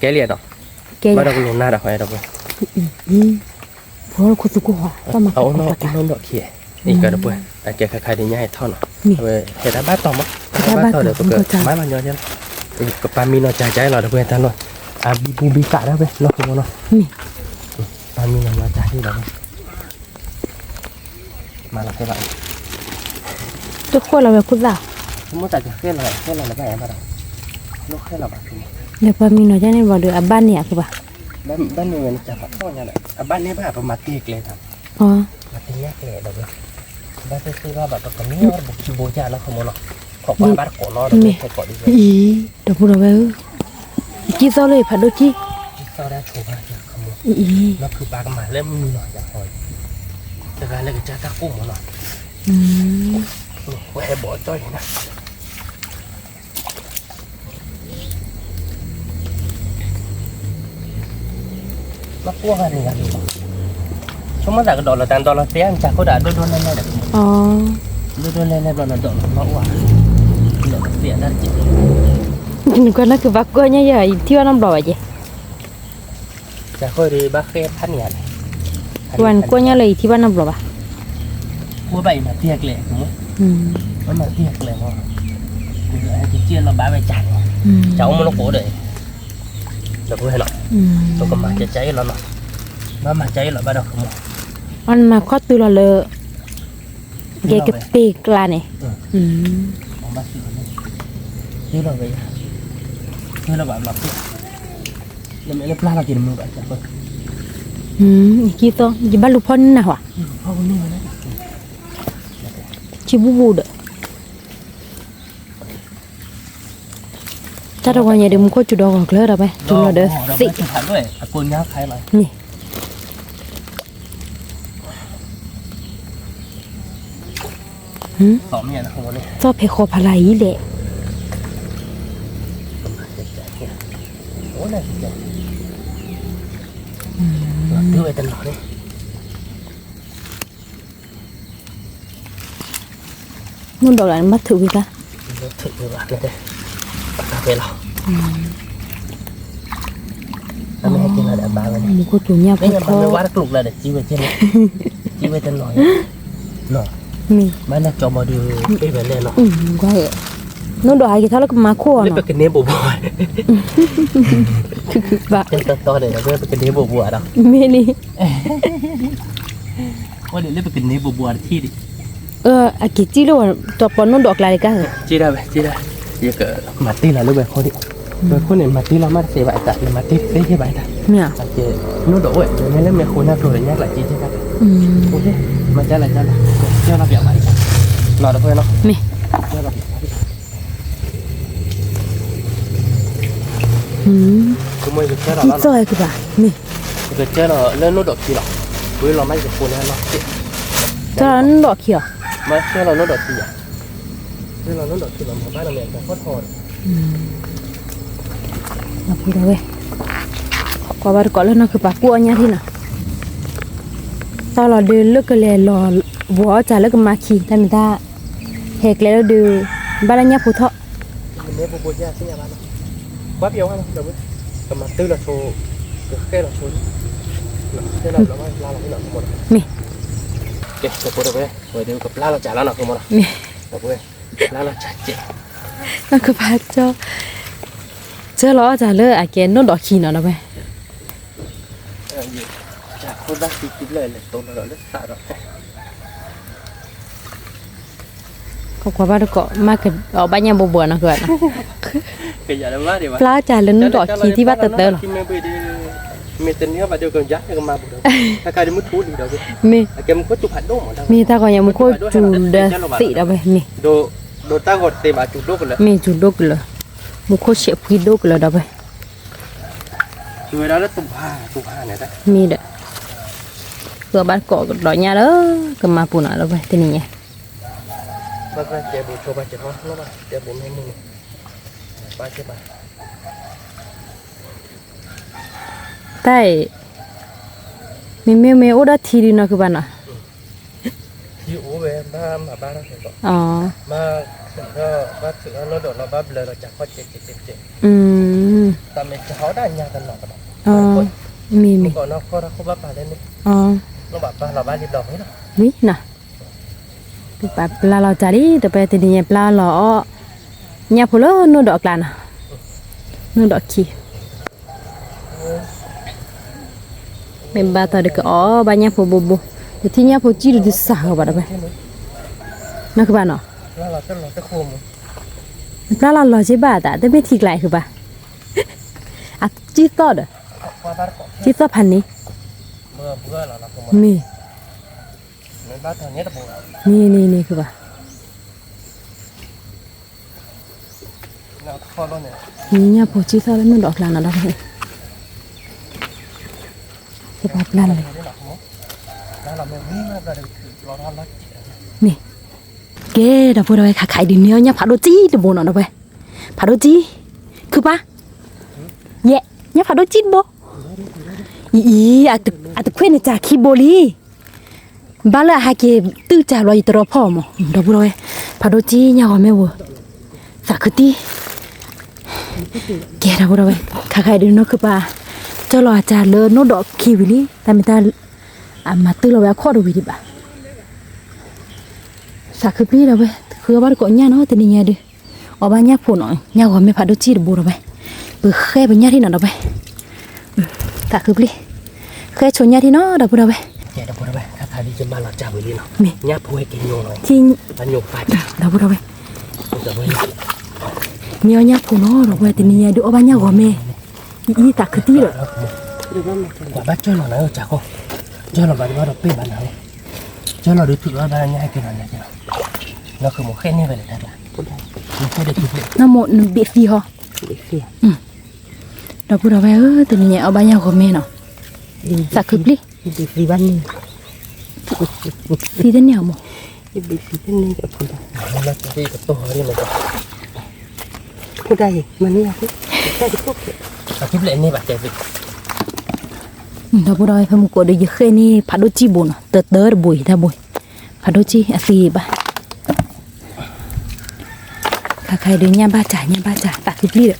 ကဲလံနီၤ, ဘၣ်ဒီးကလိာ်နၢ်ဒီးဃီဒီပုၢ်ဝဲၢ်, အအိၣ်နီၢ်နီၢ်ခံ, အံၤကဒီပုၢ်ဝဲၢ်, အကဲခါခါဒ်ညါအံၤထီၣ်နီၤ, အဝဲဟဲတၢ်ဘၣ်တီၤမး, ဟဲတၢ်ဘၣ်တီၤဒီးပကမၤလီၤညီလီၤ, ကပာ်မံနီၤကၠးကၠးလီၤဒီပုၢ်ဝဲၢ်တၢ်လီၢ်, အဘံဘူဘံကးဒီပုၢ်ဝဲၢ်နီၤ, ကမၤနီၤ, ပာ်မံနီၤညီကၠးလီၤဒီး မၤလီၤဃဲဘၣ်, တဃဲလီၤဝဲခိၣ်သၣ်, မ့ၢ်တၢ်ကဃဲလီၤ, ဃဲလီၤလၢဘၣ်ယၤဘၣ်ဒီး, ဃဲလီၤဘၣ်, ဒီးပှၤမံနီၤကၠးန့ၣ်ဘၣ်ဒီး အဘၣ်န့ၢ်အကဘၣ်, ဘၣ်န့ၢ်ဝဲန့ၣ်ကၢ်ဖးထီၣ်ညါဒီး အဘၣ်န့ၢ်ဘၣ် ပမၤတ့ၢ်ကျဲသး, မၤတ့ၢ်ညါကျဲဒီးဝဲ, ဘၣ်သ့ၣ်သ့ၣ်ဘၣ်ဘၣ် ပကမ့ၢ်အီၣ်တဘိခံဘိယၢ်လီၤခမီၤနီၤ, ခီၣ်ကွၢ်ဘၣ်တကိးလီၤဒီးဝဲထဲကိးဒ်ဝဲ, အံၤ, ဒီပုၢ်ဒီဝဲၢ်ဧၢ, ယကံၣ်သီလၢယဖးဒိၣ်ကံၣ်, ကံၣ်သီဒၣ်ထိးဘၣ်ယခမီၤ, အံၤ, လီၤဖုးပၢ်ကမၤလၢမုာ်နီၤယခီ, တဂၤလၢကစၢ်တၢ်ကိၢ်မီၤနီၤ, ဝဲဟဲဘီၣ်ကၠီၣ်အံၤနၤ မ့ၢ်ကွၢ်ဂၤန့ၣ်ဂၤန့ၣ်, ဆိကမိၣ်သးကဒီးလီၤတၢ်ဒီးလီၤသ့ၣ်အကစၢ်ခိၣ်ဒီး ဒိၣ်ဒိၣ်လဲၣ်လဲၣ်ဒီး, ဒိၣ်ဒိၣ်လဲၣ်လဲၣ်ဘျီနီၤ ဒီးလီၤမ့ၢ်အိၣ်ဧါ, ဒီးလီၤသ့ၣ်အတၢ်တက့ၢ်, နကွၢ်နၢ်ကဘၣ်ကွၢ်ညါယၤ ယထံၣ်ဘၣ်နီတဘျီဘၣ်က့ၤ ကၢ်ဃိဒီးဘၣ်ဃ့ဖးန့ၣ်ဧါန့ၣ်, ပှၤနကွၢ်ညါလၢယထံၣ်ဘၣ်နီတဘျီဘၣ်, ကွၢ်ဘၣ်အံၤမၤတ့ၢ်အကျဲ, မၤတ့ၢ်အကျဲမး, ကက့ၢ်လီၤဘၣ်ဝဲကၢ်န့ၣ်, ကၢ်အိၣ်မူလၢကိးဒီး, ဒီပုၢ်ဝဲၢ်နီၤ, ပကမၤကၢ်ကၢ်အံၤလီၤနီၤ, ဘၣ်မၤကၢ်အံၤလီၤဘၣ်ဒီးကမီၤ, အီနမၤခီတုၤလီၤလၢ ကဲကတ့ၢ်ကျါန့ၣ်, ဘၣ်, လၢဘၣ်ဘျီ, လၢပျၢ်လီၤက့ၤနမုာ်ဘၣ်, ကံၣ်သီ ယဘၣ်လူၤဖီၣ်န့ၢ်နၤဟါ, ဆံးဘူးဘူးဒီး တၢ်တဝီညါဒီး မူခိၣ်စူၤဒီးဂီၤကျၢၤဒီးဝဲ တုၤလီၤဒီးသ့ၣ်, န့ၣ်, သီၣ်ဖဲဃီဖးလၢ်အံၤလဲၣ်, မုၢ်ဒိးလၢနဘၣ်ထုးဝံၤတၢ်, ထုးဝံၤဘၣ်, ဖဲလီၤ, မ့ၢ်ဟဲက့ၤလီၤဒီးအဘၣ်ဝဲန့ၣ်, မူခိၣ်စူၤညါဖီထီ, မ့ၢ်ဝါတကျိၤကျါဒီး ကံဝဲက့ၤန့ၣ်, ကံဝဲတနီၤန့ၣ်, မ့ၢ်, ဘၣ်န့ၣ်ကၠီဘီဒုး, ပ့ၢ်ဝဲလဲၣ်နီၤ, မုၢ်ဒိးဟဲက့ၤထီၣ်လၢကမၤခိၣ်အီၤနီၤ, ပကန့ၢ်ဘိးဘိး, ဘၣ်, တီတီဒီး ပကန့ၢ်ဘိးဘိးဒီး, မ့ၢ်န့ၣ် ဝဲဒၣ်လၢပကန့ၢ်ဘိးဘိးအတထံၣ်ဒံး, အက့ၤစံၣ်လၢဝဲ တီပီနိၣ်ဒိးကျါလံကါ, စံၣ်ဒၣ်ဝဲ, စံၣ်ဒၣ်, ယကမၤတ့ၢ်လီၤလၢဝဲခိၣ်ဒံး, ပခိၣ်န့ၣ် မၤတ့ၢ်လီၤမးတသ့ဘၣ်အတၢ်, မၤတ့ၢ်တသ့ဘၣ်အတၢ်, မ့ၢ်ဧါ, ကဲ, နိၣ်ဒီးအိၣ်, မ့ၢ်လၢမ့ၢ်ဃိနၢ်ကျိၤဒီး ညၣ်ကျးက့တၢ်, မ့ၢ်ကဲလၢကဲလၢ, လီၤတဖဲနီၤ, မ့ၢ်, ကဲလီၤ, ကဲလီၤ, မ့ၢ်, ကဲလီၤလၢနိၣ်ဒီးခံလီၤ, ဝဲလီၤမးယကဃိနၢ်လီၤ, ကဲလီၤနိၣ်ဒီးခံလီၤ, မ့ၢ်ကဲလီၤနိၣ်ဒီးခံလီၤ, ကဲလီၤနိၣ်ဒီးခံလီၤ, မ့ၢ်ဘၣ်နီၤမ့ၢ်တၢ်ဖီၣ်ထီၣ်ဒီး ဒီပုၢ်ဒီဝဲၢ်, ကွၢ်ဘၣ်တကိးလၢနီၢ်ခုပၤကူၣ်အီၣ်ညၣ်ထံနီၤ, တၢ်လီၤဒုးလၢကလဲၤလီၤ, ဝီၤအီၣ်တၢ်လၢကမၤခံ တၢ်မ့ၢ်တၢ်, ဟဲကျဲလၢဒုး, ဘၣ်လၢညၣ်ဖိထီၣ်, ကမၤတုလီၤဆိ, ကဃဲလီၤဆိ, မ့ၢ်, ကဲ, ဒီပုၢ်ဒီဝဲၢ်, ဝဲဒုးကပျၢ်လီၤစှၤလီၤနီၤ မ့ၢ်, နီၢ်ခုပၤကၠီ, ကၢလီၤအီၣ်တၢ်လၢအကဲနိၣ်ဒီးခံနီၤ ဒီပုၢ်ဝဲၢ်, ကွၢ်ကွၢ်ဘၣ်တကိး မ့ၢ်ကအီၣ်ဘၣ်ညၣ်ဘိဘိနီၤ ကၢနီၤ, ပျၢ်တၢ်လၢနိၣ်ဒီးခံထံၣ်ဘၣ်တတၢလီၤ, မ့ၢ်, မ့ၢ်တၢ်ဂီၤညါမူခိၣ်စူၤဒီးသံးဒီးဝဲ မ့ၢ်, မ့ၢ်စူၤဒိၣ်ကလၢာ်, မူခိၣ်ဆဲးဖှံဒိၣ်ကလၢာ်, ဒီပုၢ်ဝဲၢ်, မ့ၢ်ဒီး, ဃုအီၣ်ဘၣ်တကိးဒီးညၣ်ဒီး, ကမၤပူၤနီၤ ဒီပုၢ်ဝဲၢ် တနံၤညါ, တၢ်အံၤ, မ့မ့ၢ်မ့ၢ်အိၣ်ဒီးထံဒုးနီၢ်ခုပၤနီၤ, မ့ၢ်, မ့ၢ်, ပပာ်ပျၢ်လီၤဘၣ်လံဘျီဝဲလီၤ, ဝံၤနီၤ, ပပာ်ပျၢ်လီၤတၢ်လံ ဒီပုၢ်ဝဲၢ် တနံၤညါပျၢ်လီၤအီၣ်, ညၣ်ဖိလၢနိၣ်ဒီးအကျါနီၤ, နိၣ်ဒီးခံ မ့ၢ်ဘၣ်သီဒီးကအီၣ်ဘၣ်ညၣ်ဖိဘိဘိ, တထံၣ်ညၣ်ဖိကံၣ်ဒုးတစှၤဃီဘၣ်ဒီးဝဲ, နီၢ်ခုပၤနီၤ, နပျၢ်လီၤလီၤက့ဘၣ်သး တမ့ၢ်ထံကျါခုပၤ, အကံၣ်သီၣ်ဒီး, ကံၣ်သီၣ်ဖးန့ၣ်, မ့ၢ်, န့ၣ်န့ၣ်န့ၣ် ခုပၤ ညၣ်ဖိကံၣ်သီၣ်လၢနိၣ်ဒီးအကျါနီၤ ဒီပုၢ်ဝဲၢ်, ကပာ်ပျၢ်လီၤ, မ့ၢ်, ကဲ ဒီပုၢ်ဝဲၢ် ခါခါအံၤဒုးန့ၢ်အီၣ်ညၣ်ဖးဒိၣ်ကံၣ်တဘိနီၤ ဒီပုၢ်ဝဲၢ်, ဖးဒိၣ်ကံၣ်, ခုပၤ, ယဲ, ညၣ်ဖးဒိၣ်ကံၣ်တဘိ, အံၤ, အတခွဲးန့ၣ်တၢ်ခံဘိလံ ဘၣ်လၢအဟဲက့ၤတုၤတၢ်ဘျီ ယတရီဖီၣ်မး ဒီပုၢ်ဒီဝဲၢ်, ဖးဒိၣ်ကံၣ်ညၣ်ဂီၤမ့ၢ်ဝဲ, သးခုတံၢ်, ကဲ ဒီပုၢ်ဒီဝဲၢ်, ခါခါအံၤဒုးနီၢ်ခုပၤ, ကၢလီၤအတၢ်လၢနိၣ်ဒီးခံဝံၤလံ တၢ်မ့ၢ်တၢ်, အမၤတုၤလီၤဝဲအခီၣ်တဝံၤဒံးဘၣ်, သးခုပျံၤဒီပုၢ်ဝဲၢ် ဃုအီၣ်ဘၣ်တကိးညၣ်နီၤ တနံၤညါဒုး, အီၣ်ဘၣ်ညၣ်ဖိနီၤ ညၣ်ဂီၤမ့ၢ်ဖးဒိၣ်ကံၣ်တဘိဒီပုၢ်ဝဲၢ်, ပဃဲပညၣ်ထံၣ်နီၤ ဒီပုၢ်ဝဲၢ် သးခုပျံၤ, ဃဲဆိညၣ်ထံၣ်နီၤ ဒီပုၢ်ဒီဝဲၢ်, မ့ၢ်, ဒီပုၢ်ဒီဝဲၢ်, န့ၢ်အီၣ်ညၣ်ဖိနီၤ ဒီပုၢ်ဝဲၢ် တနံၤညါဒုးအီၣ်ဘၣ်ညၣ်ဂီၤမ့ၢ်, အံၤသးခုတံၢ်ဒီး, ကၢလီၤဒုးထုးအီၣ်ဘၣ်ညၣ်က့ၤနီၤ နီၢ်ခုမိၣ်ဃဲန့ၢ်ဝဲလဲၣ်, နမိၢ်နဘ့ၣ်သံဟီ, ဒီပုၢ်ဒီဝဲၢ်ဧၢ တနံၤညါအီၣ်ဘၣ်ညၣ်ဂီၤမ့ၢ်နီၤ, သးခုပျံၤ, သံတန့ၢ်အီၤမိၢ်, ဖိဒၣ်အံၤ, ဒီပုၢ်ဒီဝဲၢ်ဖဲမုၢ်ကိးဒီး ယဃဲန့ၢ်ဖးဒိၣ်ကံၣ်ဘိနီၤ တၢတၢတဘိအံၤ တၢ်ဘိ, ဖးဒိၣ်ကံၣ်အသံဘၣ် ခါခါအံၤဒုးညၣ်ဘၣ်တၢ် ညၣ်ဘၣ်တၢ် သးခုပျံၤဒီး,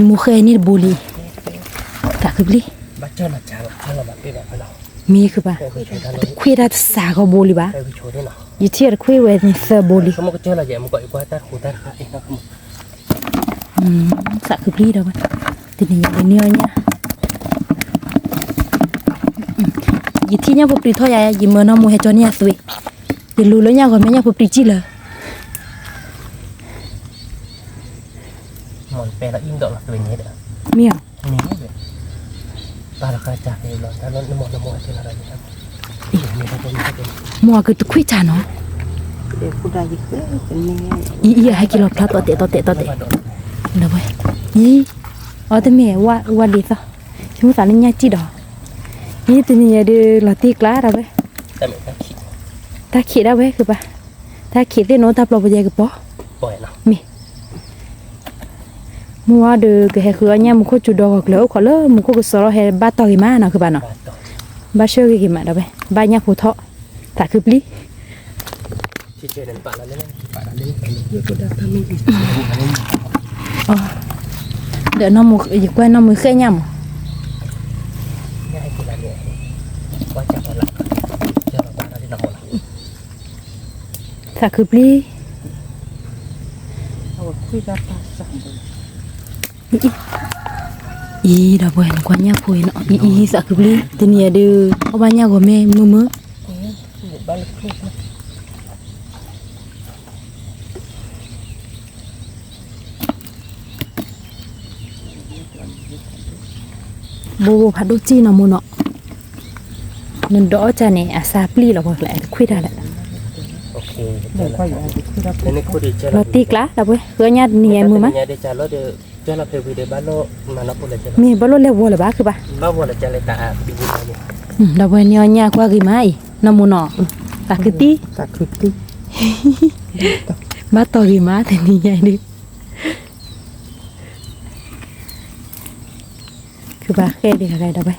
မိၢ်ဃဲန့ၢ်တဘိလံ, သးခုပျံၤ, မ့ၢ်ခုဘၣ်, တခွံတၢ်တစှၤဂီၤဘိလံဘၣ်, ယထံၣ်အီၤတခွံဝဲသၢဘိလံ, သးခုပျံၤဒီး, တနံၤညါဒုးန့ၢ်အီၣ်ညၣ်, ယထံၣ်ညၣ်ဖိပျံၤထီၣ်ယၤ ယမၢနီၢ်မိၢ်ဟဲကၠီန့ၢ်ယၤသွံၣ်, ယလူၤလၢညၣ်ဂီၤမ့ၢ်ညၣ်ဖိပျံၤကံၣ်လၢ မ့ၢ်ဧါ, မိၢ်အကတခွံတၢ်နီၤ, အံၤ အံၤ ဟဲက့ၤလီၤဖျါ တီတဲာ်တီတဲာ်တီတဲာ်, အံၤ အီတမ့ၢ်ဝဲဒ်သိး, ဆိကမိၣ်သးလၢညၣ်စံၣ်ဒီး, အံၤ တနံၤညါဒုး လီၤတံၢ်ကျါဒၣ်ဝဲ, တၢ်ခံးဒၣ်ဝဲ ကဘၣ်, တၢ်ခံးသ့ၣ်နီၣ် တၢ်ပျီပယဲကပီၤ, မ့ၢ် မုၢ်ဝါဒီး ကဟဲဃုအီၣ်ညၣ် မူခိၣ်စူၤဒီဂီၤကျၢၤ အိၣ်ခိးလၢမူခိၣ်ကစီဒီး ဟဲဘၣ်တီၢ်ဂ့ၤမးနီၤ ကဘၣ်နီၤ, ဘၣ်ဆှၢဂ့ၤဂ့ၤမးဒၣ်ဝဲ, ဘၣ်ညၣ်ဖိထီၣ်, သးခုပျံၤ, ဒီးနီၢ်မူ ယကွၢ်နီၢ်မူဃဲညၣ်မး, သးခုပျံၤ အံၤ ဒီပုၢ်ဝဲၢ် နကွၢ်ညၣ်ဖိအံၤနီၤ, အံၤ အံၤ သးခုပျံၤ တနံၤညါဒုး အီၣ်ဘၣ်ညၣ်ဂီၤမ့ၢ်မုာ်မုာ်, ဘိဘိဖးဒိၣ်စံၣ်နီၤမူနီၤ, နဒီးအီၣ်ကၢ်န့ၣ် အစၢ်ပျံၤလီၤ ပှၤကျဲတခွံတၢ်ဒီး, လီၤတံၢ်ကျါ ဒီပုၢ်ဝဲၢ် ဃုအီၣ်ညၣ်တနံၤညါမုာ်မး, မ့ၢ်ဘၣ်လိၣ်လဲၤဝီၤလၢၤဘၣ် ခုဘၣ်, ဒီပုၢ်ဝဲၢ် န့ၢ်အီၣ်ညၣ်ကွၢ်ဂ့ၤမးအံၤ နီၢ်မူနီၤ, သးခုတံၢ်, ဘၣ်တီၢ်ဂ့ၤမး တနံၤညါဒုး, ခုဘၣ်ဃဲဒံးဂၤဒီပုၢ်ဝဲၢ်,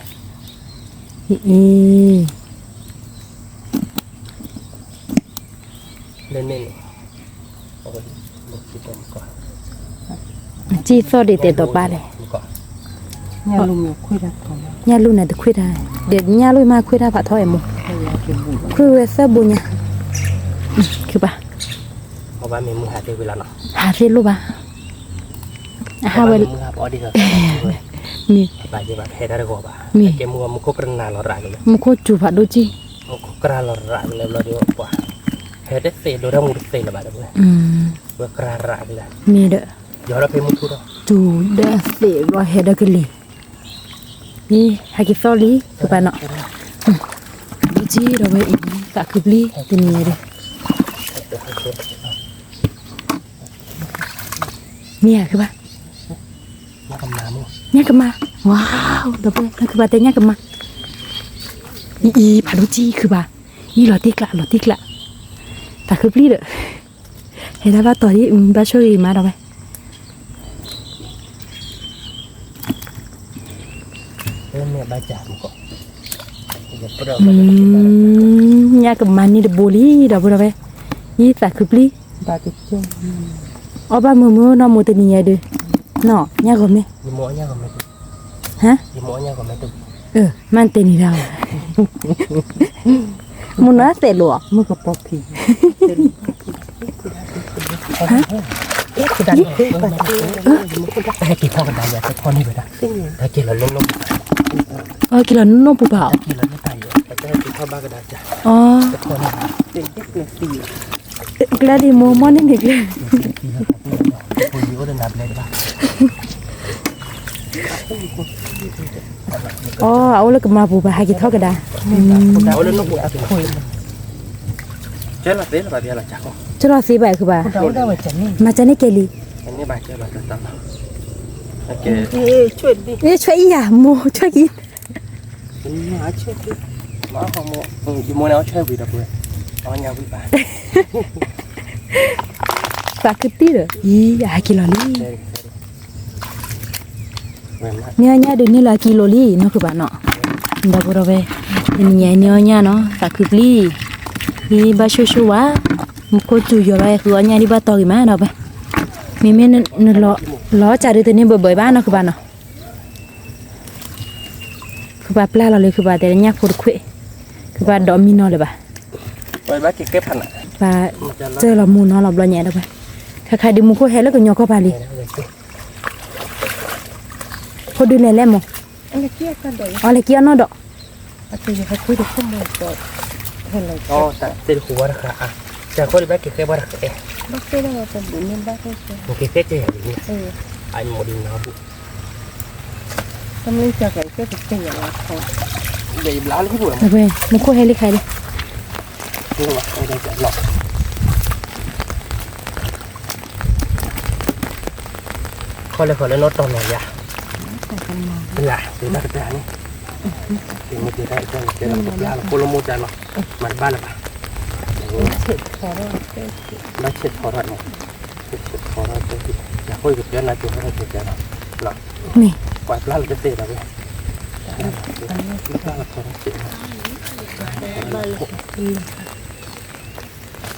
အံၤ စံၣ်သီၣ်ဒံးတဲာ်တီၤပာ်လဲၣ်, ညၣ်လူၢ်န့ၣ်တခွံတၢ်, ဒီးညၣ်လူၢ်မးခွံတၢ်ဖးထီအဲၣ်မိၢ်, ခွံဝဲသၢဘိညါ, ခုဘၣ်, ဟးသ့ၣ်လိၣ်ဘၣ်, အဟးဝဲ, မ့ၢ်, မူခိၣ်စူၤဖးဒိၣ်ကံၢ်, မူခိၣ်ကြၢးလီၤရးကလဲာ်ဘျီဒီးပှၤ, ဟဲတသ့ဒိတၢ်မူတသ့လၢၤဘၣ်ဒီး, ဝဲကြၢးရးကလဲာ်, မ့ၢ်ဒီး, စူၤဒီးသ့ဘျီဟဲဒီးကလံၤ, အံၤ ဟဲက့ၤသီၣ်လံ ကဘၣ်နီၤ, ဒိၣ်ကံၢ်ဒီပုၢ်ဝဲၢ်အံၤ သးခုပျံၤ တနံၤညါဒုး, မ့ၢ်ဧါ ခုဘၣ်, ညၣ်ကမၤ, ဝါ, ဒီပုၢ်ဝဲၢ် နကဘၣ်တဲညၣ်ကမၤ, အံၤ အံၤ ဖးဒိၣ်ကံၢ် ခုဘၣ်, အံၤ လီၤတံၢ်ကျါ လီၤတံၢ်ကျါ, သးခုပျံၤဒီး, ဟဲဒၣ်ဘၣ်တီၢ်ဒ် ဘၣ်ဆိၣ်ဂ့ၤမးဒီပုၢ်ဝဲၢ် ညၣ်ကမၤန့ၢ်တဘိလံ ဒီပုၢ်ဝဲၢ်, အံၤ သးခုပျံၤ, အီၣ်ဘၣ်မုာ်မုာ်နီၢ်မူတနံၤညါဒုး, နီၢ် ညၣ်ဂီၤမ့ၢ်, ဟါ, မ့ၢ်တဲန့ၣ်ဒၣ်, မုၢ်နီၢ်သဲးလိာ်, မုၢ်ကပီၤဖံး ဟဲက့ၤထီၣ်ကဒါယၤ တခီန့ၣ်ဝဲဒၣ်, ဟဲက့ၤလီၤလၢနိၣ်ပူၤဘၣ်, အီ က့ၤလီၤနိၣ်ပူၤဘၣ်အီၤ, အီ ကျဲဒ်မိၢ်မီၢ်န့ၣ်မ့ၢ်ကျဲ, အီ အအိၣ်လၢကမၤပူၤဘၣ် ဟဲက့ၤထီၣ်ကဒါ, ကလီၤသ့ဘၣ်ခုဘၣ်, မၤကန့ၣ်ကဲလံ, ဆွဲအံၤယၤ မိၢ်ဆွဲကံ သးခုတံၢ်ဒီး အံၤ အဟဲက့ၤလီၤလံ, န့ၢ်အီၣ်ညၣ်ဒုးန့ၢ်လၢအကံလိၤလံ နီၢ်ခုဘၣ်နီၤ, ဒီပုၢ်ဝဲၢ် တနံၤညါန့ၢ်အီၣ်ညၣ်နီၤ သးခုပျံၤ, အံၤ ဘၣ်ဆိၣ်ဆိၣ်ဝါ, မူခိၣ်စူၤယီၤဘၣ် ဃုအီၣ်ညၣ်ဒ်ဘၣ်တီၢ်ဂ့ၤမးဒီပုၢ်ဝဲၢ်, မ့မ့ၢ်နလီၤ, လီၤစၢ်ဒုးတန့ၢ်ဘၢဘၢဘၣ်နီၢ်ခုဘၣ်နီၤ ခုဘၣ်ပျၢ်လီၤလံ ခုဘၣ်တဲညၣ်ဖိတခွံ, ခုဘၣ်ဒီးမံနီၤလၢၤဘၣ်, ဘၣ်စၢၢ်လီၤမူနီၤလီၤဘျီညါဒီး, ခါခါဒုးမူခိၣ်ဟဲလၢကညီကီၢ်ပၤလံ, ဖိဒုးလဲၤလဲၣ်မိၢ်, အီၤလဲၤက့ၤအီၣ်နီၢ်ဒီး, အဃိဒုးဘၣ်က့ၤဃဲဘၣ်တဃဲ, ဘၣ်ဃဲဘၣ်တဃဲ, ဘၣ်ဃဲဘၣ်တဃဲ, ဘၣ်ဃဲဘၣ်တဃဲ, ဘၣ်ဃဲဘၣ်တဃဲ, ဘၣ်ဃဲဘၣ်တဃဲ, အမိၢ်ဒုးနၢ်ဟူ, တမ့ၢ်ကဲကဲကဲကဲလီၤ, ဘဲဘျါလၢဟံၣ်ပူၤ, မူခိၣ်ဟဲလံခါလံ, ခီလၢခီလၢနီၢ်တီၢ်နီၢ်ယၤ, လၢသုတၢ်ကတၢၢ်န့ၣ်, သုမ့ၢ်တၢ်ကတၢၢ်ကဲလီၤကဘျါလီၤ ကိၣ်လၢမိၢ်တၢ်လီၤ, မၤတဘၣ်လၢၤဘၣ်, ဘၣ်ဆဲးထီၣ်ထီၣ်န့ၣ် ယၤဃိကပျဲနၤကၠိၤထီၣ်တကဲလီၤ, မ့ၢ်, ပှၤပျၢ်လၢကသ့ၣ်ဒီ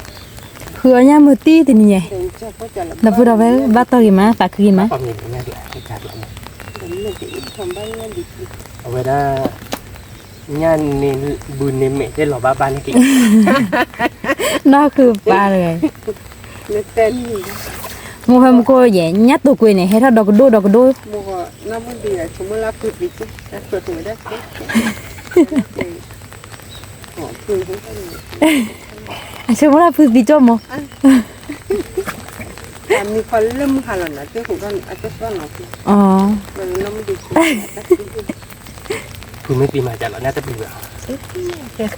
း, ဃုအီၣ်ညၣ်မုၢ်တံၢ်တနံၤညါ, ဒီပုၢ်ဒီဝဲၢ်ဘၣ်တီၢ်ဂ့ၤမး သးခုဂ့ၤမး, အဝဲဒၣ် ညၣ်န့ၣ်ဘုန့ၣ်မဲာ်သ့ၣ်လီၤဘၣ်ဘၣ်န့ၣ်က့ၤ, နီၢ်ဃုပၢ်တဂၤ, မ့ၢ်ဖဲမူခိၣ်ယဲၢ် ညၣ်တိာ်ကွံာ်န့ၣ် ဟဲထီၣ်ဒီကဒိၣ်ဒီကဒိၣ်, အဆိကမိၣ်လၢဖုသံကၠိၣ်မး, ဖုမ့ၢ်သံမၤဒ်လဲၣ် ညၣ်တပျံၤဝဲ, ပျံၤ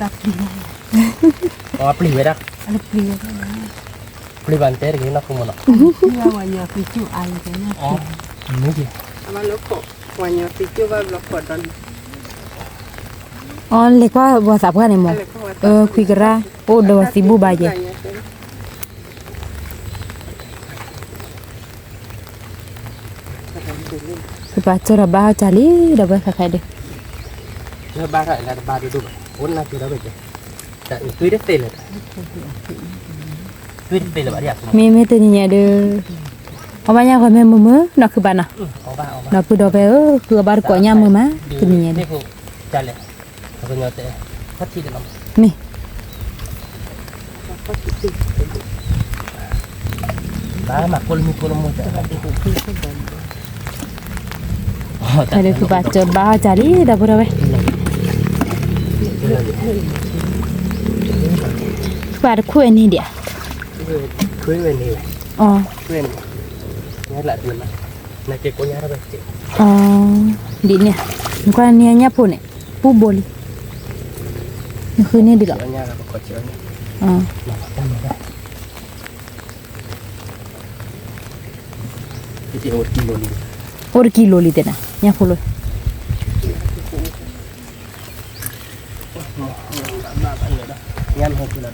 ဝဲဒၣ်, ပျံၤဘၣ်နတဲတဂ့ၤနီၢ်ဃုမးနီၤ, မ့ၢ်က့ၤ, အီ လဲၤကွၢ်ပှၤသးပှၢ်န့ၣ်မး, ခွံကရၢ် အိၣ်ဒီးဝဲသံဘူၣ်ဘၣ်ယဲၢ် ပှၤကၢထီၣ်ဘါထီၣ်ကၢ်လံ ဒီးဝဲခဲခါဒုး, ဘါထီၣ်လၢတဘါဒိၣ်ဒိၣ်ဘၣ်, အိၣ်နၢ်ကၢထီၣ်ဘၣ်ကဲ, မ့မ့ၢ်တနံၤညါဒုး, အီၣ်ဘၣ်ညၣ်ဂီၤမ့ၢ်မုာ်မုာ် နီၢ်ခုဘၣ်နီၤ, ဒီပုၢ်ဒီဝဲၢ်ဧၢ ဃုအီၣ်ဘၣ်တကိးညၣ်မုာ်မး တနံၤညါဒုး မ့ၢ် တၢ်ဒုးခုဘၣ်စၢၤဘါထီၣ်ကၢ်လံ ဒီပုၢ်ဒီဝဲၢ်, ခုဘၣ်တခွဲးန့ၣ်ဒံးဧါ, ဒ်န့ၣ်, နကွၢ်န့ၣ်ညၣ်ဖိန့ၣ် ပူၤဘိလံ, နဃုန့ၢ်ဒံးလီၤ, အိၣ်တကံလိၤလံတဲနၤ ညၣ်ဖိလီၤ, စ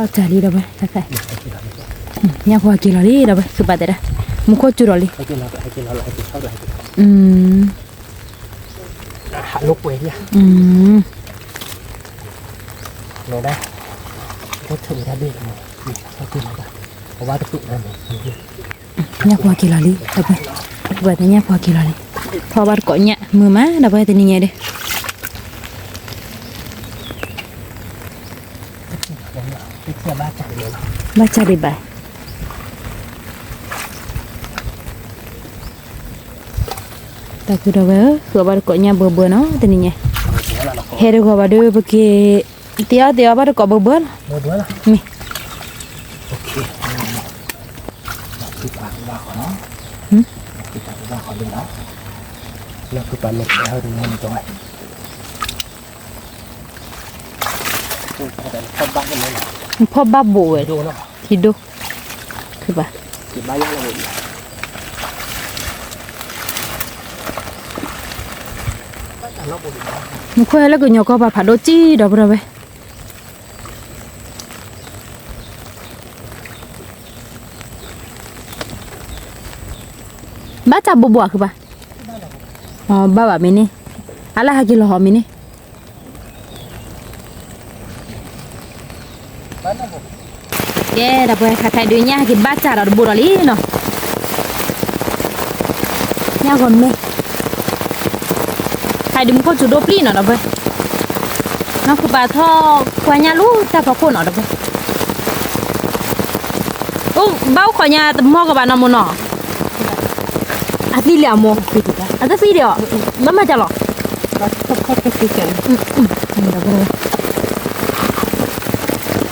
ၢၤဒီးဘါအီၣ်တၢ်လံဒီးဝဲ, ညၣ်ဖိဟဲက့ၤလီၤလံဒီးဝဲ သုဘၣ်တဲဒၣ်, မူခိၣ်စူၤဒီးလံ, ညၣ်ဖိဟဲက့ၤလီၤလံ, ပှၤတညၣ်ဖိဟဲက့ၤလီၤလံ, ထီၣ်ဘၣ်တကိးညၣ်မုာ်မးဒီးဝဲတနံၤညါဒုး ဘၣ်ဆၣ်ဒံးဘၣ်, တၢ်ခုဒီးဝဲဧၢ ဃုအီၣ်ဘၣ်တကိးညၣ်ဘၢဘၢနီၤ တနံၤညါ, ဟဲတဂီၤဘၣ်ဒီး ပက့ၤ တ့အီၣ်တ့အီၣ်ဘၣ်တကိးဘၢဘၢလီၤ, မ့ၢ် ဖီၣ်ဘၣ်ဘိးဝဲ, ထံဒိၣ်, ခုဘၣ်, မူခိၣ်ဟဲလၢကညီကီၢ်ပၤဖးဒိၣ်ကံဒီးပဒီဝဲ ဘၣ်တၢ်ဘိးဘိးအဃုဘၣ်, ဘၣ်ဘၣ်မ့ၢ်န့ၣ်, အလၢဟဲက့ၤလီၤဟီမ့ၢ်န့ၣ်, ကဲ ဒီးပှၤခါခါဒုးညၣ်ဟဲက့ၤဘၣ်တၢ်ဒီးတဘိးဒီးလံနီၤ, ညၣ်ဂီၤမဲ ခါဒုးမူခိၣ်စူၤဒိၣ်ပျံၤနီၤဒီးပှၤ, နီၢ်ဃုဘၣ်ထီၣ်ကွၢ်ညၣ်လူၤတၢ်ဖီခိၣ်နီၤဒီးပှၤ တၢ် ဘၣ်အိၣ်ခိးညါတမီၢ်ကဘၣ်နီၢ်မိၢ်နီၢ်, အသံလံအမိၢ်, အတသံဒံးအီၤ, ဘၣ်မၤကလီၤ, ဘၣ်ဒီး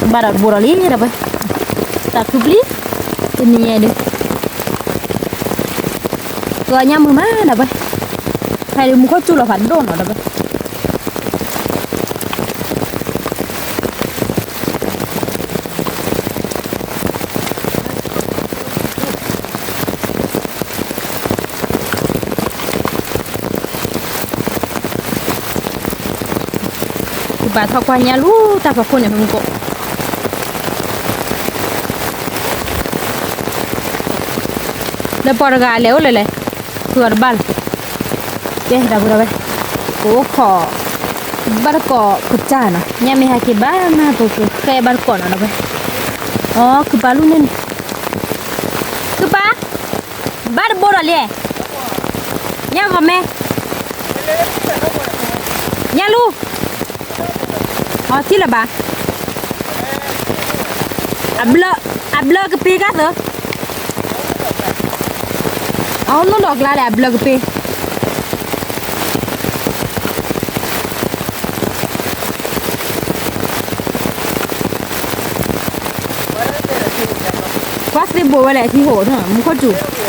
တဘိဒီးလံဒီးဝဲ, သးခုပျံၤ, တနံၤညါဒီး ကညၣ်မုာ်မးဒီးဝဲ, ဖဲဒုးမူခိၣ်စူၤလီၤဖးဒိၣ်နီၤဒီးဝဲ ကဘၣ်ထီၣ်ကွၢ်ညါလူၤတၢ်ဖီခိၣ်န့ၣ်ဖဲမူခိၣ်, လၢပှၤတဂၤလဲၤအိၣ်လၢလဲၣ်, ဃုအီၤတဘၣ်လီၤ, ကဲဒီပုၢ်ဒီဝဲၢ်, ပအိၣ်ခိး ဘၣ်တကိးပစၢ်နီၤ, ညၣ်မ့ၢ်ဟဲက့ၤဘၣ်မး ပကဃဲဘၣ်တကိးနီၤဒီပုၢ်ဝဲၢ်, အိ ခုပာ်လူၢ်န့ၣ်န့ၣ်, ခုပာ်, ဘၣ်တဘိဒီးလံ, ညၣ်ဂီၤမဲ, ညၣ်လူၤ, အထံၣ်လၢၤဘၣ်, အဘျၢကပ့ၤကါသၢ, အအိၣ်နီၢ်ဒီးကျါဒီး အဘျၢကပ့ၤ ကွၢ်သ့ၣ်ဘိဝဲလဲၣ် ထံဟိးထီၣ် မူခိၣ်စူၤ,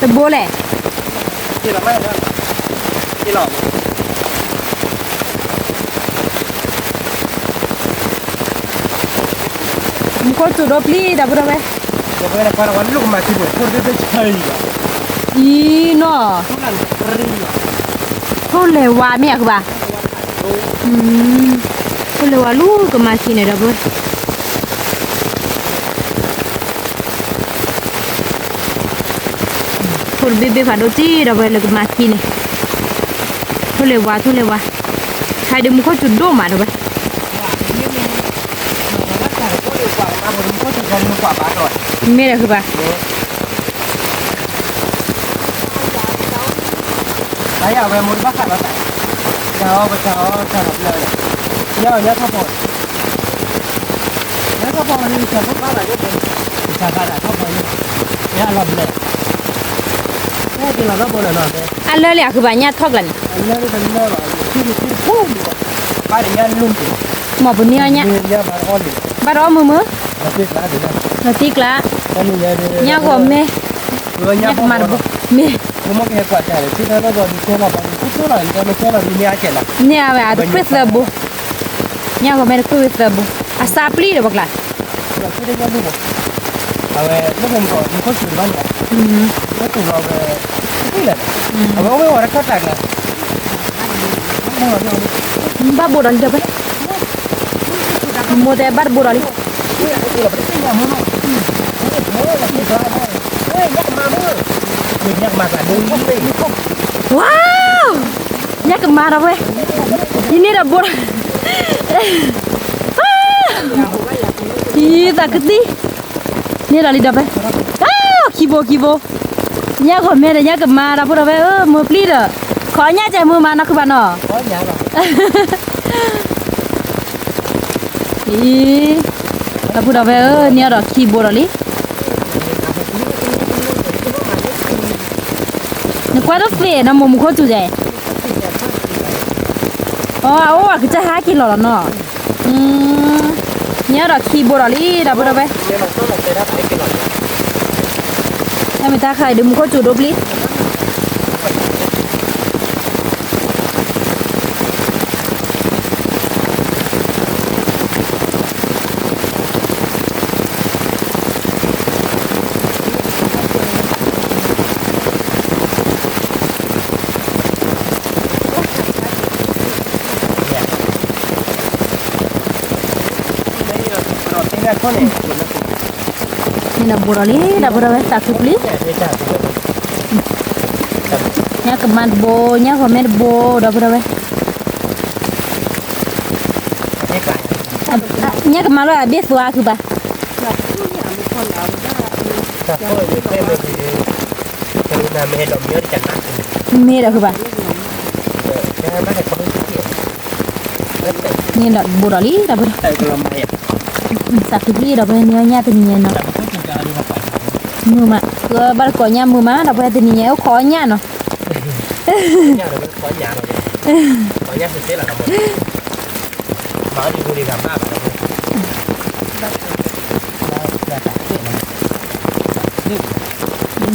တဘိလဲၣ်, မူခိၣ်စူၤဒိၣ်ပျံၤ ဒီပုၢ်ဒီဝဲၢ်, အံၤနီၤ, ထိၣ်လဲၤဝါမ့ၢ်အဃုဘၣ်, ထိၣ်လဲၤဝါလူၤကမၤခံန့ၣ် ဒီပုၢ်ဝဲၢ် ထိၣ်တဘ့ၣ်ဘ့ၣ်ဖးဒိၣ်တံၢ် ဒီပုၢ်ဝဲၢ် လၢကမၤခံန့ၣ်, ထိၣ်လဲၤဝါ ထိၣ်လဲၤဝါ, ဖဲဒုးမူခိၣ်စူၤဒိၣ်မး ဒီပုၢ်ဝဲၢ်, မ့ၢ်ဒီးဃုဘၣ် တၢ်ယၤဝဲမိၢ်တဘၣ်ဃးဒီးတၢ်, တၢ်အီၣ်ပတၢ်အီၣ်တၢ်လီၤဘျၢ, ညၣ်အီၣ်ညၣ်ထီၣ်ဖီ, ညၣ်ထီၣ်ဖီန့ၣ် တၢ်ဖိဘၣ်လၢ်ဒိၣ်ပှဲၤ, တၢ်ဃးဒၣ်ထီၣ်ဖီန့ၣ်, ညၣ်အလီၤဘျၢ, ဟဲက့ၤလီၤထီၣ်ဖီလၢာ်နီၤ, အလၢလံအဃုဘၣ်ညၣ်ထီၣ်ကျါန့ၣ်, ဘၣ်ဒီးညၣ်လူၤ, မ့ၢ်ပနံၤအီၣ်ညၣ်, ဘၣ်ဒီးအီၣ်မုာ်မုာ်, လီၤတံၢ်ကျါ, ညၣ်ဂီၤမဲ, ညၣ်ကမၤတဘိ, မ့ၢ်, န့ၢ်အဝဲအတခွ့သၢဘိ, ညၣ်ဂီၤမဲတခွ့ဝဲသၢဘိ, အစးပျံၤဒီးပှၤကျါ, အဝဲ, ဘၣ်ဘိးဒီးလံဒီးဝဲ, မိၢ်တဲဘၣ်တဘိးဒီးလံ, ဝါ, ညၣ်ကမၤဒီးဝဲ, ယန့ၢ်ဒီးဘိးဒီး, ယသးကသံၣ်, န့ၢ်ဒီးလံဒီးဝဲ, ခံဘိခံဘိ, ညၣ်ဂီၤမဲဒီးညၣ်ကမၤဒီး ဒီပုၢ်ဒီဝဲၢ်ဧၢ, မုာ်ပျံၤဒီး, ခိးညၣ်ကဲမုာ်မးနီၤခုဘၣ်နီၤ, အံၤ, ဒီပုၢ်ဒီဝဲၢ်ဧၢ, န့ၢ်အီၤဒီးခံဘိးဒီးလံ, နကွၢ်တသ့နီၤ မိၢ်မူခိၣ်စူၤယဲ, အအိၣ်အကစၢ်ဟးက့ၤလီၤလီၤနီၤ, န့ၢ်အီၤဒီးခံဘိးဒီးလံ ဒီပုၢ်ဒီဝဲၢ်, တၢ်မ့ၢ်တၢ်ဃးအံၤဒုးမူခိၣ်စူၤဒိၣ်ပျံၤ န့ၣ်ဒီးဘိးဒီးလံ ဒီပုၢ်ဒီဝဲၢ် သးခုပျံၤ, ညၣ်ကမၤတဘိ ညၣ်ဂီၤမဲတဘိ ဒီပုၢ်ဒီဝဲၢ်, ညၣ်ကမၤလီၤအဘ့ၣ်သွါခုဘၣ်, တၢ် မ့ၢ်ဒီးဃုဘၣ်, မ့ၢ်ဒီးဘူးဒီးလံ ဒီပုၢ်ဒီဝဲၢ်, သးခုပျံၤဒီး ပှၤန့ၢ်အီၣ်ညၣ်တနံၤညါနီၤ, မုာ်မး, ဘၣ်တကိးညၣ်မုာ်မး ဒီးပှၤတနံၤညါအိၣ်ခိးအီၣ်ညၣ်နီၤ,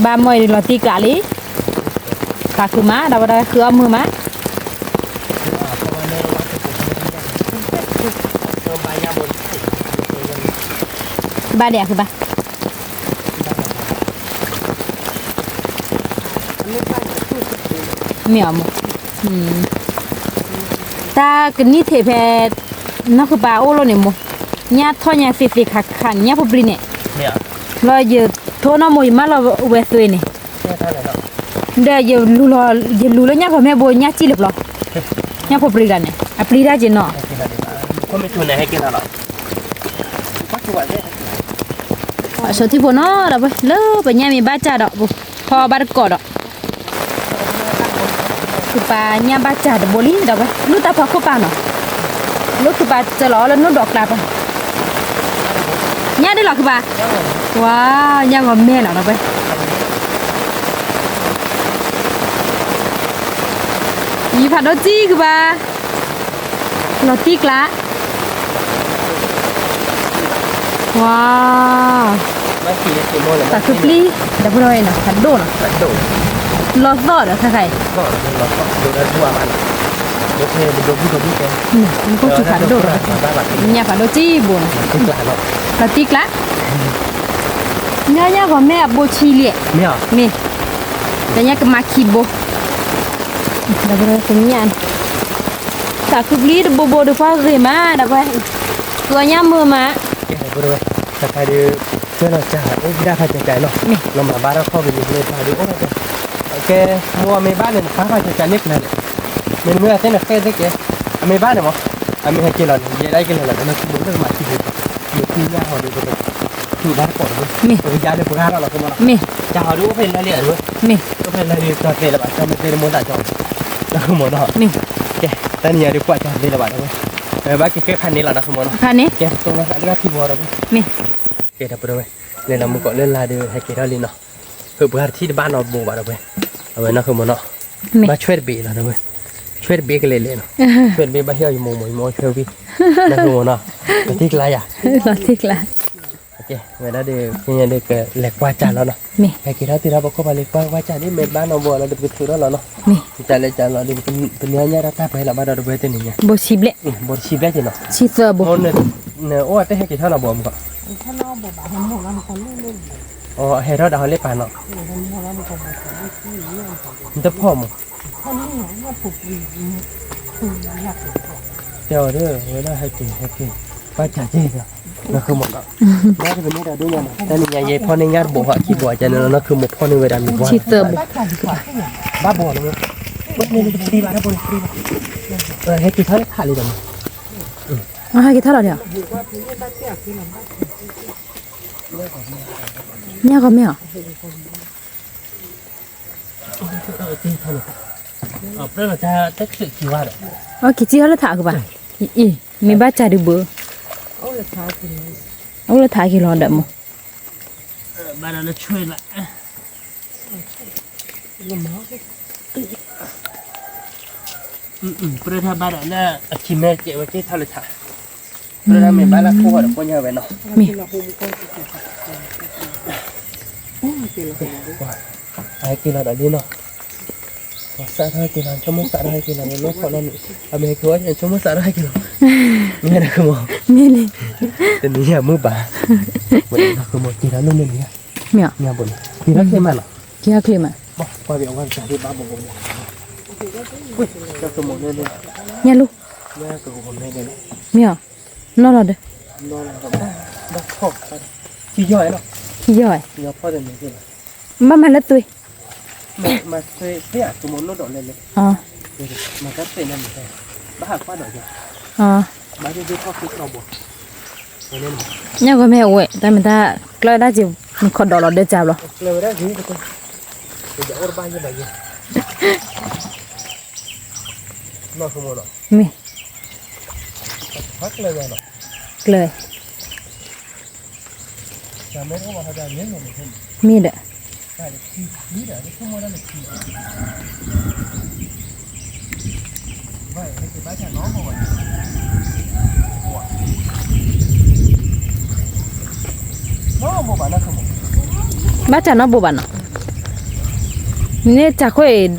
ဘၣ်မီၢ်အံၤလီၤတံၢ်ကျးလံ, သးခုမး ဒီးဝဲဒၣ်ဃုအီၣ်မုာ်မး, ဘၣ်ဒဲးအဃုဘၣ်, မ့ၢ်အီၤမိၢ်, တၢ်ကနံၣ်ထံးဖဲ နီၢ်ဃုပၤအိၣ်လိာ်န့ၣ်မိၢ်, ညၣ်ထီၣ်ညါသ့သ့ခါခါန့ၣ် ညၣ်ဖိပျံၤန့ၣ်, လီၤယထိနီၢ်မိၢ် ယမၢလီၤဝဲသွ့န့ၣ်, ဒီးယလူၤလၢညၣ်ဂီၤမဲဘိ ညၣ်စံၣ်လၢပျီ, ညၣ်ဖိပျံၤတဂၤန့ၣ် အပျံၤတၢ်က့ၤနီၤ, အဆိထံဖိနီၤ ဒီးပှၤလၢပညၣ်မ့ၢ်ဘၣ်စၢ်ဒီး ဖီဘၣ်တကိးဒီး ဃုပၤညၣ်ဘၣ်စၢ်တဘိလံ ဒီးဝဲ လူၢ်တၢ်ဖီခိၣ်ပာ်နီၤ, လၢဃုပၤစၢလီၤအီၤလၢနိၣ်ဒီးကျါပၤ, ညၣ်ဒ်လီၤဃုပၤ, ဝါ, ညၣ်ဂီၤမဲလီၤဒီးဝဲ, ယဖးဒိၣ်စံဃုပၤ, လီၤတံၢ်ကျါ ဝါ, သးခုပျံၤ ဒီပုၢ်ဒီဝဲၢ်နီၤ ဖးဒိၣ်နီၤ, လီၤသီၣ်ဒီးခဲခါအံၤ, မ့ၢ်ကိၣ်ထူဖးဒိၣ်, ညၣ်ဖးဒိၣ်စံဘိနီၤ, လီၤတံၢ်ကျါ, ညၣ်ညၣ်ဂီၤမဲအဘိဆံလံ, မ့ၢ်, ဒီးညၣ်ကမၤခံဘိ, ဒီပုၢ်ဒီဝဲၢ် သးခုပျံၤတဘိဘိဒီးပှၤဂ့ၤမး ဒီပုၢ်ဝဲၢ်, ဃုအီၣ်ညၣ်မုာ်မး, ဒီပုၢ်ဒီဝဲၢ်, တခါဒီး, ကဲလီၤစၢ်အိၣ်ကဒါဖးကၢကၢလီၤ, လီၤမၤဘၣ်ထီၣ်ခီၣ်ကလံၤလၢတၢ်ဒီးအိၣ်ကဲ, ကဲ, မိၢ်အမ့ၢ်ဘၣ်န့ၣ် နပာ်ဖးကၢကၢန့ၣ်ကျါန့ၣ်, မ့ၢ်မ့ၢ်အသ့ၣ်န့ၣ်ဃဲသ့ၣ်ကဲ, အမ့ၢ်ဘၣ်န့ၣ်မး, အမ့ၢ်ဟဲက့ၤလီၤန့ၣ် ယဲဒၣ်ကလဲၤလီၤဒီး နထံဘိလၢကမၤထံဘိ, မ့ၢ်ထံညၣ်ဟီဒီး ပကထူးဘၣ်တကိးဒီး, ပကယါလၢပှၤဂၤထီၣ်လီၤ ကမ့ၢ်နီၤ, တၢ်ဟီဒီးအိၣ်ဖဲလၢလံအဝဲ, အိၣ်ဖဲလၢလံကၠီၤသဲလၢၤဘၣ် ကၠီၤမ့ၢ်သဲတမိၢ်သးကၠီၤ, လၢကမ့ၢ်နီၤ, ကဲ, တနံၤညါဒီးကွၢ်ကၠီၤသဲလၢၤဘၣ်ဒီးဝဲ, ဘၣ်က့ၤကဲခါန့ၣ်လီၤနီၤ ကမ့ၢ်နီၤ, ခါန့ၣ်, ကဲ, ကဲထီၣ်ပရဝဲ, လဲၤလီၤမူကီးလၢလာ်ဒီးဟဲက့ၤထီၣ်လံနီၤ, ဖုပှၤတထံၣ်တဘၣ်နီတဘိဘၣ်ဒီးဝဲ, အဝဲနီၤ ကမ့ၢ်နီၤ, ဘၣ်ဆွဲတဘ့ၣ်လီၤဒီးဝဲ, ဆွဲတဘ့ၣ်ကလဲၤလဲၣ်နီၤ, ဆွဲတဘ့ၣ်ဘၣ်ဟ့ၣ်အီၤယမိၢ်မိၢ် ယမိၢ်ဆွဲဝံၤ, နီၤ ကမ့ၢ်နီၤ, လီၤတံၢ်ကျါယၤ, လီၤတံၢ်ကျါ ဝဲဒၣ်ဒီး ဖဲညါဒီးကလဲၤကွၢ်ကၢ်လီၤနီၤ, ဟဲက့ၤထီၣ်တုၤထီၣ်ပခိၣ်ပၤလံ ကွၢ်ကွၢ်ကၢ်န့ၣ် မ့ၢ်တဘၣ်နီတဘိလီၤဒီး ပကထုးထီၣ်လီၤနီၤ, ကလဲၤကၢ်လီၤဒီး ပန့ၢ်အီၣ်ညၣ်တၢ်တၢ်ပှဲၤလီၤဘၣ်ဒီးတဝဲတနံၤညါ, ဘိဆံဘျဲၣ်, ဘိတဆံဘျဲၣ်က့ၤနီၤ, ဆံသၢဘိ, နအိၣ်အတဟဲက့ၤထီၣ်နီၤဘိမကီး, အဟဲထီၣ်ဒီးဟီလ့ၣ်ပာ်နီၤ, နတဖီၣ်မး, တဲအီၤဒီး ဝဲဒၣ်ဟဲက့ၤ ဟဲက့ၤ ကွၢ်ကၢ်က့ၤဒီး နီၢ်ဃုမီၤနီၤ, ဘၣ်တကန့ၢ်တၢ်ဒိၣ်ညါနီၤ, တၢ်နံၤညါယဲဖီၣ်န့ၢ်ညၣ်တဘိဟီ ခံဘိအကန့ၣ်လီၤ နီၢ်ဃုမီၤဖီၣ်န့ၢ်ဝဲဒၣ်မ့ၢ်ဘၣ်, ဆံသၢဘိ, ဘၣ်ဘိနီၤ, ဘၣ်န့ၣ်တပတံၢ်ဘၣ် တၢ်ဘိန့ၣ်တပတံၢ်ဘၣ်, ဟဲက့ၤထီၣ်လၢထးလံဒီးမး, ဟဲက့ၤထီၣ်လီၤဒီး, ညၣ်ဂီၤမ့ၢ်အီၤ အက့ၤစံၣ်ထီၣ်လၢထးကဘၣ်, အံၤ မ့ၢ်ဘၣ်စၢ်ဒုးဘၣ်, အိၣ်လၢထးက့ၤလီၤဒီးမိၢ်, ဘၣ်ဒီးလၢဆွဲလၢ ပြၢထီၣ်ဘၣ်ဒီးလၢအခံမဲကဲးဝဲက့ၤထီၣ်လၢထး, ပြၢထီၣ်မ့ၢ်ဘၣ်လၢခိၣ်ဃီဒီးကိညါဝဲနီၤ, မ့ၢ် အဟဲက့ၤလီၤဒီးလံနီၤ, စးထီၣ်ဟဲက့ၤလီၤ ဆိကမိၣ်စးထီၣ်ဟဲက့ၤလီၤ လၢခိၣ်လီၤန့ၣ်, အမ့ၢ်ဟဲက့ၤဝဲဆိကမိၣ်စးထီၣ်ဟဲက့ၤလီၤ, မ့ၢ်နီၤ မ့ၢ်လံ, တနံၤညါမုၢ်ဘၣ်, ဝဲနီၤ ကမီၤက့ၤထီၣ်လၢန့ၣ်လံ, မ့ၢ်ဘိန့ၣ် က့ၤထီၣ်ချ့မးနီၤ, က့ၤထီၣ်ချ့မး, ဘၣ်ကွၢ်ဘၣ်အဝဲတၢ်ဒ်ဘၣ်ဘိဘိ, ကမီၤလၢန့ၣ်, ညါလူ, မ့ၢ်အီၤ, နီၢ်လီၤဒီး, ခံယီၢ်, ဘၣ်မၤလၢသွ့, ညၣ်ဂီၤမ့ၢ်အဝဲ တၢ်မတၤကျၢၢ်ဒၣ်က့ၤ နခီဒီးလီၤဒၢကၢဘျီ, မ့ၢ်, ကျၢၤ, မ့ၢ်ဒီး, ဘၣ်တၢ်နီတဘိဘၣ်နီၤ, န့ၣ်တၢ်ခွဲးဒီးလီၤ,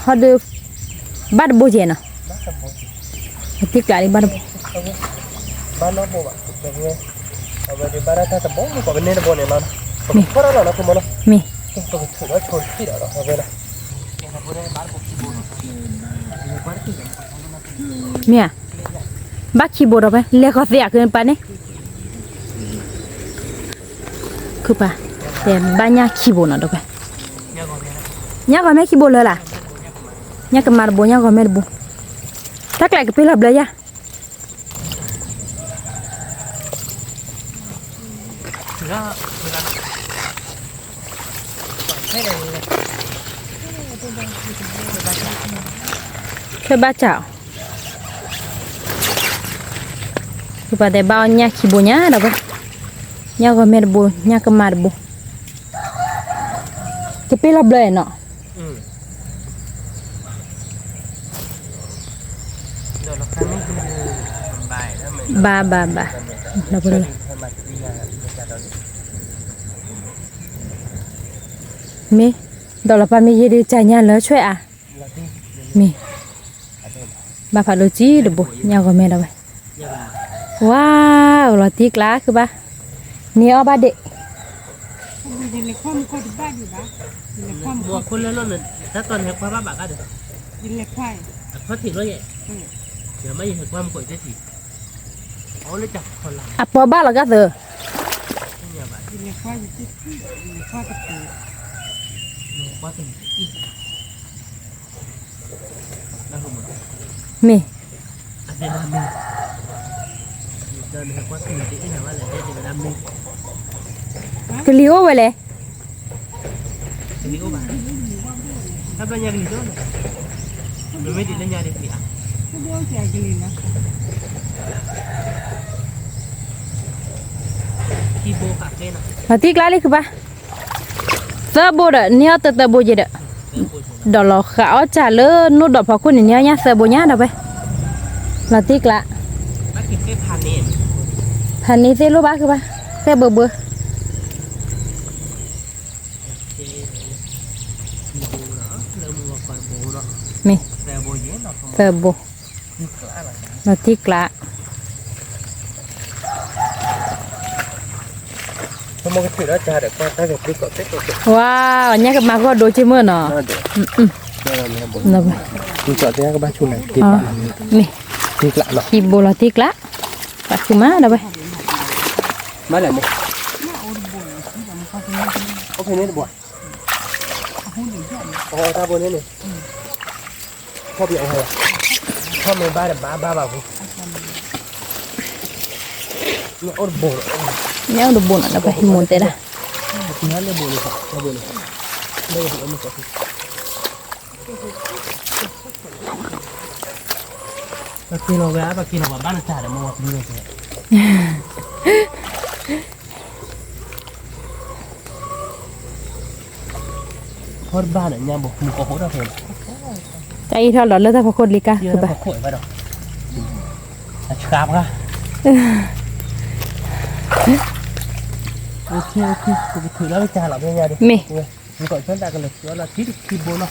ဟီဒီး, ဘၣ်တဘိယဲၢ်နီၤ, တံကျးလံဘၣ်တဘိ, ဘၣ်နီတဘိဘၣ်, မ့ၢ်, မ့ၢ်ဧါ, ဘၣ်ခံဘိဒီးဖဲ လဲၤဃီၤသ့အကပၤန့ၣ်, ခုပၤ, တဲဘၣ်ညၣ်ခံဘိနီၤဒီးဖဲ, ညၣ်ဂီၤမ့ၢ်ခံဘိလၢ်လၢ်, ညၣ်ကမါတဘိ ညၣ်ဂီၤမ့ၢ်တဘိ, တၢ်ကျးကပ့ၢ်လီၤဘျၢယၤ ခဲဘၣ်စး, ခုပၤတဲဘၣ်အီၤညၣ်ခံဘိညါဒီးဝဲ, ညၣ်ဂီၤမ့ၢ်တဘိ ညၣ်ကမါတဘိ, ကပ့ၢ်လီၤဘျၢနီၤ, ဘၣ်ဘၣ်ဘၣ်, မ့ၢ်, ဒီးလီၤပၢ်မ့ၢ်ယဲဒုးကၢ်ညါလၢဆွဲအါ, မ့ၢ်, ဘၣ်ဖးဒိၣ်ကံတဘိ ညၣ်ဂီၤမ့ၢ်ဒီးဝဲ, ဝါ, အိၣ်လီၤတံကျးခုဘၣ်, န့ၢ်အီၣ်ဘၣ်ဒ့ၣ် အပီဘၣ်လီၤကါသၢ, မ့ၢ်, ကလံၤအိၣ်ဝဲလဲၣ် မၤတံကျါလံခုဘၣ်, သၢဘိဒီး န့ၢ်အီၣ်တသၢဘိယဲဒီး, ဒီးလီၤဃးအီၣ်စၢ်လၢနိၣ်ဒီးဖီခိၣ်န့ၣ် န့ၢ်အီၣ်ညၣ်သၢဘိညါဒီးဝဲ, လီၤတံကျါ, ဖးန့ၢ်သ့ၣ်လိၣ်ဘၣ်ခုဘၣ်, သဲဘၢဘၢ မ့ၢ်, သၢဘိ, လီၤတံကျါ, ဝါ, ညၣ်ကမၤဂီၢ်ဒိက့ၤမုၢ်နီၤ, မ့ၢ်, ခံဘိလီၤတံကျါ, ပာ်ဃုမးဒီးဝဲ, မ့ၢ်အိၣ်တဘိနီၤ ဒီးပဟံးမူတဲဒၣ် ပက့ၤလီၤဝဲ ပက့ၤလီၤပှၤဘၣ်နတၢ်ဒီးမ့ၢ်ဝဲပျံၤဝဲကဲ ဖီတဘၣ်ဒီးညါဘိ မူကီၢ်ဟိၣ်ဒီးဖဲ တၢ်အံၤထီၣ်လီၤလၢတၢ်ဖီခိၣ်လံကါ ဖီခိၣ်ဘၣ်ဒီး အဆှါပှၤ ပကထုးလီၤဝဲကၢ်လီၤဖဲညါဒီး မ့ၢ် မူကီၢ်ဆၢတၢ်ကလဲၤထုးအီၤလီၤထံတခံဘိနီၤ မ့ၢ်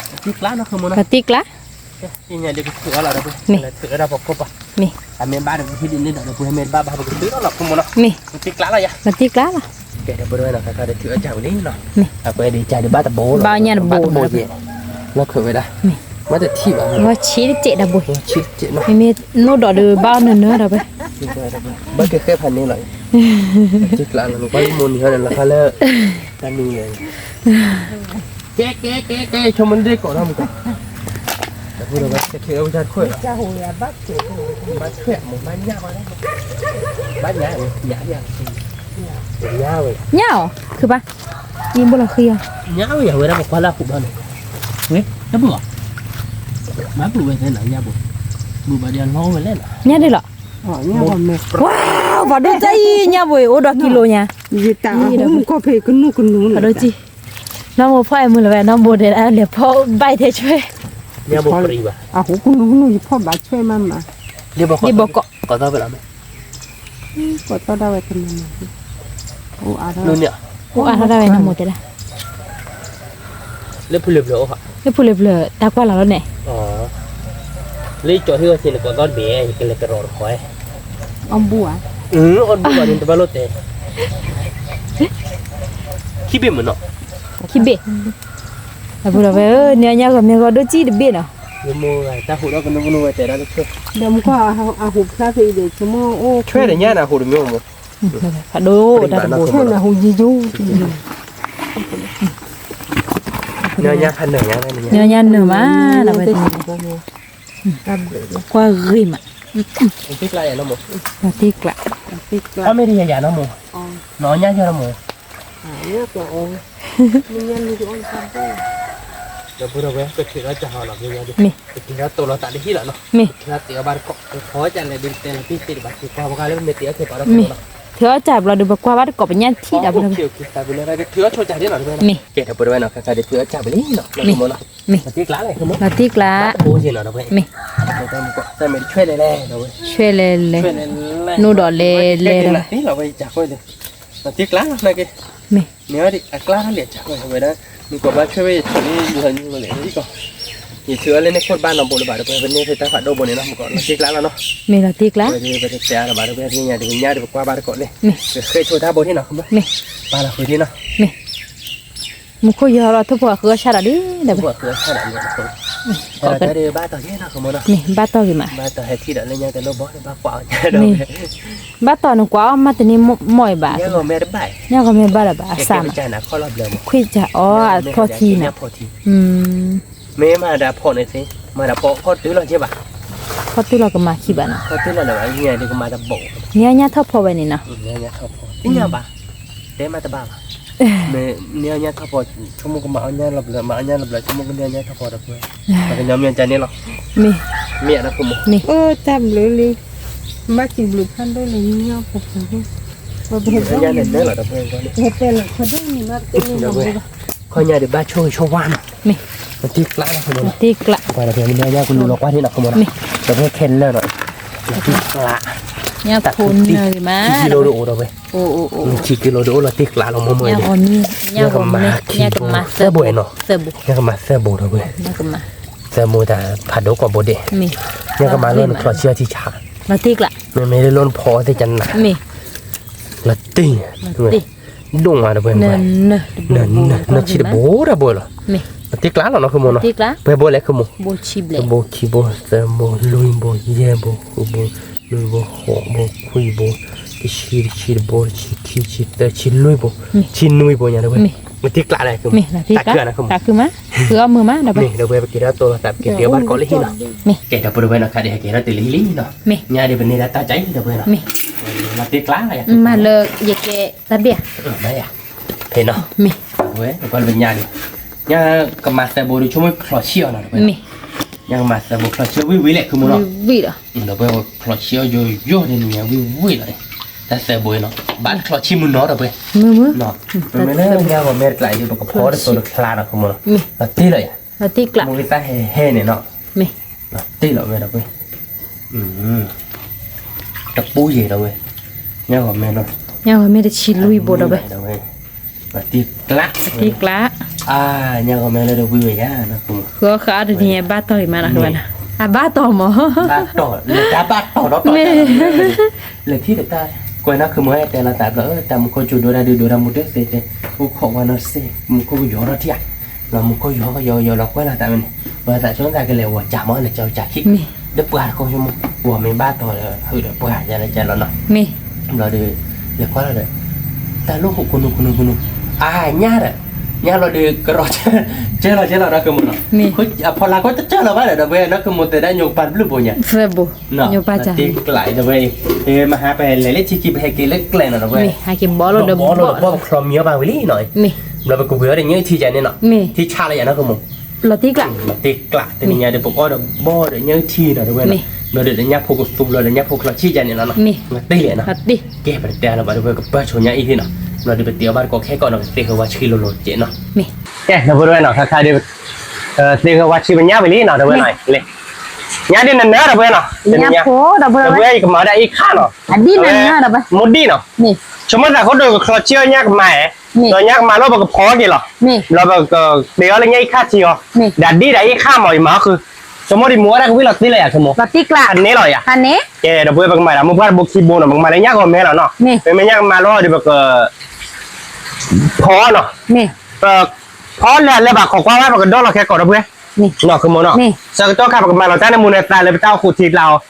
တံကျါနီၤ ဃုမနီၤ တံကျါ ပညါဒ်ကထုးအီၤလီၤဒီး မ့ၢ် ကလဲၤထုးဝဲဒၣ်ဖီခိၣ်ပၢ် မ့ၢ် အမ့ၢ်ဘၣ်ဒီးပဟံးဒ်န့ၣ်ဒီး ပဟဲမ့ၢ်ဘၣ်ဘၣ်ပကထုးလီၤလီၤ ဃုမနီၤ မ့ၢ် ပတံကျါလီၤယၤ ပတံကျါလီၤ ကဲဒီးပဝဲနီၤ ခါခါဒီးထုးအီၤကၢ်ဝံၤလံနီၤ မ့ၢ် အကွဲဒ်ကၢ်ဒ်ဘၣ်တဘိ ဘၣ်ညါတဘိ ဘၣ်တဘိယဲ လီၤခုးဝဲဒၣ် မ့ၢ် မ့ၢ်တထံၣ်ဘၣ် ဝဲဆံးတစဲးတဘိ ဆံးတစဲးနီၤ မ့မ့ၢ်နိၣ်ဒီးဒီးဘၣ်နၢၤနၢၤဒီးဝဲ ဘၣ်ကဲဃဲဖးန့ၢ်လီၤ တံကျါလီၤ နကွၢ်မူနံၤဟီန့ၣ် လီၤခါလၢ တၢ်နံၤ ကဲ ကဲ ကဲ ကဲ ဆိကမိၣ်ဒ့ကိးထီၣ်မူကီၢ် တၢ်ဖိဒီးဘၣ်ကဲထဲးဝဲတၢ်ခွဲးလီၤ ဘၣ်ထွဲးမူ ဘၣ်ညၣ်ဘၣ် ဘၣ်ညၣ် ညၣ်ယၤ ဝဲ, ညၣ်အီၤ, ခုဘၣ်, ယဘိလီၤဃံအီၤ, ညၣ်ဝဲယဝဲဒၣ်ပကွၢ်လၢအပူၤဘၣ်န့ၣ်, ဝဲ, တဘုၣ်အီၤ, မၤဘုၣ်ဝဲသဲနၤညၣ်ဘိ, ဘုၣ်ဘၣ်ဒီးလီဝဲလဲၣ်နၤ, ညၣ်ဒ်လီၤ, ဝါ, ပှၤဒိၣ်တၢ်အံၤညၣ်ဘိအံၤ အိၣ်ဒီးကံလိညါ, ကဖဲကနူၢ်ကနူၢ်, ပှၤဒိၣ်ကံ နီၢ်မိၢ်ဖီၣ်အဲၣ်မုၢ်လီၤဝဲ နီၢ်မိၢ်ဒဲးလဲၤဖီၣ်ဘၣ်ထဲဆွဲ, အဟူကနူၢ်ကနူၢ် ယဖီၣ်ဘၣ်ဆွဲမးမး, ဒ်ဘီကီး, ကိးသီၣ်ဝဲတနီၤ, အိၣ်အါထီၣ်ဒၣ်ဝဲနီၢ်မိၢ်တဲဒၣ်, လၢဖုလၢပျၢၤအိၣ်, လၢဖုလၢပျၢၤတၢ်ကွၢ်လီၤလီၤန့ၣ်, လၢယကၠီၤဟ့ၣ်ဝဲသ့ၣ်န့ၣ် ကိးသီၣ်တဘ့ၣ် ယကလဲၤတရီတခီ, အီၣ်ဘူၣ်ဧါ, အီၣ်ဘူၣ်ဘၣ်န့ၣ် တဘၣ်လိၣ်တဲ, ခံဘ့ၣ်မ့ၢ်နီၤ, ခံဘ့ၣ်, အပူၤလီၤဝဲဧၢ နညါဂီၤမ့ၢ်ဂီၤဒိၣ်ကံတဘ့ၣ်နီၤ, တၢ်ဟူးဒီးကနူကနူဝဲတဲဒၣ်တဖျၢၣ်, ဒီးမူကီၢ်အဟူးဖျါဖဲအံၤဒီး ဆိကမိၣ်အိၣ် ဆွဲတညါနဟူးတမ့ၢ်အိၣ်မး, ဖးဒိၣ်တၢ်တဘိ, နဟူးယံၤယိ, နညါနၢၤမး, ကွၢ်ဂ့ၤမး, တံကျး, မ့ၢ်တယၤယၤနီၢ်မိၢ်, နညါယၤနီၢ်မိၢ်, ဒီပုၢ်ဒီဝဲၢ် ပထုးထီၣ်စၢ်ဟီလီၤ, မ့ၢ်, ပထုးထီၣ်တိၢ်လီၤသးတဟံၣ်လီၤနီၤ, မ့ၢ်, ပထုးထီၣ်တ့ၢ်အီၣ်ဘၣ်တကိး, ပဖီစၢ်လဲၤဒုးတဲလီၤတံၢ်သ့ၣ်တဖၣ် ပကွၢ်ဘၣ်လၢမ့ၢ်တ့ၢ်အီၣ်ခဲပှၤဒီး, မ့ၢ်, ထုးထီၣ်စၢ်ဘျီဒီး ပကွၢ်ဘၣ်တကိး ပညၣ်ထံၣ်ဒီး, ထုးထီၣ်စၢ်ဒ်နီၤ, မ့ၢ်, ကဲဒီပုၢ်ဒီဝဲၢ်နီၤ ခဲခါဒုးထုးထီၣ်စၢ်ပလံနီၤ, မ့ၢ်, မ့ၢ်, လီၤတံၢ်ကျါလဲၣ်, လီၤတံၢ်ကျါ, မ့ၢ်, တၢ်မ့ၢ်တဆွဲလဲၣ်လဲၣ်, ဆွဲလဲၣ်လဲၣ်, နိဒီးလဲၣ်လဲၣ်ဒီး, လီၤတံၢ်ကျါလီၤ, မ့ၢ် မ့ၢ်အီၤဒ်အကျါထီၣ်လဲၣ် စၢ်ဝဲဒၣ်, မုၢ်ကီးဘၣ်ဆွဲဝဲယဆိးန့ၣ် ယဟဲညူလဲၣ်အံၤကီး, ယထုးအီၤလၢန့ၣ်ခိၣ်တဘၣ်နီတဘိလၢၤဘၣ်ဒီး ပဝဲပန့ၢ်ဖဲတၢ်ဖးဒိၣ်ဘိန့ၣ်နီၤ, မုၢ်ကီးလီၤတံၢ်ကျါလီၤနီၤ, မ့ၢ်လီၤတံၢ်ကျါ, ပတဲအါလီၤဘၣ်ဒီး ပညါဒုးကညါဒီး ပကွၢ်ဘၣ်တကိးန့ၣ်, ပဃ့ဆိတၢ်ဘိထံၣ်နီၤ, မ့ၢ်, ပာ်လီၤဃုာ်ထံၣ်နီၤ, မ့ၢ်, မူခိၣ်ယီၤလီၤထိၣ်ဖိအဃုအီၣ်ဆၣ်ဒီးလံ, ဒီး, မ့ၢ်, ဘၣ်တီၢ်က့ၤမး, ဘၣ်တီၢ်ဟဲထံၣ်ဒီးလၢညါတလိၣ်ဘီဒီး ဘၣ်ကွၢ်အီၤညါဒီး, မ့ၢ်, ဘၣ်တီၢ်နကွၢ်အီၣ်မးတန့ၢ်မီၢ်အံၤဘၣ်, ညါဂီၤမ့ၢ်တဘၣ်, ညါဂီၤမ့ၢ်ဘၣ်ဒီးဘၣ်အစၢ်မး, ခွံစၢ်အီၣ်အဖီထံနီၤ, မ့ၢ်မၤဒၣ်ဖီန့ၣ်သ့, မၤဒၣ်ဖီခီတုၤလီၤက့ဘၣ်, ခီတုၤလီၤကမၤခံဘၣ်နီၤ, ခီတုၤလီၤလၢၤဘၣ်, ဒ်ကမၤတဘိ, န့ၢ်အီၣ်ညၣ်ထီၣ်ဖီဝဲန့ၣ်နီၤ, သ့ၣ်ညါဘၣ်, တဲမးတဘၣ်ဘၣ်, မ့ၢ်န့ၢ်အီၣ်ညၣ်ထီၣ်ဖီ, ဆိကမိၣ်ကမၤအီၣ်ညၣ်လီၤဘျၢၤ, မၤအီၣ်ညၣ်လီၤဘျၢၤ ဆိကမိၣ်ကန့ၢ်အီၣ်ညၣ်ထီၣ်ဖီဒီးပှဲၤ, ပှၤကညီမ့ၢ်ကန့ၣ်လီၤ, မ့ၢ်, မ့ၢ်အတၢ်ဖိမး, မ့ၢ်, အိၣ်တၢ်ဘျုးလံ, ဘၣ်စံးဘျုးဖးဒိၣ်လံ, ညၣ်ပှဲၤ, ညၣ်န့ၣ်လီၤဒီးပှဲၤ, ခီညါဒုးဘၣ်ဆိၣ်ဂ့ၤဆိၣ်ဝါနီၤ, မ့ၢ်, လီၤတံၢ်ကျါနီၤ, လီၤတံၢ်ကျါ, ပှၤဒီးပှဲၤမ့ၢ်ညါကလူၤလီၤကွၢ်ထံနီၤ ခီမီနီၤ, ဒီးပှဲၤခဲလၢာ်နီၤ, လီၤတံၢ်ကျါ, ညၣ်ဖိနၢၤဂ့ၤမး, ခံကံလိဒိၣ်အိၣ်ဒီးပှဲၤ, ခံကံလိဒိၣ်အိၣ်လီၤတံၢ်ကျါလီၤ မိၢ်မိၢ်, ညၣ်ကမၤခံဘိ, သၢဘိနီၤ, ညၣ်ကမၤသၢဘိဒီးပှဲၤ, သၢဘိတၢ်ဖးဒိၣ်ကိးဘိဒဲး, ညၣ်ကမၤလီၤနချီဆံအီထံဆး, မ့မ့ၢ်လၢလီၤနဖီသ့ၣ်ကနၤ, လီၤတံၢ်, ဒိၣ်မးဒီးပှဲၤ, နၢၤဆံတဘိဒီးပှဲၤလီၤ, လီၤတံၢ်ကျါလီၤနီၤ ခီမီနီၤ, ပှဲၤဘိလဲၣ် ခီမီ, တဘိ ခံဘိ သၢဘိ လွံၢ်ဘိ ယဲၢ်ဘိ ဃုဘိ နွံဘိ ဃိးဘိ ခွံဘိ, တဆံ တဆံတဘိ တဆံခံ တဆံသၢ တဆံလွံၢ်ဘိ, တဆံနွံဘိညါဒီးပှဲၤ, လီၤတံၢ်ကျါလဲၣ် ခီမီ, တံၢ်ကျါ, တၢ်ခုမး, ဃုအီၣ်မုာ်မးဒီးပှဲၤ, မ့ၢ်ဒီးပှဲၤ ပက့ၤထီၣ်တိၢ်လီၤသး ပက့ၤတုၤဘၣ်တကိးလၢဟံၣ်နီၤ, ကဲဒီပုၢ်ဒီဝဲၢ်နီၤ ခါဒံးဟဲက့ၤထီၣ်တုၤလၢဟံၣ်လံနီၤ, ညါဒံးပန့ၢ်ဒၣ်တၢ်ကၢ်အံၤဒီးပှဲၤနီၤ, လီၤတံၢ်ကျါ, မၤလၢယကဲတၢ်ဘ့ၣ်, မ့ၢ်, ဖဲနီၤ, ဝဲ ပကွၢ်လၢပညါဒံး, ညါကမၤသၢဘိဒီး ဆိကမိၣ်ချီဆံအီၤနီၤ, ညါကမၤသၢဘိချီဆံအီၤဝံၣ်ဝံၣ်လဲၣ် ခီမီနီၤ, ဒီးပှဲၤချီဆံအီၤယိာ်ယိာ်ဒ်န့ၣ်ညါဝံၣ်ဝံၣ်လီၤ, တၢ်သၢဘိနီၤ ဘၣ်ချီဆံမုၢ်နီၤဒီးပှဲၤ, မ့မ့ၢ်လၢညါဂီၤမ့ၢ်တကျါအံၤဒီး ပကဖီတသိးတချါနီၤ ခီမီနီၤ, လီၤတံၢ်လီၤယၤ, လီၤတံၢ်ကျါ, မ့ၢ်ဝံသးဟဲဟဲန့ၣ်နီၤ, လီၤတံၢ်လီၤဝဲဒီးပှဲၤ, တပူၤယဲၢ်ဒီးဝဲ, ညါဂီၤမ့ၢ်လီၤ, ညါဂီၤမ့ၢ်တဆံလွံၢ်ဘိဒီးဝဲ, လီၤတံၢ်ကျါ, တံၢ်ကျါ, ညါဂီၤမ့ၢ်လၢဒ်ဝံဝဲယၤနီၤ, ဃုအီၣ်ဃုအီတနံၤဘၣ်တီၢ်ဂ့ၤမးနီၤ, အဘၣ်တီၢ်မး, ဘၣ်တီၢ်, လၢတၢ်ဘၣ်တီၢ်ဒီးတီၢ်, လၢခံဒီးတၢ်, ကွဲးနီၤ ခီမီ တဲလီၤသးဘျီ တၢ်မူခိၣ်ကၠိဒိတၢ်ဒုးဒိတၢ်မူတသ့တဲ, အိၣ်ခိးဝဲနီတစဲး, မူခိၣ်ကယီၤထီၣ်ထံၣ်ဧါ, လီၤမူခိၣ်ယီၤကယီၤယီၤလီၤကွဲးလီၤသးဝဲန့ၣ်, ဝဲသးဆိသးကလဲၤဝီၤကၠးမး လဲၤကၠီကၠးခံ, လၢပှၤတခီဆိကမိၣ်, ဝီၤမ့ၢ်ဘၣ်တီၢ်ဒီး ဟုးဒီးပှၤယၤလၢကၠးလီၤနီၤ, ဘျီဒီး, လဲၤကွၢ်လီၤဒီး, တၢ်လိၣ်ဃုာ်ကနူၤကနူၤကနူၤ, အါညါဒီး, ညါလီၤဒီးကရီ ကၢလီၤကၢလီၤနီၢ်ခမူနီၤ, အဖီလာ်ခိၣ်တကၢလီၤဘၣ်ဒီး ဒီပုၢ်ဝဲၢ် နီၢ်ခမူတဲဒၣ်ညိကပၤတဘျုးဘိညါ, သ့ၣ်ညိပၤတၢ် တ့ကျး ဒီပုၢ်ဝဲၢ်, မဟါပလဲၤလၢထံခံ ပဟဲက့ၤလၢကျဲနီၤ ဒီပုၢ်ဝဲၢ်, ဟဲက့ၤဘီလီၤဒီးဘီလီၤ ပဘီပချီမံၤအီၣ်ဘၣ်ဝံၤလံနီၤ, ဘျီပကဝံၤအီၤဒီးညၣ်ထံကန့ၣ်နီၤ, ထံဆါလီၤယၤနီၢ်ခမူ, လီၤတ့ကျး, လီၤတ့ကျး တနံၤညါဒီး ပကအီၣ်ဒီးဘီဒီးညၣ်ထံနီၤ ဒီပုၢ်ဝဲၢ်နီၤ, ဘျီဒီးညၣ်ဖိကသူဘျီဒီးညၣ်ဖိချီဆံကန့ၣ်လီၤနီၤ, တ့လံနီၤ, ကဲပတဲလီၤဘၣ်ဒီပုၢ်ဝဲၢ် ကပၢၢ်ဆိညါအံၤသ့ၣ်နီၤ, ဘျီဒီးပတ့အီၣ်ဘၣ်တကိးခဲကိးနီၤ ကသ့ၣ်ဃၢၤဝါဆှံလိၤလိၤကဲနီၤ, ကဲ ဒီပုၢ်ဝဲၢ်နီၤ ခါခါဒီး သ့ၣ်ဃၢၤဝါဆှံပညၣ်ဝံၤလံနီၤ ဒီပုၢ်ဝဲၢ်နီၤ, ညါဒ်နနၢၤဒီပုၢ်ဝဲၢ်နီၤ, ဒီပုၢ်ဝဲၢ်ယကမၤဒၣ်အံၤခါနီၤ, မိၢ်ဒံၣ်နီၤ, ဆိကမိၣ်သးခိၣ်ဒိၣ်ကချီဆံအီၣ်ညၣ်ကမၤ, ဒီးညၣ်ကမၤလီၤပကဖီက့ၤလီၤ, ဘျီပကဘ့ၣ်အီၤလၢညၣ်အံၤခါထံအီၤ, ဒီးဒ်ဒီးအံၤခါမး ယမၤအီၣ်ဃုာ်, ဆိကမိၣ်ဒံးမိၢ်ဝဲဒၣ်ကဝံၣ်လီၤတ့လၢယၤဆိကမိၣ်, ဟးန့ၢ်လီၤယၤ, ကဲ ဒီပုၢ်ဝဲၢ် ပကမၤဒီး မိၢ်ပှၢ်တဘိခံဘိနီၤ ပကမၤလၢညၣ်ဂီၤမဲလီၤနီၤ, မ့မ့ၢ်ညၣ်ကမၤလီၤဒီးပက ဖီနီၤ, ပဖီလၢလဲၤဘၣ်ခိးကွၢ်ဝဲ ပကဒီလီၤခဲကိးဒီပုၢ်ဝဲၢ်, နီၢ်ခမူနီၤ, ဆၢကတီၢ်ခါပကမၤလီၤတၢ်နၢမူနသါလၢပတၢ်အိၣ်ဃုာ်ထံကျါအီၤ,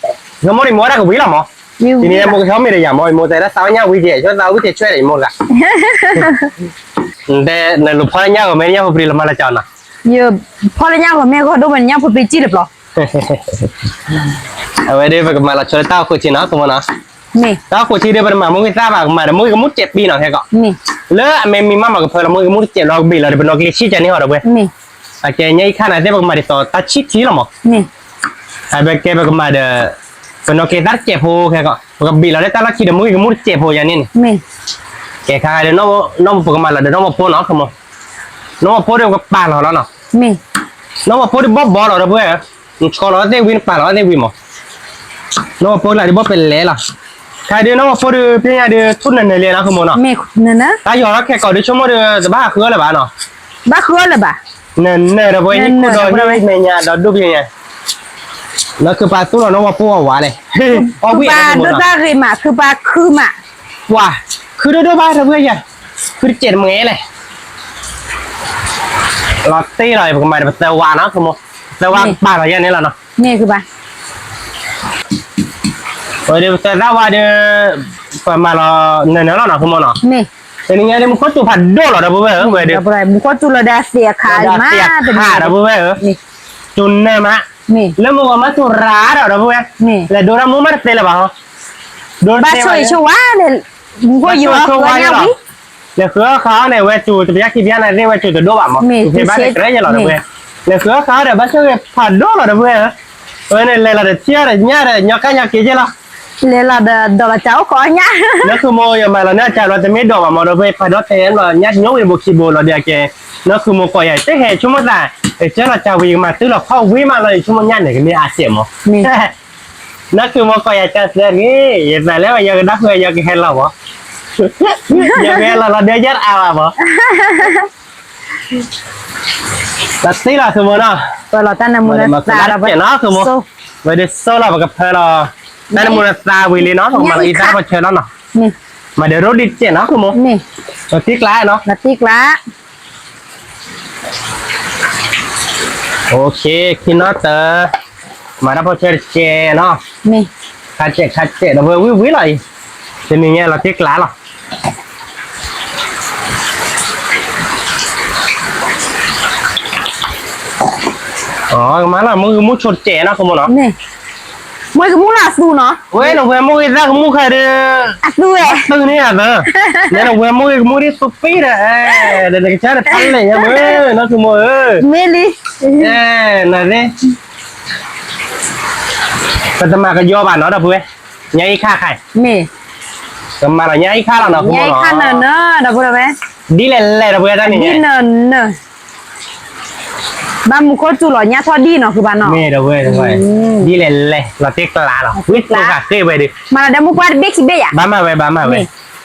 ဆိကမိၣ်ဒံးမိၢ်ဝဲဒၣ်ကဝံၣ်လီၤမး, တနံၤညါမိၢ်ကဆီမ့ၢ်ဒီးယၤမး မိၢ်တဲဒၣ်သးအီၣ်ညၣ်ဝံၤက့ၤ ဆိသးဝံၣ်က့ၤဆွဲဒီးယမိၢ်တဂၤ တဲနလူၤဖီလၢညၣ်ဂီၤမဲ ညၣ်ဖိပြံလီၤမၤလီၤကၠီနီၤ, ဖီလၢညၣ်ဂီၤမဲကီၢ်ဒိၣ်ဝဲန့ၣ် ညၣ်ဖိပြံကံၣ်တဘျီ, အဝဲဒၣ်ပကမၤလီၤဆီလၢတၢ်အိၣ်ဃုာ်ထံနီၤ ခမူနီၤ, တၢ်အိၣ်ဃုာ်ထံဒီးပတမၤမူဂ့ၤသၣ်ဘၣ် ကမၤဒီးမူဂ့ၤကမူၣ်တစဲးပံနီၤ ခဲကိး, လၢအမ့ၢ်မံမးမးကဖၢလီၤ မူဂ့ၤကမူၣ်တစဲးလီၤ ကဘ့ၣ်လီၤဒီးပနီၣ်ကျ့ဆံၣ်ကန့ၢ်အီၤဒီပုၢ်ဝဲၢ်, အကဲညါအံၤခါန့ၣ်သ့ၣ် ပကမၤဒ်သိးတၢ်ဆံၣ်ထံလီၤမး, အဝဲကဲပကမၤဒီး ပနီၣ်ကျ့သၣ်တစဲးဖိခဲကိး ပကဘ့ၣ်လီၤလၢတၢ်လီၢ်ခံဒီးမူဂ့ၤကမူၣ်တစဲးဖိယၤန့ၣ်န့ၣ်, ကဲခါဒီး နီၢ်ပကမၤလီၤဒီးနီၢ်မဖိနီၤ ခမူ, နီၢ်မဖိဒီးပကပာ်လီၤလီၤနီၤ, နီၢ်မဖိဒီးဘီၣ်ဘီလီၤဒီပုၢ်ဝဲၢ်, နဆီလီၤသ့ၣ်ဝံၤ နပာ်လီၤသ့ၣ်ဝံၤမး, နီၢ်မဖိလၢဒုးဘီၣ်ပလဲလီၤ, ခါဒီးနီၢ်မဖိဒီး ဖဲညါဒီး ထူၣ်နၢၤနၢၤလံနီၤ ခမူနီၤ, တၢ်ယီၤထီၣ်ခဲကိးဒီး ဆိကမိၣ်ဒီး တဘၣ်ဃုအီၣ်လၢၤဘၣ်နီၤ, ဘၣ်ဃုအီၣ်လၢၤဘၣ်, နၢၤနၢၤဒီပုၢ်ဝဲၢ် ဟံၣ်ခိၣ်ဒီးဟံၣ်မဲာ်ညါဒီးဒိၣ်ဖဲညါ, လၢခုပာ်သူၣ်လီၤနီၢ်မဖိအဝၤလဲၣ်, အီၣ်ဝံၣ်ဒိၣ်တၢ်ဂ့ၤမး ခုပာ်ခုမး, ပှၤ, ခုဒိၣ်ဒိၣ်ဘၣ်ဒီပုၢ်ဝဲၢ်ယၤ, ခုတစဲးတမှဲလဲၣ် လီၤတ့ၢ်လီၤ ပကမၤဒီးပသၢဝါနီၤ ခမူ, သၢဝါပာ်လီၤယၤန့ၣ်လီၤနီၤ, ဝဲဒီးပသၢသၣ်ဝါဒီး ပမၤလီၤနၢၤနၢၤလီၤနီၤ ခမူနီၤ, တနံၤညါဒီးမူခိၣ်စူၤဖးဒိၣ်လီၤဒီပုၢ်ဝဲၢ်ဧၢ ဝဲဒီး မူခိၣ်စူၤလီၤဒီးသ့ၣ်အခါမး သ့ၣ်အခါဒီပုၢ်ဝဲၢ်ဧၢ, စူၤနၢၤမး, လၢမုၢ်ဂီၤမးစူၤရၤဒီးဒီပုၢ်ဝဲၢ်, လဲၤဒိတၢ်မူမးတသ့လၢၤဘၣ်ဟီ, ဒိတသ့ဘၣ် ဘၣ်ဆိၣ်ဂ့ၤဆိၣ်ဝါ, မူခိၣ်ယိၤအီၤဃုအီၣ်ညၣ်ဝံၤ, လဲၤဃုအီၣ်ဃုအီၣ်န့ၣ် ဝဲစူၤတပျၢ်ခံပျၢ်န့ၣ်သ့ၣ် ဝဲစူၤတဒိၣ်ဘၣ်မး, စူၤဖဲဘၣ်တကြၢးယဲလီၤဒီပုၢ်ဝဲၢ်, လဲၤဃုအီၣ်ဃုအီၣ်ဒီး ဘၣ်ဆိၣ်ဂ့ၤဖးဒိၣ်လီၤဒီပုၢ်ဝဲၢ်ဧၢ, အဝဲန့ၣ်လဲၤလီၤဒီးထံၣ်အီၣ်ဒီးညၣ်ဒီး ညီကၣ်ညီက့ယဲလီၤ လဲၤလီၤဒီးဒိးလီၤကၢအိၣ်ဃုအီၣ်ညၣ်, လၢခုမူယမၤလီၤန့ၢ်အကၢဘျီ တမ့ၢ်ဒိးဘၣ်မးဒီပုၢ်ဝဲၢ် ဖးဒိၣ်ထဲလီၤ ညၣ်တညိဝံၤဘိခံဘိလီၤဒီးအကဲ, လၢခုမူကိးယၤ တဟဲဆိကမိၣ်သး, ကၢလီၤကၢဝံၤ ယကမၤတုၤလီၤခီၣ်ဝံၤမးလီၤ ယဆိကမိၣ်ညၣ်န့ၣ် ကမ့ၢ်အစဲးမး လၢခုမူကိးယၤကၢစဲးဂ့ၤ ယသးလၢယကဒါဃုာ် ယကဟဲလီၤမး, ယကဟဲလီၤလီၤဒီးယဲတအါဘၣ်မး, လီၤတ့ၢ်လီၤခုမူနီၤ, ပလီၤတၢ်နၢမူနသါနီၤ, ဝဲဒၣ်စိၢ်လီၤ ပကဖၢလီၤ, တၢ်နၢမူနသါဝံၤလံနီၤ ပကမၤလီၤအံသၣ်ပဆၢလီၤနီၤ, မၤဒီးရိဒ်စဲးနီၤ ခုမူ, တံကျါနီၤ, ခံနီၤတၢ် မၤတၢ်ဖိဆၢတကဲနီၤ, ခါစဲးခါစဲးဒီးဝဲဝံၤဝံၤလီၤအံၤ, တနံၤညါလီၤတံကျါလီၤ, မၤလီၤ မုၢ်ကမူၣ်ဆိတစဲးနီၤ ခုမူနီၤ, မ့ၢ်ကမူၣ်လီၤအသူနီၤ, ဝဲနဝဲမုၢ်ဂ့ၤသၣ်ကမူၣ်ခါဒီး, အသူဝဲ, အသူန့ၣ်အသၢ, နနဝဲမုၢ်ဂ့ၤကမူၣ်ဒ်သူပံဒီး, ဒီးနကစၢ်တဖးလဲၣ်ညါမ့ၢ်နီၤ ခုမူဧၢ, မ့ၢ်လံ, နသ့ ပတမၤကယီဘၣ်နီၤ ဒီပုၢ်ဝဲၢ်, ညါအံၤခါခါ, မ့ၢ်, ကမၤလီၤညါအံၤခါလီၤနီၤ ခုမူနီၤ, ဒ်လဲၣ်လဲၣ် ဒီပုၢ်ဝဲၢ် တၢ်န့ၣ်, ဘၣ်မူခိၣ်စူၤလီၤညါထီၣ်ဒ်နီၤ ခုဘၣ်နီၤ, မ့ၢ်ဒီပုၢ်ဝဲၢ်, ဒ်လဲၣ်လဲၣ် လီၤတံကျါလီၤ ဝံၣ်သိဃာ်ဃ့ၢ်ဝဲဒီး, မၤလီၤဒီးမူပှၢ်တဘ့ၣ်ခံဘ့ၣ်ယၤ, ဘၣ်မၤဝဲ ဘၣ်မၤဝဲ,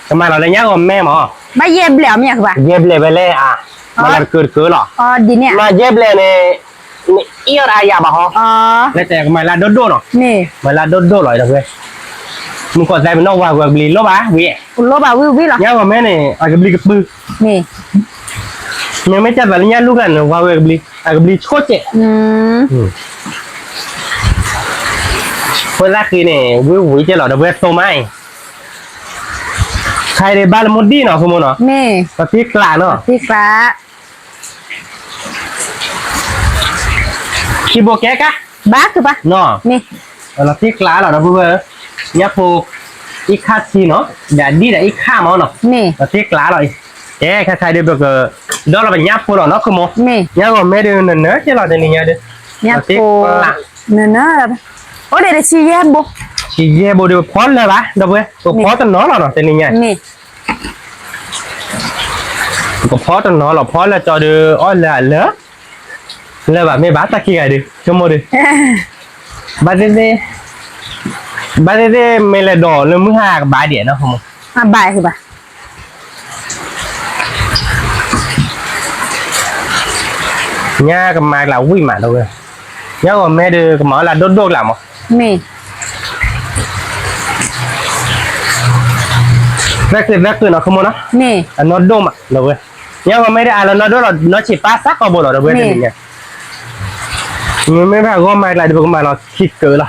ကမၤလီၤလၢညါဂီၤမဲမး, ဘၣ်ယဲၢ်ဘျဲၣ်အီၤမ့ၢ်ယၤ ခုဘၣ်, ယဲၢ်ဘျဲၣ်ဝဲလဲၣ်ဧါ, မၤလီၤတကၢတကၢလီၤ, မၤယဲၢ်ဘျဲၣ်န့ၣ်, နအံၣ်အီၤတအါယၤဘၣ်ဟီ, လၢတဲကမၤလၢဒိၣ်ဒိၣ်နီၤ, မၤလၢဒိၣ်ဒိၣ်လီၤ ဒီပုၢ်ဝဲၢ်, မုၢ်ကီၢ်သဲးပနီၣ်ဝၤကွံာ်အကဘျံးလိၣ်ဘၣ်ဝံၤ, လိၣ်ဘၣ်ဝံၤဝံၤလီၤ, ညါဂီၤမဲန့ၣ် အကဘျံးကပုၢ်, မ့ၢ်မ့ၢ်ကၢ်သးလၢညါလူၢ်ခါန့ၣ် ဝၤဝဲကဘျံး, အကဘျံးဆိကဲး, ဖိသၣ်ဃံန့ၣ် ဝံၤဝံၤကဲလီၤ ဒီပုၢ်ဝဲၢ် သိမးအံၤ, ခါအံၤဒ်ဘၣ်လၢမူဒံၣ်နီၤ ဖိမုၣ်နီၤ, ပသံကျးနီၤ, ပသံကျး, ခံဘိကဲကါ, ဘၣ်ကဘၣ်နီၤ, လီၤတံၢ်ကျါလီၤ ဒီပုၢ်ဝဲၢ်, ညၣ်ဖိ အံၣ်ခါဆံနီၤ, ဒီးဒ်ဒီးအံၣ်ခါမးနီၤ, လီၤတံၢ်ကျါလီၤအံၤ, ကဲ ခဲခါဒုး ပက ဒီးလီၤပညၣ်ဖိလီၤနီၤ ခိမိၢ်, ညၣ်ဂီၤမဲဒုး နနၢ်ကဲလီၤတနံၤညါဒုး, ညၣ်ဖိ လီၤတံၢ်ကျါ, နနၢ်, အိၣ်ဒံးတဆံယဲၢ်ဘိ, ဆံယဲၢ်ဘိဒုး ပဖီလၢာ်ဘၣ် ဒီပုၢ်ဝဲၢ်, ပဖီတနီၤလီၤနီၤ တနံၤညါ ပကဖီတနီၤလီၤ ဖီလၢာ်ကၠီဒုး အီၣ်လၢာ်လၢာ်, လၢာ်ဘၣ်မ့ၢ်ဘၣ်တၢ်ခံဂၤဒုး ဆိကမိၣ်ဒုး, ဘၣ်သ့ၣ်သ့ၣ်, ဘၣ်သ့ၣ်သ့ၣ် မ့ၢ်လဲၤဒိးလၢမုၢ်ဟါကဘၣ်ဒံးနီၤ ခိမိၢ်, ဘၣ်ဘၣ်, ညၣ်ကမၤကျါဝံၣ်မး ဒီပုၢ်ဝဲၢ်, ညၣ်ဂီၤမဲဒုး ကမၤအီၣ်လၢဒိၣ်ဒိၣ်ကျါမး, မ့ၢ် သၢကုာ်သၢကုာ်နီၤ ခိမိၢ်နီၤ, အနီၢ်ဒိၣ်မး ဒီပုၢ်ဝဲၢ်, ညၣ်ဂီၤမဲဒုး အလီၤနီၢ်ဒိၣ်လီၤ နီၢ်ဆံးပၢ်စးကီးဘိလီၤ ဒီပုၢ်ဝဲၢ် တနံၤညါ, မ့မ့ၢ်ဘၣ်ဂီၢ်မၤကျါဒုး ပကမၤလီၤခံကုာ်လီၤ.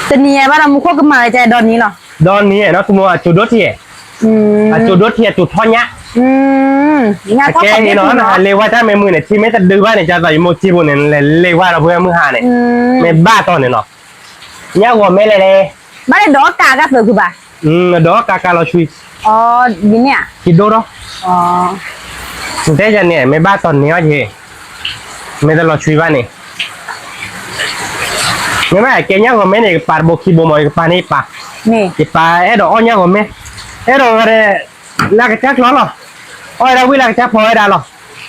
တနံၤညါဘၣ်ဒီး မူခိၣ်ကမၤဝဲကဒီနံၤလီၤ, ဒီနံၤနီၤ ခိမိၢ် အစိၤဒိၣ်ထံး, အစိၤဒိၣ်ထံး အစိၤထီၣ်ညၣ်, အကဲအံၤနီၤ နဟးလ့ဝါတၢ်မ့ၢ်မုာ်န့ၣ် ထံမ့ၢ်တဒုဘၣ်န့ၣ် ကၢ်သိးယမိၢ်ကံဘိန့ၣ် လဲၤလ့ဝါဒီးပုၢ်ဝဲၢ်မုၢ်ဟါန့ၣ်, မ့ၢ်ဘၣ်တီၢ်န့ၣ်နီၤ, ညၣ်ဂီၤမဲလဲၣ်လဲၣ်, ဘၣ်လဲၣ်ဒီးကးကၢ်သုးခုဘၣ်, ဒီးကးကးလီၤဆွံ, ဒ်န့ၣ်ဧါ, ခံဒိၣ်ဒီး, တဲယၤန့ၣ် မ့ၢ်ဘၣ်တီၢ်န့ၢ်အီၤက့ၤ, မ့ၢ်တလီၤဆွံဘၣ်န့ၣ် မ့ၢ်ဘၣ်ကဲညၣ်ဂီၤမဲန့ၣ် ယကပာ်တဘိခံဘိမး ယကပာ်န့ၢ်ယပၢ်, ယပၢ်အဲၣ်ဒိးအီၣ်ညၣ်ဂီၤမဲ, အဲၣ်ဒိးဝဲဒၣ် လၢကစၢ်ကျီလီၤ, အီၣ်ဝဲဒၣ်ဝံၣ်လၢကစၢ်ဖီဝဲဒၣ်လီၤ,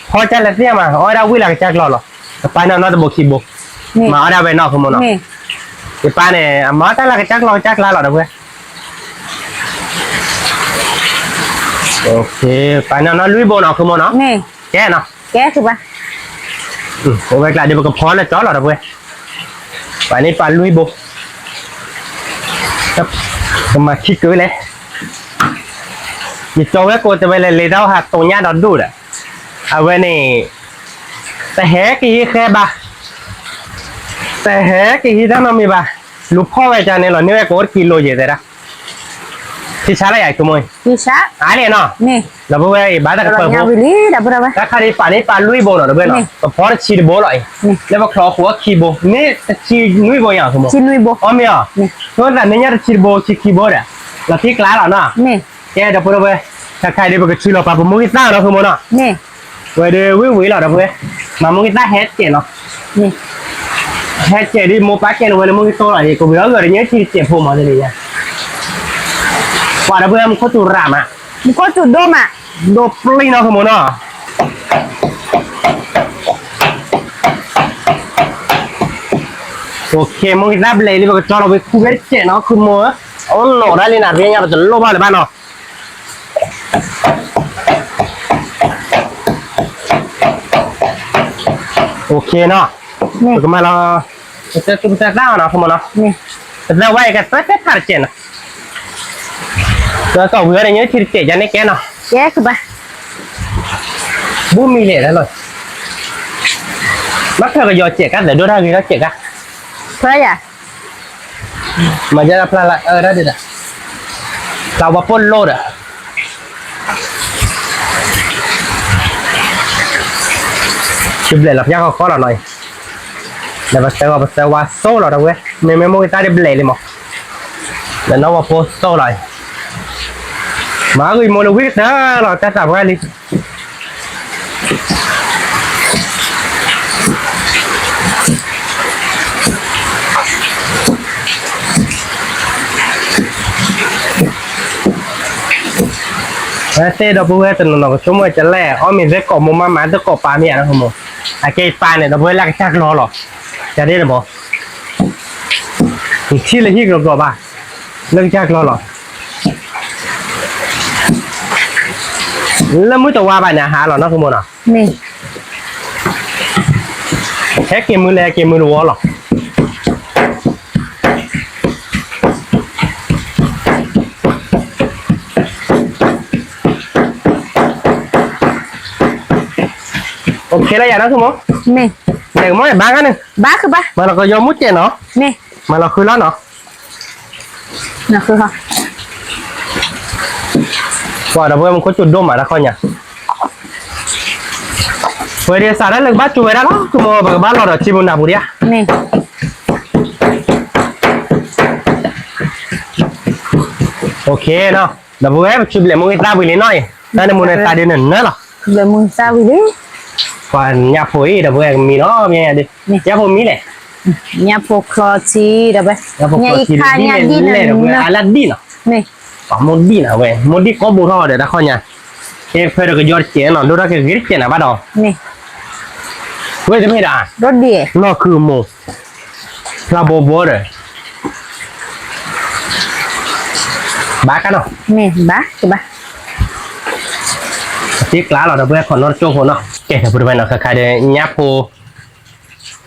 ဖီကၢ်လဲၤသ့ၣ်မး အီၣ်ဝဲဒၣ်ဝံၣ်လၢကစၢ်ကျီလီၤ, ကပာ်န့ၢ်နီတဘိခံဘိ, မၤအီၣ်ဒၣ်ဝဲနီၢ်ခိမိၢ်နီၤ, ယပၢ်န့ၣ် အမၤတၢ်လၢကစၢ်ကျီကစၢ်ကျါလီၤဒီးဝဲ ပာ်န့ၢ်နီလွံၢ်ဘိနီၤ ခိမိၢ်နီၤ, ကဲနီၤ, အိၣ်ဝဲကျါဒီး ပကဖီလၢာ်ကၠီလီၤဒီးဝဲ, ပာ်န့ၢ်ပၢ်လွံၢ်ဘိ, ကမၤခံကုာ်လဲၣ်, ယကၠီဝဲကိးတဲဝဲလဲၤလ့တၢ်ဟးတိၤညၣ်ဒီးဒိၣ်ဒီး, အဝဲန့ၣ် တဟဲက့ၤဟံးဃဲဘၣ်, တဟဲက့ၤဟံးတၢ်နီတမံၤဘၣ်, လူၤဖီၣ်ဝဲကန့ၣ်လီၤ န့ၢ်ဝဲကိးတကံလိၤယဲၣ်တဲဒၣ်, ထံဆါလၢယၤ ခိမိၢ်, အါန့ၣ်နီၤ, ဒီးပုၢ်ဝဲၢ်အံၤ ဘၣ်တၢ်ကပၢၤဖိ, တၢ်ခါဒ်ပာ်န့ၢ်ပၢ်လွံၢ်ဘိနီၤ ဒီးပုၢ်ဝဲၢ်နီၤ, ပဖီတဆံတဘိလီၤအံၤ, လၢပချီဃိးခံဘိ, န့ၢ်တဆံနွံဘိယၤ ခိမိၢ်, အီၣ်မ့ၢ်အီၤ, ဆိသးန့ၢ်ညၣ်တဆံတဘိ ဆံခံဘိဒီး, လီၤတံၢ်ကျါလီၤနီၤ, ကဲဒီးပုၢ်ဝဲၢ်, တၢ်ခါဒ်ပကထုးလီၤပာ်ပမိၢ်ဂံၢ်သၣ်နီၤ ခိမိၢ်နီၤ, ဝဲဒၣ်ဝံၣ်ဝံၣ်လီၤဒီးပုၢ်ဝဲၢ်, မၤမိၢ်ဂံၢ်သၣ်ဟဲကဲးနီၤ, ဟဲကဲးဒ်မိၢ်ပၢ်ကဲးလီၤဝဲလၢမိၢ်ဂံၢ်သၣ်လီၤအံၤ ကဝံၤအီၣ်ဂၢၢ်ဒီးညၣ်ထံတစဲးဖိမးန့ၣ်, ပှၤဒီးပုၢ်ဝဲၢ် မူခိၣ်စူၤရၣ်မး, မူခိၣ်စူၤဒိၣ်မး, ဒိၣ်ပျံၤနီၤ ခိမိၢ်နီၤ မိၢ်ဂံၢ်သၣ်ဘျဲးလံ ပကကၠီလီၤဝဲခူဝဲတစဲးနီၤ ခိမိၢ်ဧၢ, အအိၣ်နီၢ်ဒၣ်လံနၤ ရ့ညါပတလိၣ်ဘၣ်လၢၤဘၣ်နီၤ, အိၣ်ခ့နီၤ, ပကမၤလီၤ, ပသၢသူၣ်ပသၢသၣ်အီၤနီၤ ခိမိၢ်နီၤ, ပသၢဝဲအံၤကသၢသၢခါတစဲးနီၤ, ကီၢ်ဝံၤအီၤဒီးညၣ်ထံတစဲးယါန့ၣ်ကဲနီၤ, ဘူၣ်မံၤလဲၣ်ဒၣ်လီၤ, ဘၣ်ထွဲကယီၤစဲးကါ သဲးဒိၣ်တၢ်ဂ့ၤထီၣ်စဲးကါ, ထွဲယၤ မၤယါတၢ်ဖျါလၢအၢတၢ်ဒ်ဒီး, ဖျါဝါပိၢ်လိၣ်ဒီး, တဘျဲးလီၤပျၢ်ဃီဃီလီၤနီၤအံၤ, ဒီးပသၢဂီၤပသၢဝါသိလီၤဒီးဝဲ, မ့မ့ၢ်မိၢ်ဂံၢ်သၣ်တဘျဲးလံမး, ဒီးနီၢ်ဝါဖိသိလီၤအံၤ, မၤဂ့ၤမိၢ်လၢဝံၣ်ကတၢၢ်လီၤ တၢ်သးပှၢ်လံ သ့ၣ်ဒီပုၢ်ဝဲၢ်တနီၤနီၤကဆိကမိၣ်ကလဲၣ် အီၣ်မ့ၤသ့ၣ်ကိးမိၢ်မးမးသ့ၣ်ကိးပၢ်မ့ၢ်ဧါနီၤ, အကဲပၢ်န့ၣ် ဒီပုၢ်ဝဲၢ်လၢကစၢ်ကျီလီၤ, ယၤဒ်န့ၣ်မး, ယထံၣ်လၢဟံၣ်ကလီကလီဘၣ်, လၢကစၢ်ကျီလီၤ, လၢမုၢ်တဝါဘၣ်န့ၣ် အဟးလီၤနီၤ ခိမိၢ်နီၤ ဟဲက့ၤမုၢ်လဲၣ် ဟဲက့ၤမုၢ်တဝီလီၤ. အိၣ်ခ့လၢယၤနီၤ ခိမိၢ်, မ့ၢ် လဲၤကမီၣ်ဘါခါန့ၣ်, ဘါခါဘၣ်, မၤလီၤကယီမူၢ်စဲးနီၤ, မ့ၢ်, မၤလီၤဃုလီၤနီၤ, ပှၤဒီပုၢ်ဝဲၢ်မူခိၣ်စူၤဒိၣ်မးတၢ်ခီညါ, ဝဲဒ်စးဒၣ်လၢကဘၣ်ကၠိဝဲဒၣ်လီၤ ကမီၣ် ပကဘၣ်လီၤဒီးထံပူၤနၢ်ပူၤဒံးဧါ, မ့ၢ် OK နီၤ, ဒီပုၢ်ဝဲၢ် ပဆူဘျဲၣ်မူဂ့ၤသၣ်ဝံၤလံနီၤအံၤ, တၢ်နမူနသးဒုးနၢၤနၢၤလီၤ, ဘျဲၣ်မူဂ့ၤသၣ်ဝံၤလံ, ပှၤညၣ်ဖိအံၤ ဒီပုၢ်ဝဲၢ်ကမံလီၤ, ညၣ်ဖိမံလဲၣ်, ညၣ်ဖိချီထံ ဒီပုၢ်ဝဲၢ်, ညၣ်အံၤခါညၣ်ဒံၣ်နၢၤနၢၤ, အလၢဒံၣ်နီၤ, မ့ၢ်, ပှၤမိၢ်ဒံၣ်နီၤဝဲ မိၢ်ဒံၣ်ကိးဘိထီၣ်ဒီးတၢ်ခီညါ, ကဲဖဲဒီးကယီတစဲးနီၤ ဒိၣ်ထီၣ်ကဂ့ၤတစဲးနၤဘၣ်ဒီး, ဝဲတမ့ၢ်ဒၣ်, လီၢ်ခုမိၢ် ဖျါဘီဘီဒီး ဘၣ်ကနီၤ, မ့ၢ်ဘၣ်ကဘၣ်, တ့ကျးလီၤ ဒီပုၢ်ဝဲၢ် ခီၣ်နီတကၠိဖိနီၤ, ကဲ ဒီပုၢ်ဝဲၢ်နီၤ ခါခါဒီး ညၣ်ဖိ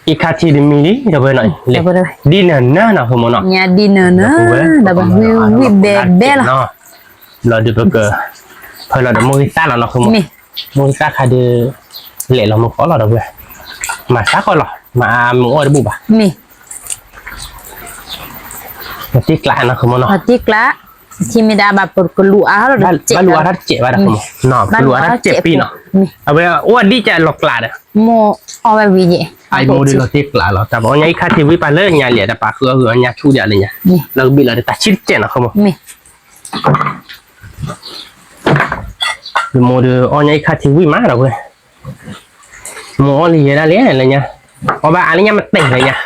အံခါထံတမံၤလံ ဒီပုၢ်ဝဲၢ်နီၤ, ဒ်နၢၤနၢၤနီၤ ဃိမိၢ်နီၤ, ညၣ်ဒ်နၢၤနၢၤ, ဒီပုၢ်ဝဲၢ် ဝံၣ်ဘဲဘဲလီၤ, ဘျီဒုးပက ဖၢလီၤဒီးမိၢ်ဂံၢ်သၣ်လီၤနီၤ ဃိမိၢ်, မိၢ်ဂံၢ်သၣ်ခါဒီး လဲၤလီၤမုၢ်ဃီလီၤ ဒီပုၢ်ဝဲၢ်, မၤသးဃီလီၤ မၤအမုၢ်အိၣ်တဘူၣ်ဘၣ်, မ့ၢ် ပတ့ကျးနီၤ ဃိမိၢ်နီၤ, ပတ့ကျး, ထံမ့ၢ်ဒၣ်ဘၣ် ပကလူၤအါထီၣ်ဒီး ဘၣ်လူၤအါထီၣ်တစဲးဘၣ်ဒီး ကလူၤအါထီၣ်တစဲးပံနီၤ, အဝဲအိၣ်အဒံၣ်ကလီၤကျးဒီး, မိၢ်အီၣ်ဝဲဝံၤယဲၢ်, အမိၢ်ဒုးလီၤတ့ကျးလီၤ တၢ်ပအီၣ်ညၣ်အံခါထံဝံၤပာ်လၢညါလံ တၢ်ပာ်ဃုအီၣ်ဃုအီၣ်ညၣ်ဆူၣ်ဒ်လၢညါ, လီၤကဘံၣ်လီၤဒီးတၢ်ဆံတစဲးနီၤ ဃိမိၢ် ယမိၢ်ဒီးအီၣ်ညၣ်အံခါထံဝံၤမးဒီးဝဲ, မိၢ်အီၣ်လံယဲဒၣ်လဲၣ်လၢညါ, အီၣ်ဘၣ်အါလၢညါမ့ၢ်တဲာ်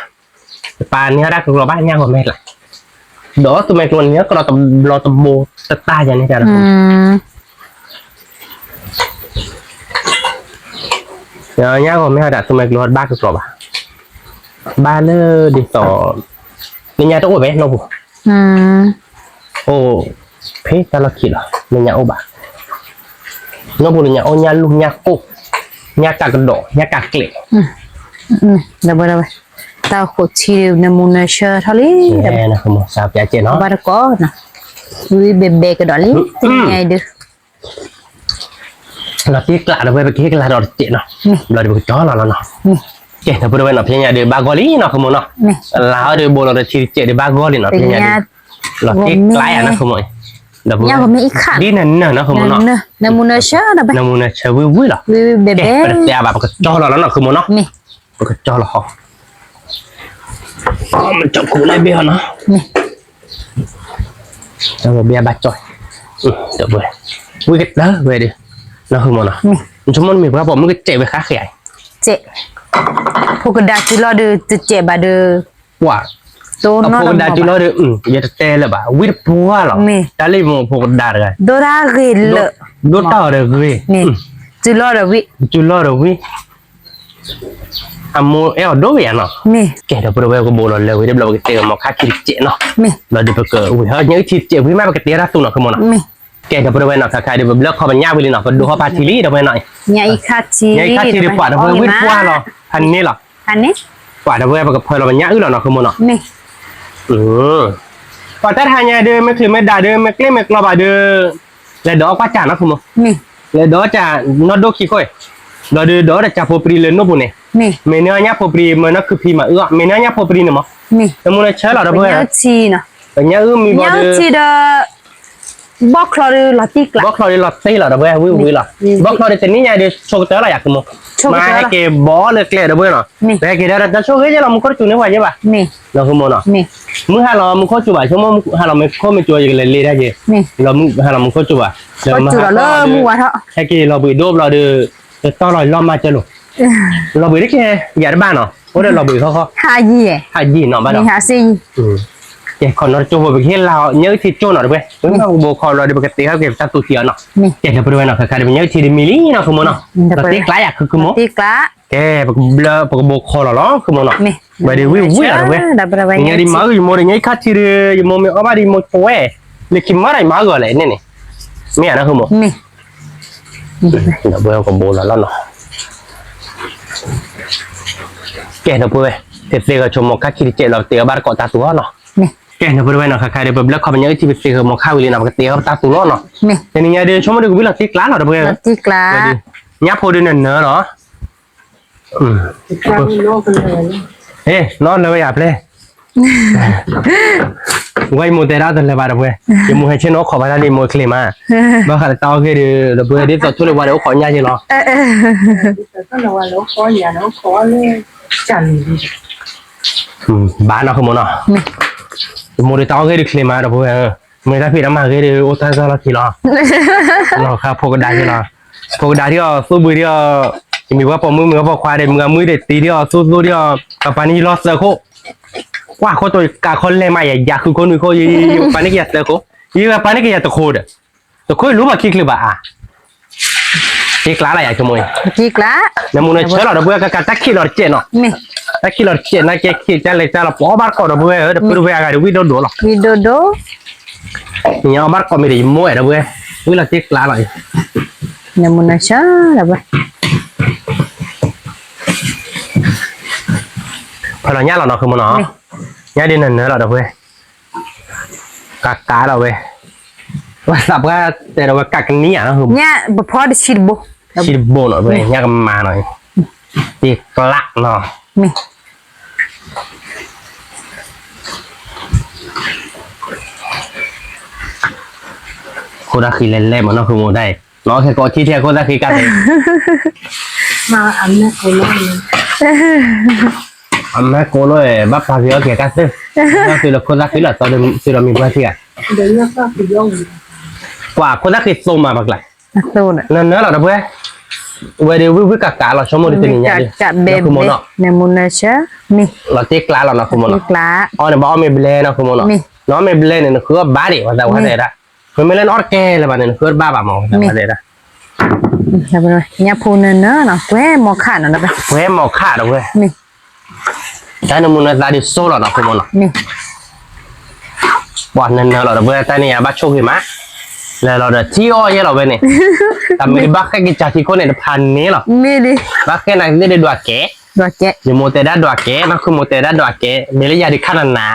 လၢညါ, တပာ်န့ၢ်အီၣ်တၢ်ကကျီၤဘၣ်ညၣ်ဂီၤမဲလၢ်, ဒီးသူမဲာ်ကျိၤန့ၣ် ကဒီးတဘျီတဘိတတၢ်ယၤန့ၣ်တၢ်ဒီး ညၣ်ဂီၤမဲဟီဒၣ် သူမဲာ်ကျိၤတဘၣ်ကကျီၤဘၣ်, ဘၣ်လၢဒ်သိး လၢညါတအိၣ်ဘၣ်နီၢ်ပူၤ, အိၣ်ဖဲတၢ်လီၢ်ခံလီၤ လၢညါအိၣ်ဘၣ်, နီၢ်ပူၤလၢညါအိၣ်ညၣ်လူၢ်ညၣ်ကိၢ်, ညၣ်ကးကဒီး ညၣ်ကးကျဲး, တၢ်ဃိးထံနမူနဆၢထီၣ်လံ, ဘၣ်တကိး, ဝံၤဘဲဘဲကဒီးလံ, ညါအံၤဒုး လီၤတ့ကျးဒီးဝဲ ပကဟ့ၣ်ကလၤဒီးတစဲးနီၤ, ဘျီဒီးပကကၠီလီၤလီၤနီၤ, ကဲ ဒီပုၢ်ဝဲၢ်နီၤ ဖဲညါဒုးဘၣ်ဂီၢ်လံနီၤ ဃိမိၢ်နီၤ, လါအီၤဒုးဘိလီၤဒီးထံတစဲးဒုးဘၣ်ဂီၢ်လံနီၤ ဖဲညါဒုး, လီၤတ့ကျးယၤနီၤ ဃိမိၢ်, ဒ်နၢၤနၢၤနီၤ ဃိမိၢ်နီၤ, နမူနဆၢဝံၤဝံၤလီၤ, ကဲ ပတတဲအါဘၣ် ပကကၠီလီၤလီၤနီၤ ဃိမိၢ်နီၤ, ပကကၠီလီၤဟီ မ့ၢ်, ဘၣ်ကၠီ, ဝံၣ်ကတၢၢ်ဝဲဒၣ်, နဃုမီၤနီၤ, နဆိကမိၣ်နမ့ၢ်ပှၤပိာ်မုၣ်ကစဲးဝဲဃါဃဲၤ, စဲး, ဖိကဒါစုလီၤဒီး တစဲးဘၣ်ဒီး, ပှၤ, ဖိကဒါစုလီၤဒီး ယတတဲလၢၤဘၣ် ဝံၣ်တပှၢ်လီၤ, တၢ်လၢယမိၢ်ဖိကဒါတဂၤ, ဒိၣ်တၢ်ဂ့ၤလၢာ်, ဒိၣ်တၢ်အီၤဒီးဂ့ၤ, စုလီၤဒီးဝံၣ်, စုလီၤဒီးဝံၣ် အမိၢ်အဲၣ်အီၤဒိၣ်ဝဲယၤနီၤ, ကဲ ဒီပုၢ်ဝဲၢ်ကဘိးလီၤလၢာ်ဝံၤဒီး ဘျီပကတဲဂီၤမီၤခါဆံးတစဲးနီၤ, ဘျီဒီးပကဝံၤဟီ ညၣ်အုၣ်ထံတစဲးဝံၤမး ပကတဲတၢ်သူနီၤ ဃုမီၤနီၤ, ကဲ ဒီပုၢ်ဝဲၢ်နီၤ ခါခါဒီး ပဘျၢခီပညၣ်ဝံၤလံနီၤ ပဒိးဟီဖးထံလံ ဒီပုၢ်ဝဲၢ်နီၤ, ညၣ်အုၣ်ခါထံ, ညၣ်အုၣ်ခါထံဒီး ပှၤဒီပုၢ်ဝဲၢ်ဝံၣ်တပှၢ်လီၤ ဖးန့ၣ်လီၤ, ပှၤဒီပုၢ်ဝဲၢ် ပကဖၢလီၤပညၣ်အုၣ်လီၤနီၤ ဃုမီၤနီၤ, ပှၤတၢ်တဟါညါဒီး မ့ၢ်ချုးမ့ၢ်ဒၣ်ဒီး မ့ၢ်ကျ့မ့ၢ်ကျီဘၣ်ဒီး လဲၤဒီးအီၣ်ကွၢ်စၢ်နီၤ ဃုမီၤ, လဲၤဒီးစၢ်နီၢ်ဒိၣ်ခံခိၣ်, ဘျီဒီးဒီးတၢ်စၢ်ဖိပြံလၢနိၣ်ပူၤန့ၣ်, မ့ၢ်န့ၢ်ညၣ်ဖိပြံ မ့ၢ်နီၢ်ခုဖံမၤအုၣ်အီၤ မ့ၢ်န့ၢ်ညၣ်ဖိပြံန့ၣ်မး, နမူနဆၢလီၤ ဒီပုၢ်ဝဲၢ်, ပညၣ်အုၣ်မံဘီဒီး, ဘီၣ်ချီဒီးလီၤတံၢ်ကျး, ဘီၣ်ချီဒီးလီၤတံၢ်လီၤ ဒီပုၢ်ဝဲၢ် ဝံၣ်ဝံၣ်လီၤ, ဘီၣ်ချီဒီးတနံၣ်ညါဒီး ဆိကတၢၢ်လီၤယၤ ဃုမီၤ, မ့ၢ်ဟဲက့ၤဘီလၢကျဲ ဒီပုၢ်ဝဲၢ်နီၤ, ပဟဲက့ၤဒီးတၢ်ဆိၣ်ဂ့ၤယဲလီၤ မူခိၣ်တစူၤန့ၢ်ပှၤယဲဘၣ်, နီၤ ဃုမီၤနီၤ, မ့ၢ်ဟးလီၤမူခိၣ်စူၤဘၣ် ဆိကမိၣ်ဟးလီၤမူခိၣ်မ့ၢ်စူၤ ယကလဲၤလ့တၢ်က့ၤ, လီၤမူဟးလီၤမူခိၣ်စူၤဘၣ်, ဒီးမူဟးလီၤမူခိၣ်စူၤဘၣ်, ဟဲက့ၤလီၤဘှံးဒိၣ်ဘျီဒီး, တတီၢ်လီၤလီၤမၢ်ကၢလိၤ, လီၤဘှံးတကဲ, ယၤတဘၣ်နီၤ, အိၣ်ဒီးလီၤဘှံးဃီဃီ, ဟးယံၤနီၤ ဘၣ်ဒီး, ကဲခီနီတကၠိဖိ ပကဟ့ၣ်လၤအီၤ ညၣ်အုၣ်ထံကၠိနီၤ ဒီပုၢ်ဝဲၢ်, ပကဘိးခီဘျီဒီး ပကတဲဟဲက့ၤပတၢ်သူၣ်ထံအီၤနီၤ, ကဲ ဒီပုၢ်ဝဲၢ်နီၤ ခါခါဒီး ပညၣ်အုၣ်ထံတမံၤလံနီၤ ဃုမီၤနီၤ, ပတ့ကျးယၤ ခုခုမီၤ, ကဲ ပကဘျၢပကဘိးခီလီၤလီၤ ဃုမီၤနီၤ, ဝဲဒီးဝံၣ်ဝံၣ်လီၤ ဒီပုၢ်ဝဲၢ်, ညၣ်ဒံးမၤအုၣ်ယမိၢ်ဒီး ညၣ်အုၣ်ခါထံဒီး ယမိၢ်မ့ၢ်အီၣ်ဘၣ်ဒီး ယမိၢ်ကွဲး, လၢခံမၤဒီးယမၤအုၣ်အီၤလဲၣ်န့ၣ်န့ၣ်, မ့ၢ်ဧါနီၤ ဃုမီၤ, ဒီပုၢ်ဝဲၢ်ကဘိးလီၤလီၤနီၤ, ကဲ ဒီပုၢ်ဝဲၢ်, တသ့ဂီၤဆိကမိၣ်ခါဆံးတစဲးလီၤ ပတဲအီၤဘၣ်တကိးတၢ်သူအီၤနီၤ, ကဲ ဒီပုၢ်ဝဲၢ်နီၤ ခါခါဒီး ပဘျၢခီပညၣ်အုၣ်ထံ ပသ့ဂီၤမီၤခါဝံၤလံနီၤ ပကတဲအီၤပတၢ်သူလီၤနီၤ, န့ၣ်ညါဒီး ဆိကမိၣ်ဒီးကဝံၣ်လီၤတ့ကျးလီၤ ဒီပုၢ်ဝဲၢ်, ညၣ်ဖိဒီးနၢၤနၢၤလီၤ, ဟ့ၣ် နီၢ်လၢဝဲယၤဖျဲၣ် ဝဲယမိၢ်တဲဒၣ်တလၢၤဘၣ်ဒီပုၢ်ဝဲၢ်, ယမိၢ်ဟဲဆ့ၣ်နီၤအိၣ်ခိးဘၣ်တၢ်လံ မိၢ်ချ့မး, ဘၣ်ဃးလၢတၢ်အီၣ်ဂ့ၢ်ဒီး ဒီပုၢ်ဝဲၢ် ဒ်သိးထိၣ်လၢဝါဒီးအိၣ်ခိးညါက့ၤလီၤ, ဘၣ်နီၢ်ခိမိၢ်နီၤ, ယမိၢ်ဒီးတၢ်အီၣ်ဂ့ၢ်ဒုးချ့မးဒီပုၢ်ဝဲၢ်ဧၢ, မ့ၢ်တၢ်ဖံးတၢ်မၤဂ့ၤဒီး အိၣ်တၢ်ကီလီၢ်ခံလီၤ, လီၤခါဖိကဒါက့ၤလီၤ, ဖိကဒါထံၣ်အီၤသူၣ်ဘှံးထံၣ်အီၤ, ယမ့ၢ်ဝဲပိာ်မုၣ် မ့ၢ်ဝဲပိာ်ခွါဒီး မုၢ်ဂၤမုၢ်ဒီးတံၤထံၣ်အီၤသူၣ်သူၣ်ထံၣ်အီၤ, ပပာ်န့ၢ်ယလီၢ်သၢခိၣ်, ကွၢ်ခိၣ်တိၤကးခီလဲၢ်မး ယယၤဃုခိၣ်နွံခိၣ်, ယပာ်န့ၢ်က့ၤယၤသၢခိၣ်, ယပာ်န့ၢ်က့ၤယၤတခိၣ်ဒီး, တခိၣ်လၢပှၤခံချုးဘၣ်အါ တ့ကျးလီၤယၤဆိကမိၣ်အံၤ, နမူနဆၢလီၤဒီပုၢ်ဝဲၢ် ကကးတၢ်ခံးလီၤတစဲးနီၤ, တၢ်ခံးလီၤတစဲး နာ်က့ခံးကလဲၤကလဲၤလီၤ ပှၤအီၣ်ဘၣ်တကိးဒီပုၢ်ဝဲၢ်ဧၢ ဒီပုၢ်ဝဲၢ်အဂၤဒီးဝံၣ်ဒိၣ်ဒိၣ်လီၤ, ဝံၣ်ဒိၣ်ဒိၣ်, ညါအီၣ်ဘၣ်တကိးမ့ၢ်ဒီးယမိၢ်အဲၣ်ဒီပုၢ်ဝဲၢ်, ဝံၣ်လီၤတ့ကျးလီၤအံၤ, နမူနဆၢလီၤပုၢ်ဝဲၢ် ဖဲလီၤညါလီၤနီၤ ဃုမိၢ်နီၤ, ညါဒ်နနၢၤလီၤဒီပုၢ်ဝဲၢ်, ကးကးလီၤဝဲ, ဝဲသးပှၢ်တဲဒီးဝဲကးကနံၣ်ဧါ, ညါပဖီတဆံတဘိ, ဆံတဘိနီၤ ဝဲညါကမၤနီၤ, တ့ကျးနီၤ, ခိၣ်သၣ်ဃံလဲၤလဲၤမးနီၤ ဃုမိၢ်တၢ်အံၤ, နီၢ်ခဲကိးထံထဲခိၣ်သၣ်ဃံကါသ့, အမဲကိးလီၤ, ဘၣ်ပာ်က့ၤအီၣ်က့ၤကါသ့, သုးလီၤခိၣ်သၣ်ဃံလီၤ သုးဒီးမံၤပှၢ်ထံဂၤ, ကွၢ်ခိၣ်သၣ်ဃံသိမးပကျါ, နနၢၤလီၤဒီပုၢ်ဝဲၢ်, ဝဲဒီးဝံၣ်ဝံၣ်ကးကးလီၤ ဆိကမိၣ်ဒ်တနံၤညါဒ်, နမူနဆၢ, လီၤတ့ကျးလီၤနီၤ ဃုမိၢ်နီၤ, အီၣ်န့ၣ်ဘၣ်အီၣ်မ့ၢ်ဘျဲနီၤ ဃုမိၢ်နီၤ, နအီၣ်မ့ၢ်ဘျဲန့ၣ် နဃုအီၣ်ဘၣ်ဒံး ပှၤသးပှၢ်တဲဒၣ်, မ့မ့ၢ်လၢနအီၣ်တကဲလၢၤဘၣ်န့ၣ် နဃုအီၣ်တဘၣ်ဘၣ်မး ပှၤသးပှၢ်တဲဒၣ်, ညါဖိနနၢၤနီၤ ကွဲမီၤခးနီၤ, ကွဲမီၤခးဒီပုၢ်ဝဲၢ်, တၢ်နမူနသးဒ်သိးလီၤနီၤ ဃုမိၢ်နီၤ, ပှၤနနၢၤလီၤဒီပုၢ်ဝဲၢ် တၢ်န့ၣ်ယဘၣ်ဆိၣ်ဂ့ၤမး, လဲၤလီၤဒီးထံအီၣ်ယဲလီၤဝဲန့ၣ်, တၢ်မ့ၢ်ဘၣ်ဃဲက့ၤကၢ်ထံခိၣ်န့ၣ် တဖးန့ၢ်လီၤ, ဘၣ်ဃဲနာ်က့ၤသ့ၣ်ဒုးဒွးကဲး, ယမိၢ်တဲဒၣ်ဒွးကဲး နီၢ်ဃုမိၢ်တဲဒၣ်ဒွးကဲး မ့ၢ်လၢယၤဒုးခါနၤနၤ,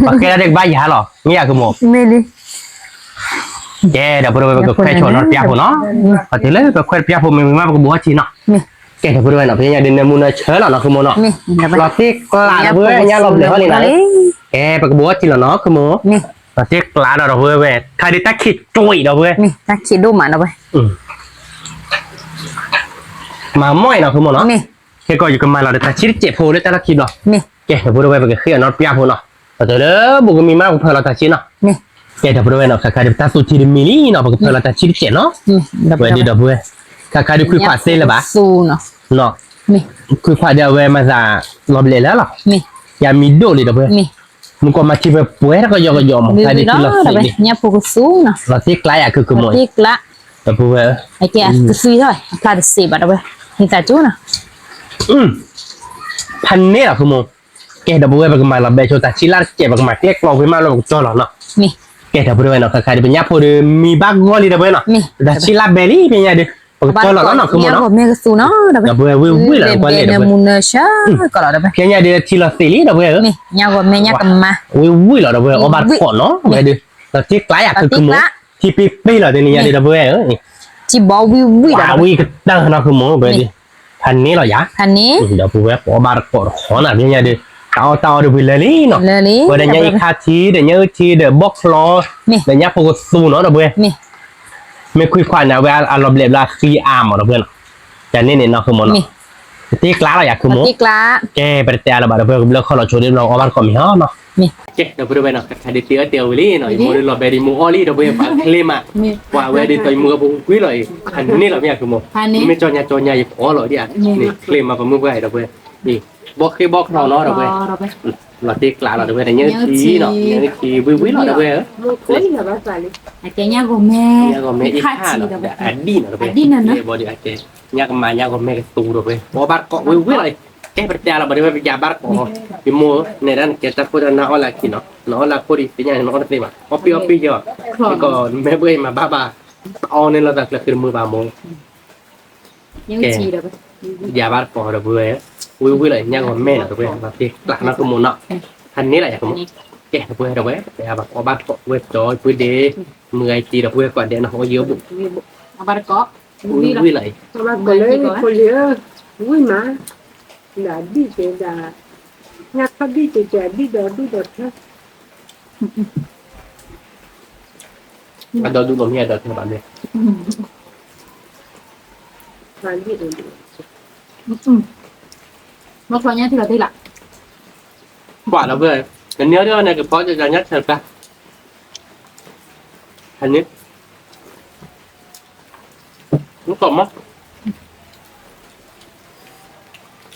ပှၤကဲဒၣ်ဒုးကဘၣ်ယၤလီၤ မ့ၢ်ယၤဃုမိၢ် ကဲ ဒီပုၢ်ဝဲၢ် ပကခွဲးဆိနီၤတပျၢ်ဖိနီၤ, ပှၤတုၤလၢပခွဲးတပျၢ်ဖိ မ့ၢ်မ့ၢ်မး ပကဘူးအီထံနီၤ, ကဲ ဒီပုၢ်ဝဲၢ်နီၤ ဖဲညါဒုးနမူနဆၢလီၤနီၤ ဃုမိၢ်နီၤ, လီၤတ့ကျးဒီပုၢ်ဝဲၢ် ညါလီၤဘျဲၣ်ဟီလံနီၤ, ကဲ ပကဘူးအီထံလီၤနီၤ ဃုမိၢ်, လီၤတ့ကျးဒီးဒီပုၢ်ဝဲၢ် ခါဒုးတၢ်ခံးတွံၢ်ဒီပုၢ်ဝဲၢ်, တၢ်ခံးဒိၣ်မးဒီပုၢ်ဝဲၢ်, မၤမီၢ်အံၤနီၤ ဃုမိၢ်နီၤ, ခဲကီးယကမၤလီၤဒီးတၢ်ဆံတစဲးဖိလၢတၢ်လီၢ်ခံဘျီ, ကဲ ဒီပုၢ်ဝဲၢ် ပကဃ့အီၤနီၤတပျၢ်ဖိနီၤ, ပတုၤလၢဘူးကမံၤမး ပကဖၢလီၤတၢ်ဆံနီၤ, ကဲ ဒီပုၢ်ဝဲၢ်နီၤ ခါခါဒုးပတၢ်သူထံတမံၤလံနီၤ ပကဖၢလီၤတၢ်ဆံတစဲးနီၤ, ဝဲဒုးဒီပုၢ်ဝဲၢ်, ခါခါဒုးခွံခွါသ့လၢၤဘၣ်, ခွံခွါဒီးအဝဲမၤသးလီၤဘျဲၣ်လၢလီၤ, ယမံၤဒိၣ်လံဒီပုၢ်ဝဲၢ်, မုၢ်ကီၢ်မၤထံပှဲၤပှဲၤတကယီကယီမး ခါဒုးထံလီၤသ့လံ, ညါဖိကသူနီၤ, လီၤတ့ကျးယၤခုကမိၢ်, ဒီပုၢ်ဝဲၢ်, ကသွံထီၣ် အဖျါတစဲးဘၣ်ဒီပုၢ်ဝဲၢ်, မ့ၢ်သးကၠိနီၤ, ဖးန့ၢ်လီၤ ဃုမိၢ်, ကဲ ဒီပုၢ်ဝဲၢ် ပကမၤလီၤဘဲဆိတၢ်ဆံလၢ်တစဲး ပကမၤကျဲကျီဝံၤမးလၢပကကၠီလီၤနီၤ, ကဲ ဒီပုၢ်ဝဲၢ်နီၤ ခါခါဒုး ပညၣ်ဖိဒီး မံၤဘၣ်ဂီၢ်လံ ဒီပုၢ်ဝဲၢ်နီၤ, တၢ်ဆံလၢ်ဘဲလံ ဖဲညါဒုး ပကကၠီလီၤနီၤ နီၤ ဃုမိၢ်နီၤ, ဒီပုၢ်ဝဲၢ်ဝံၣ်ဝံၣ်လီၤ ဒီပုၢ်ဝဲၢ်, ဖဲညါဒုး ထံလီၤသ့လံ ဒီပုၢ်ဝဲၢ်ဧၢ, ညါဂီၤမဲ ညါကမါ, ဝံၣ်ဝံၣ်လီၤ ဒီပုၢ်ဝဲၢ် အီၣ်ဘၣ်တကိးနီၤ ဝဲဒုး, ဒီးထံကျါယၤခုကမိၢ်, ထံပ့ပ့လီၤ တနံၤညါဒုး ဒီပုၢ်ဝဲၢ်ဧၢ, ထံဘီဝံၣ်ဝံၣ်လီၤ ဝံၣ်ကတၢၢ်နီၤ ဃုမိၢ် ဝဲဒုး ဖးန့ၢ်လီၤယၤ, ဒီပုၢ်ဝဲၢ် ပအီၣ်ဘၣ်တကိးတခီနီၤ ဖဲညါဒုး, တၢ်အီၣ်တၢ်အီဒုးဝံၤလၢာ်လံနီၤ, ဝဲဒီးညါအံၤခါထံ ဒီးညါအုၣ်ထံ ဒီးဘီၣ်ချီ, ဒီးညၣ်ဖိကသူနီၤ ဒီပုၢ်ဝဲၢ်, မ့ၢ်ခွံခွါန့ၣ် အဝဲအလီၤဘျဲၣ်ဘျီအဃံအါမး ဒီပုၢ်ဝဲၢ်နီၤ, တၢ်န့ၣ်န့ၣ်နီၤ ဃုမိၢ်နီၤ, ပတ့ကျါလီၤယၤ ခုမိၢ်, ကဲ ပတတဲအါလၢၤဘၣ် ဒီပုၢ်ဝဲၢ် ကဘျၢခီၣ်လီၤဆိဒ်ဘျီ အီၣ်ဘၣ်တကိးမ့ၢ်ဟီနီၤ ကဲ ဒီပုၢ်ဝဲၢ်နီၤ ခါခါဒုးတ့အီၣ်တ့အီဝံၤလံနီၤ, ယမိၢ်ဒုးလီၤဘဲဒုးမိၢ်အီၣ်လံ ဒီပုၢ်ဝဲၢ် ပှၤချ့မး, ပှၤဝဲဒုး တၢ်ယမိၢ်အပူၤကွံာ်လီၤအံၤ, ဖးန့ၢ်လီၤမ့ၢ်ယၤ ခုမိၢ်, မ့ၢ်ကၠီညါကၠီညါ ယကအီၣ်လီၤဒ်အံၤ, န့ၣ်ချ့မး ပမုၢ်ပှၢ်အံၤ ဒီပုၢ်ဝဲၢ်, ဘီၣ်ဃ့ဘီၣ်ချီနီၤ ဒီပုၢ်ဝဲၢ်, လီၤတ့ကျးလီၤ ဒီပုၢ်ဝဲၢ် တညၣ်အုၣ်ထံနီၤ တညၣ်အုၣ်ထံ ဝံၣ်ဝံၣ်လီၤ ဒီပုၢ်ဝဲၢ်ဧၢ, အကဲညၣ်ဂီၤမဲ, ညၣ်ဂီၤမဲအံၤခါနီၤ အဒံၣ်နီၤ ဒီပုၢ်ဝဲၢ်, ညၣ်ကမါညၣ်ဂီၤမဲကသူ ဒီပုၢ်ဝဲၢ်, ပအီၣ်ဘၣ်တကိး ဝံၣ်ဝံၣ်လီၤအံၤ, ကဲ ပတတဲအါလၢၤဘၣ် ဒီပုၢ်ဝဲၢ် ပယၤဘၣ်တကိး, ယမိၢ်နဲဒၣ် နကဲတၢ်ခိၣ်တၢ်နၢ်အီၣ်လၢခံနီၤ, နအီၣ်လၢခိၣ်ဒံး သ့ၣ်ညါန့ၣ် နအီၣ်တသ့ဘၣ်, အီၣ်ပ့ၢ်အီၣ်ပ့ၢ်ယီၤ, ကဲ မ့ၢ်ဘၣ်အံၤမၤဘၣ်ဘၣ်, အီၣ်န့ၢ်လီၤသးကျၢၤဃ့တမုာ်ဘၣ်မိၢ် ကဲ, ယၤဘၣ်တကိး ဒီပုၢ်ဝဲၢ်, ဝံၣ်ဝံၣ်လီၤ ညၣ်ဂီၤမဲနီၤ ဒီပုၢ်ဝဲၢ်, ပှၤတ့ကျးနီၤ ခုမိၢ်နီၤ, ဖးန့ၢ်လီၤယၤ ခုမိၢ်, ကဲ ဒီပုၢ်ဝဲၢ် ဒီပုၢ်ဝဲၢ်, ပအီၣ်ဘၣ်တကိး ဝဲၢ်ကၠီ ပုၢ်ဒ့, မုၢ်ဂၤအံၤတံၤ ဒီပုၢ်ဝဲၢ် ကိးဒဲးနီၤ ဟိယိဘိး, ဝံၣ်ဝံၣ်လီၤအံၤ, ဝံၣ်ဝံၣ်လီၤအံၤ, ဝံၣ်မး ဒ်ကဲဒၣ်, ညါခီဒ်ကဲကဲဒ်ဒီးဒူၣ်ဒီးထၢ, အဒီဒူၣ်မ့ၢ်အဒီထၢဘၣ်မ့ၢ်, မ့ၢ်ချီညါထံလီၤသ့လၢ်, ပှၤဒီးဖဲ, ကန့ၢ်ဒီးန့ၣ်ကဖီကညါထၢၣ်ပျၢ်, ဟန့ၣ် မ့ၢ်ကီးမး,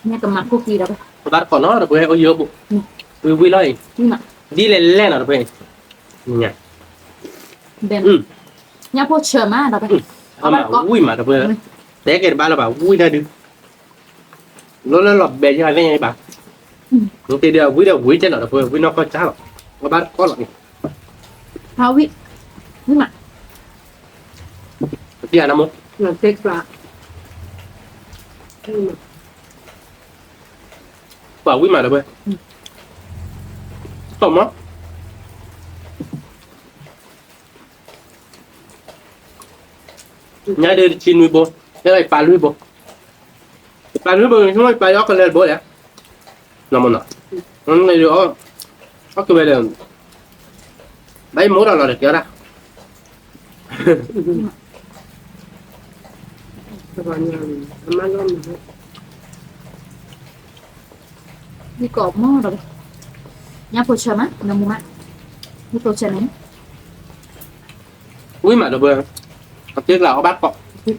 ညါကမၤခိၣ်ကံဒီး, ပဘၣ်တကိးနီၤဒီးပဝဲအိၣ်ယိဘိ, ဝံၤဝံၤလီၤအံၤ, ဒ်လဲၣ်လဲၣ်နီၤဒီးပဝဲ, ညါ, ညါဖိဆၢမးဒီး, ဝံၤမးဒီးပဝဲ, တဲကဲတဘၣ်လၢၤဘၣ် ဝံၤတၢ်ဒုး လီၤလၢလီၤဘဲယၤသ့ၣ်ညါဘၣ်, နက့ဒီးဝံၤဒီးဝံၤကဲလီၤဒီးပဝဲ ဝံၤနီၢ်ကီၢ်ကၢ်လီၤ, ဝဲဘၣ်တကိးလီၤန့ၣ်, ဝံၤ, ဝံၤမး, ပတံၢ်နမိၢ်, ပှၤဝံၤမးဒီးပဝဲ, ကီးမး ညါဒီးတဆံနွံဘိ, ယပာ်လွံၢ်ဘိ, ပာ်လွံၢ်ဘိ ဆိကမိၣ်ပာ်ယအီၣ်ကလဲၤတဘိလဲၣ်, နမ့ၢ်နီၤ, အီၣ်ကဝဲဒီး, ဘၣ်ယမိၢ်ဒီးလီၤဒီးကဲဒၣ်, ယကိးမးဒီး, ညါဖိဆၢမး နမူမး, ညါဖိဆၢန့ၣ်, ဝံၤမးဒီးပဝဲ, အတ့ကျးအီၣ်ဘၣ်တကိး ဒီ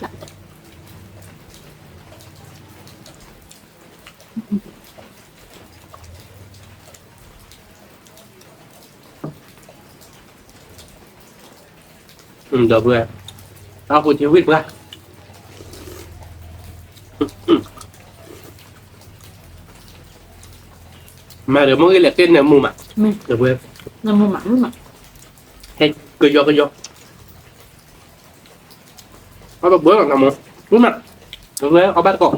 ပုၢ်ဝဲၢ်, တၢ်ဟူးထံဝံၣ်ပှၢ်, မၤဒီးမိၢ်ဂ့ၤလဲၤက့ၤနမူမး, ဒီပုၢ်ဝဲၢ်, ဟဲကယီကယီ, အီၣ်ဘၣ်ဘၢလီၤနမူ, ဝံၤမး, ဒီပုၢ်ဝဲၢ် အီၣ်ဘၣ်တကိး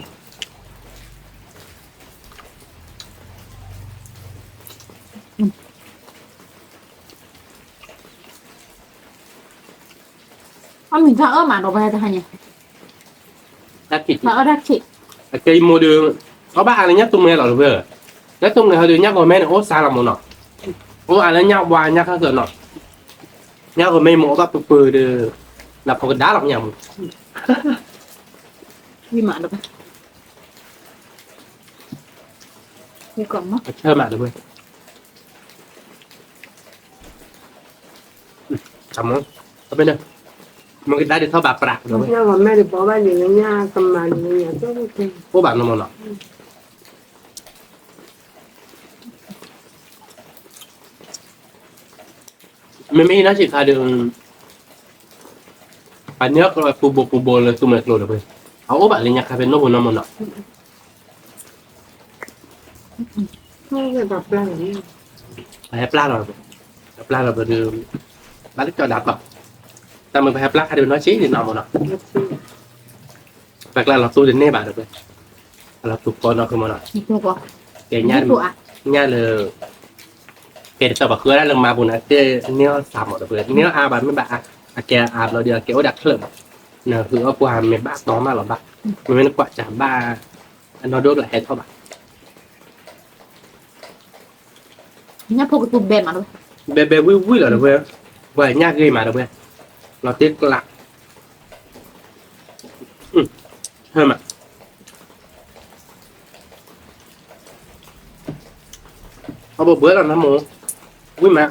အီၣ်မ့ၤတၢ်အၢမးဒီးပှၤတဟါညါ, တၢ်ခံး, တၢ်အၢတၢ်ခံး, အကဲယမိၢ်ဒီး, အီၣ်ဘၣ်အါလၢညၣ်သူမွဲလီၤတဝဲ, ညၣ်သူမွဲဟီဒီးညၣ်ဂီၤမဲန့ၣ်အိၣ်စါလီၤမ့ၢ်နီၤ, အိၣ်အါလၢညၣ်ဝါညၣ်ခါစၢၤနီၤ, ညၣ်ဂီၤမဲမ့ၢ်အိၣ်ဘၣ်ပၢၤပၢၤဒီး, နဖိကဒါလီၤမ့ၢ်ညၣ်မူ, ဝံၤမးဒီး, အဆၢမးတဝဲ တမ့ၢ်, မ့ၢ်ကဒါဒ်ထီၣ်ဘၣ်ပြး, အိၣ်ဘၣ်နီၢ်မ့ၢ်နီၤ, မ့မ့ၢ်ဟံးနီၢ်ဆံးခါဒီး, ပှၤန့ၢ်အီၣ်ကျိပူၤဘိပူၤဘိလၢသူမဲာ်ကျိၤဒီး, အအိၣ်ဘၣ်လၢညါခါဖဲနီၢ်ဘိနီၢ်မ့ၢ်နီၤ ပဟဲပျၢ်လီၤ, ပျၢ်လီၤပဒီး, ဘၣ်လၢကၠီဒၣ်ပာ်, တၢ်မ့ၢ်ပဟဲပျၢ်ခါဒံးနီၢ်ဆံးဒံးနီၢ်မ့ၢ်နီၤ, ပကျါလီၤသူတန့ၢ်ဘၣ်ဒီး, အလီၤသူကီနီၢ်မ့ၢ်နီၤ, ကဲ, ညၣ်လၢ, ကဲတသီၣ်ဘၣ်ဃုဒၣ်လၢမၤပူၤန့ၣ် တဲန့ၢ်အီၣ်သးမးဒီး, န့ၢ်အီၣ်အါဘၣ်မ့ၢ်ဘၣ်, အကဲအါဘျီဒီး အကဲအိၣ်ဒၣ်ချၢၣ်မး, နဟုးအီၣ်ပှၤမ့ၢ်ဘၣ်တီမးလီၤဘၣ်, မ့မ့ၢ်နကွၢ်စၢ်ဘၣ်, အနီၢ်ဒိၣ်ကျးဟဲထီၣ်ဘၣ် ညၣ်ဖိကသူဘဲမး, ဘဲဘဲဝံၣ်ဝံၣ်လီၤဒီးဝဲ, ပှၤညၣ်ဂ့ၤမးဒီးဝဲ, လီၤတ့ကျး, ဟဲမး, အဘၣ်ဘှဲလီၤနမ့ၢ်, ဝံၣ်မး,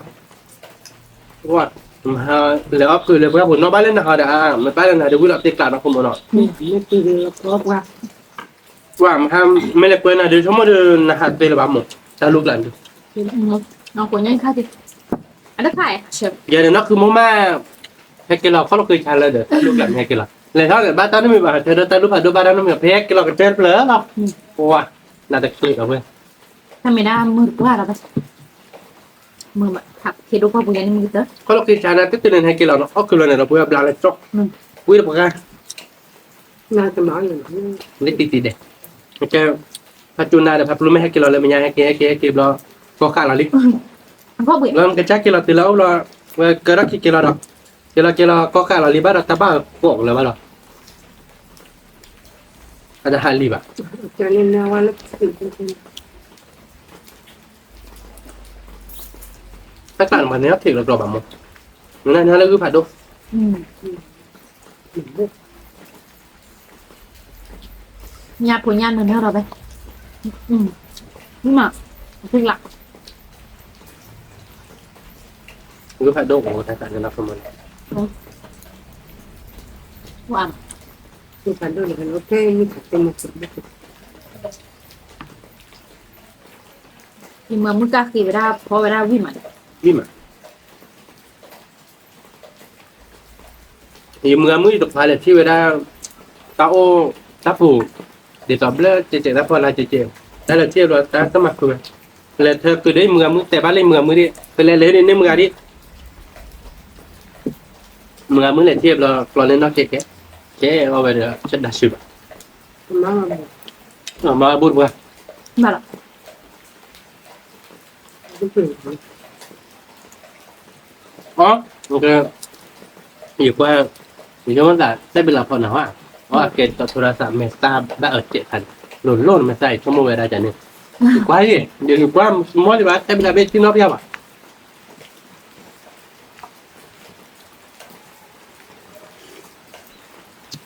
လဲၤအီၣ်ကုၢ်လၢပှၤဖိနီၣ်ဘၣ်လၢနဟးဒီး, မ့ၢ်ဘၣ်လၢနဟးဒီးအါ, မ့ၢ်ဘၣ်လၢနဟးဒီးဝံၣ်လီၤတ့ကျးနီၢ်ခိမ့ၢ်နီၤ ပှၤမ့ၢ်လဲၤပှဲၤနၤဒီး ဆိကမိၣ်ဒီးနဟးသ့လၢၤဘၣ်မ့ၢ်, တၢ်လူၤကျါန့ၣ်, ယဲန့ၣ်နီၢ်ခုမိၢ်မး, ဟဲက့ၤလီၤခီၣ်လိာ်က့ၤဆါလၢဒီး တၢ်လူၤကျါန့ၣ်ဟဲက့ၤလီၤ, လဲၤထီၣ်ဒီးဘၣ်တၢ်နီတမံၤဘၣ် ထဲဒီးတၢ်လူၤဖးဒိၣ်ဘၣ်တၢ်နီတမံၤ ဖဲဟဲက့ၤလီၤကတၢၢ်တဖျၢၣ်လီၤ, ပှၤ, နတချ့ဒီးဝဲ, တၢ်မ့ၢ်ဒၣ်မုၢ်တပှၢ်လီၤ, မုၢ်မး, ဟဲဒိၣ်ပှၢ်ပူၤညါန့ၣ်မုၢ်ကတၢၢ်, ခီၣ်လိာ်က့ၤဆါန့ၣ် တတုၤန့ၣ်ဟဲက့ၤလီၤနီၤ အီၣ်ကုၢ်လီၤန့ၣ်ဒီးပှၤဘျါလၢကၠီ, ဝံၤတပှၤ လၢတံၢ်တံၢ်ဒဲး, ကဲ, ဖးစူၤနၤဒီးဖးပျူၤမ့ၢ်ဟဲက့ၤလီၤလၢမဲာ်ညါ ဟဲက့ၤ ဟဲက့ၤ ဟဲက့ၤဘျီ, ကီဃာ်လီၤလံ, ဘျီနကစၢ်က့ၤလီၤတုၤလၢအအိၣ်ဘျီ, ဝဲကၢထီၣ်ခံက့ၤလီၤဒီး, က့ၤလီၤက့ၤလီၤ ကီဃာ်လီၤလံဘၣ်ဒီး တၢ်ဘၣ်ကိးလၢၤဘၣ်ဒီး, တၢ်တဟးလံဘၣ်. တၢ်ကျးန့ၣ် မၤန့ၢ်ထံၣ်လီၤကျီဘၣ်မး, နနၢ်လၢဂုၢ်ဖးဒိၣ်, ညၣ်ဖိညၣ်နၢၤနၢၤလီၤဖဲ, မး, အဖုလး, ဂုၢ်ဖးဒိၣ်အိၣ်တၢ်သးန့ၣ်လီၤဖိမးန့ၣ်, ဝါ, ဂုၢ်ဖးဒိၣ်န့ၣ် ယမၤမုၢ်ကၢ်ဃ့ဝဲဒၣ် ဖီဝဲဒၣ်ဝံၣ်မး, ဝံၣ်မး ယမုၢ်ဂၤမုၣ်ယတခွါလဲၤထံၣ်ဝဲဒၣ် တၢ်အိၣ်တၢ်ပူၤ ဒ်သိးဘျၢကဲကဲတၢ်ဖီလာ်ကဲကဲ, တၢ်လဲၤထံၣ်ဘျီတၢ်တမၤဃုာ်ဝဲ, လဲၤထၢဃုာ်ဒီးယမုၢ်ဂၤမုၣ် တဲဘၣ်လၢယမုၢ်ဂၤမုၣ်ဒ် ပလဲၤလဲၤန့ၢ်မုၢ်ဂၤဒ်, မုၢ်ဂၤမုၣ်လဲၤထံၣ်ဘျီ ကျီန့ၢ်နီၢ်ကဲကဲ, ကဲအီၣ်ဝဲဒီး ဆဒၣ်ဆူဘၣ်, မၤဘူၣ်တပှၢ် အ ယကွၢ်, ယဆိကမိၣ်သး တဲဘံလၤဖီနၤဟါ, အကဲတၢ်ထိရသးမဲာ်သၣ်ဘၣ်အၢစဲးခါန့ၣ်, လိၤလိၤနမဲာ်သၣ်အံၤ ဆိကမိၣ်ဝဲဒၣ်ကန့ၣ်, ယကွၢ်ယ့ၣ်, ယကွၢ်မီၢ်လံဘၣ် တဲဘံလၤဘ့ၣ်တံၢ်နီၣ်ပျၢ်ဘၣ်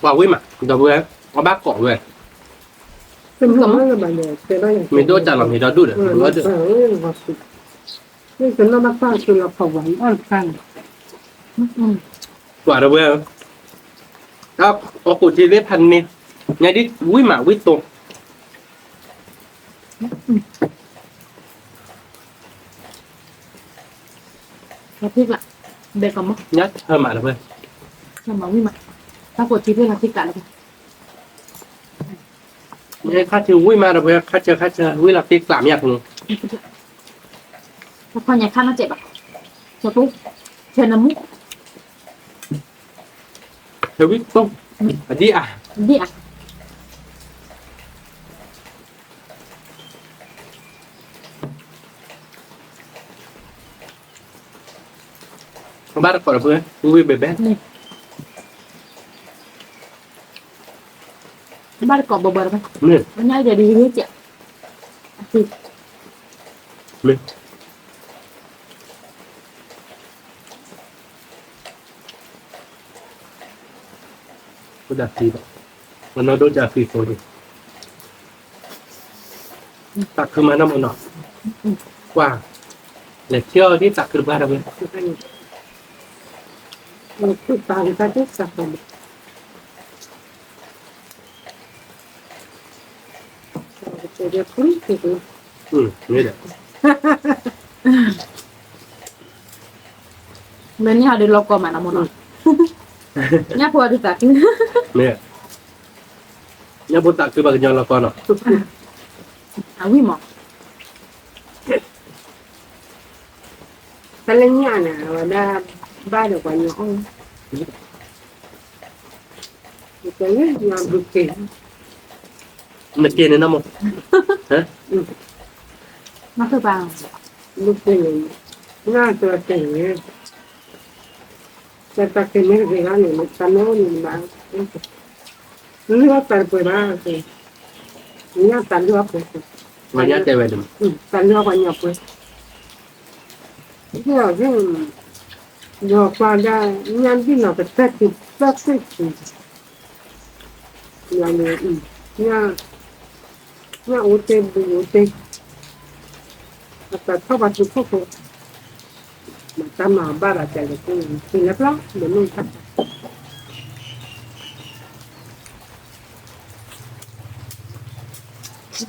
ပှၤဝံၣ်မး ဒီပုၢ်ဝဲၢ်, အဘၣ်ကိးဝဲ, မ့ၢ်ဒိၣ်တၢ်လီၤမ့ၢ်ဒီဒူၣ်ဒီး, ပှၤဒီပုၢ်ဝဲၢ်, အီၣ်ကိးထံသ့ၣ်ဖးန့ၣ်, ညါဒ်ဝံၣ်မးဝံၣ်တိ, လီၤထံကျး, ဘဲကမီၢ်, ညါထၢမးဒီပုၢ်ဝဲၢ်, ထၢမးဝံၣ်မး, တၢ်ကိးထံသ့ၣ်လီၤထံကျးလီၤ, ခါဆၢဝံၣ်မးဒီပုၢ်ဝဲၢ်, ခါဆၢခါဆၢ ဝံၣ်လီၤထံကျးမးဖိန့ၣ်, တခီညါခါနီၢ်စဲးဘၣ်, ဆၢဖိ, ဆၢနမူ ဆၢဝံၣ်တိၢ်, အဒံၣ်အါ, ဒံၣ်အါ, ဘၣ်တကိးဒီပုၢ်ဝဲၢ်, ဝံၣ်ဝံၣ်ဘဲဘဲ, ဘၣ်တကိးဘၣ်ဘၣ်, မ့ၢ်, ညါဒ်ဒ်, မ့ၢ် ဒၣ်သံဘၣ်, မနီၢ်ဒိၣ်ကၢ်သံဖိန့ၣ်, သးခုမးနီၢ်မနီၢ်, ကွၢ်, လဲၤထံၣ်အီၤဒ်သးခုတဘၣ်ဒီပုၢ်ဝဲၢ် မ့ၢ်ဒီး, မ့ၢ်န့ၣ်ဟီဒုးလီၤကီမးနီၢ်မနီၢ်, ညၣ်ဖိအဒုးသးခု, မ့ၢ်, ညၣ်ဖိသးခုဘၣ်ကညီလီၤကီနီၢ်, အဝံၣ်မး တၢ်လၢညၣ်န့ၣ် အဝဲဒၣ်ဘၣ်ဒီးပှၤညီအီၣ်, တၢ်လၢညၣ်ဘုက့ၤ, နက့ၤန့ၣ်နီၢ်မး, ဘုက့ၤ, ညၣ်တက့ၤန့ၣ်, တၢ်တၢ်က့ၤမ့ၢ်တဂ့ၤဘၣ်န့ၣ် တၢ်နီၢ်န့ၣ်ဘၣ်, လုၢ်အီၣ်တၢ်တပှဲၤဘၣ်, ညၣ်တၢ်လုၢ်အီၣ်ပှဲၤ, ပှၤညၣ်တဲဝဲ, တၢ်လုၢ်အီၣ်ပှၤညီပှဲၤ, ယကွၢ်ဒၣ် ညၣ်ဒ်နီၢ်ကတၢၢ်က့ၤသၢသ့ၣ်က့ၤ, ညၣ်အိၣ်တ့ၢ်ဘုအိၣ်တ့ၢ်, အတၢ်ထီၣ်ပှၤသုးခိၣ်ဖိ, မၤတၢ်မၤအီၤဘၣ်ဒီးကလဲၤက့ၤ, က့ၤလၢပျၢ်ဒီးမ့ၢ်တၢ် ဒ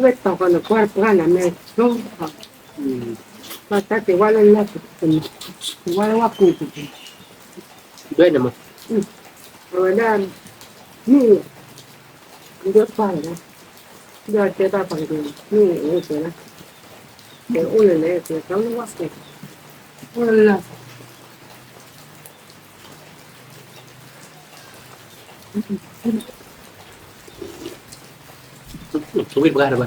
ွဲၣ်တီၤဃီန့ၣ် ကွၢ်တပှၢ်န့ၣ် မ့ၢ်ကျိ, ဘၣ်တၢ်က့ၤဝါလၢလၢ်, က့ၤဝါလၢဝါပူၤပူၤ, ဒွဲၣ်န့ၣ်မ့ၢ်, အဝဲဒၣ်, မ့ၢ်, ဒွဲၣ်ပှၢ်လီၤ, ဒွဲၣ်တဲတၢ်ပှၤက့ၤ, မ့ၢ်အိၣ်က့ၤလၢ, က့ၤအိၣ်လၢလဲၣ် က့ၤတၢ်လၢဝါပူၤ, အိၣ်လၢလၢ် ဝံၣ်ဘှါတဘၣ်, လီၤ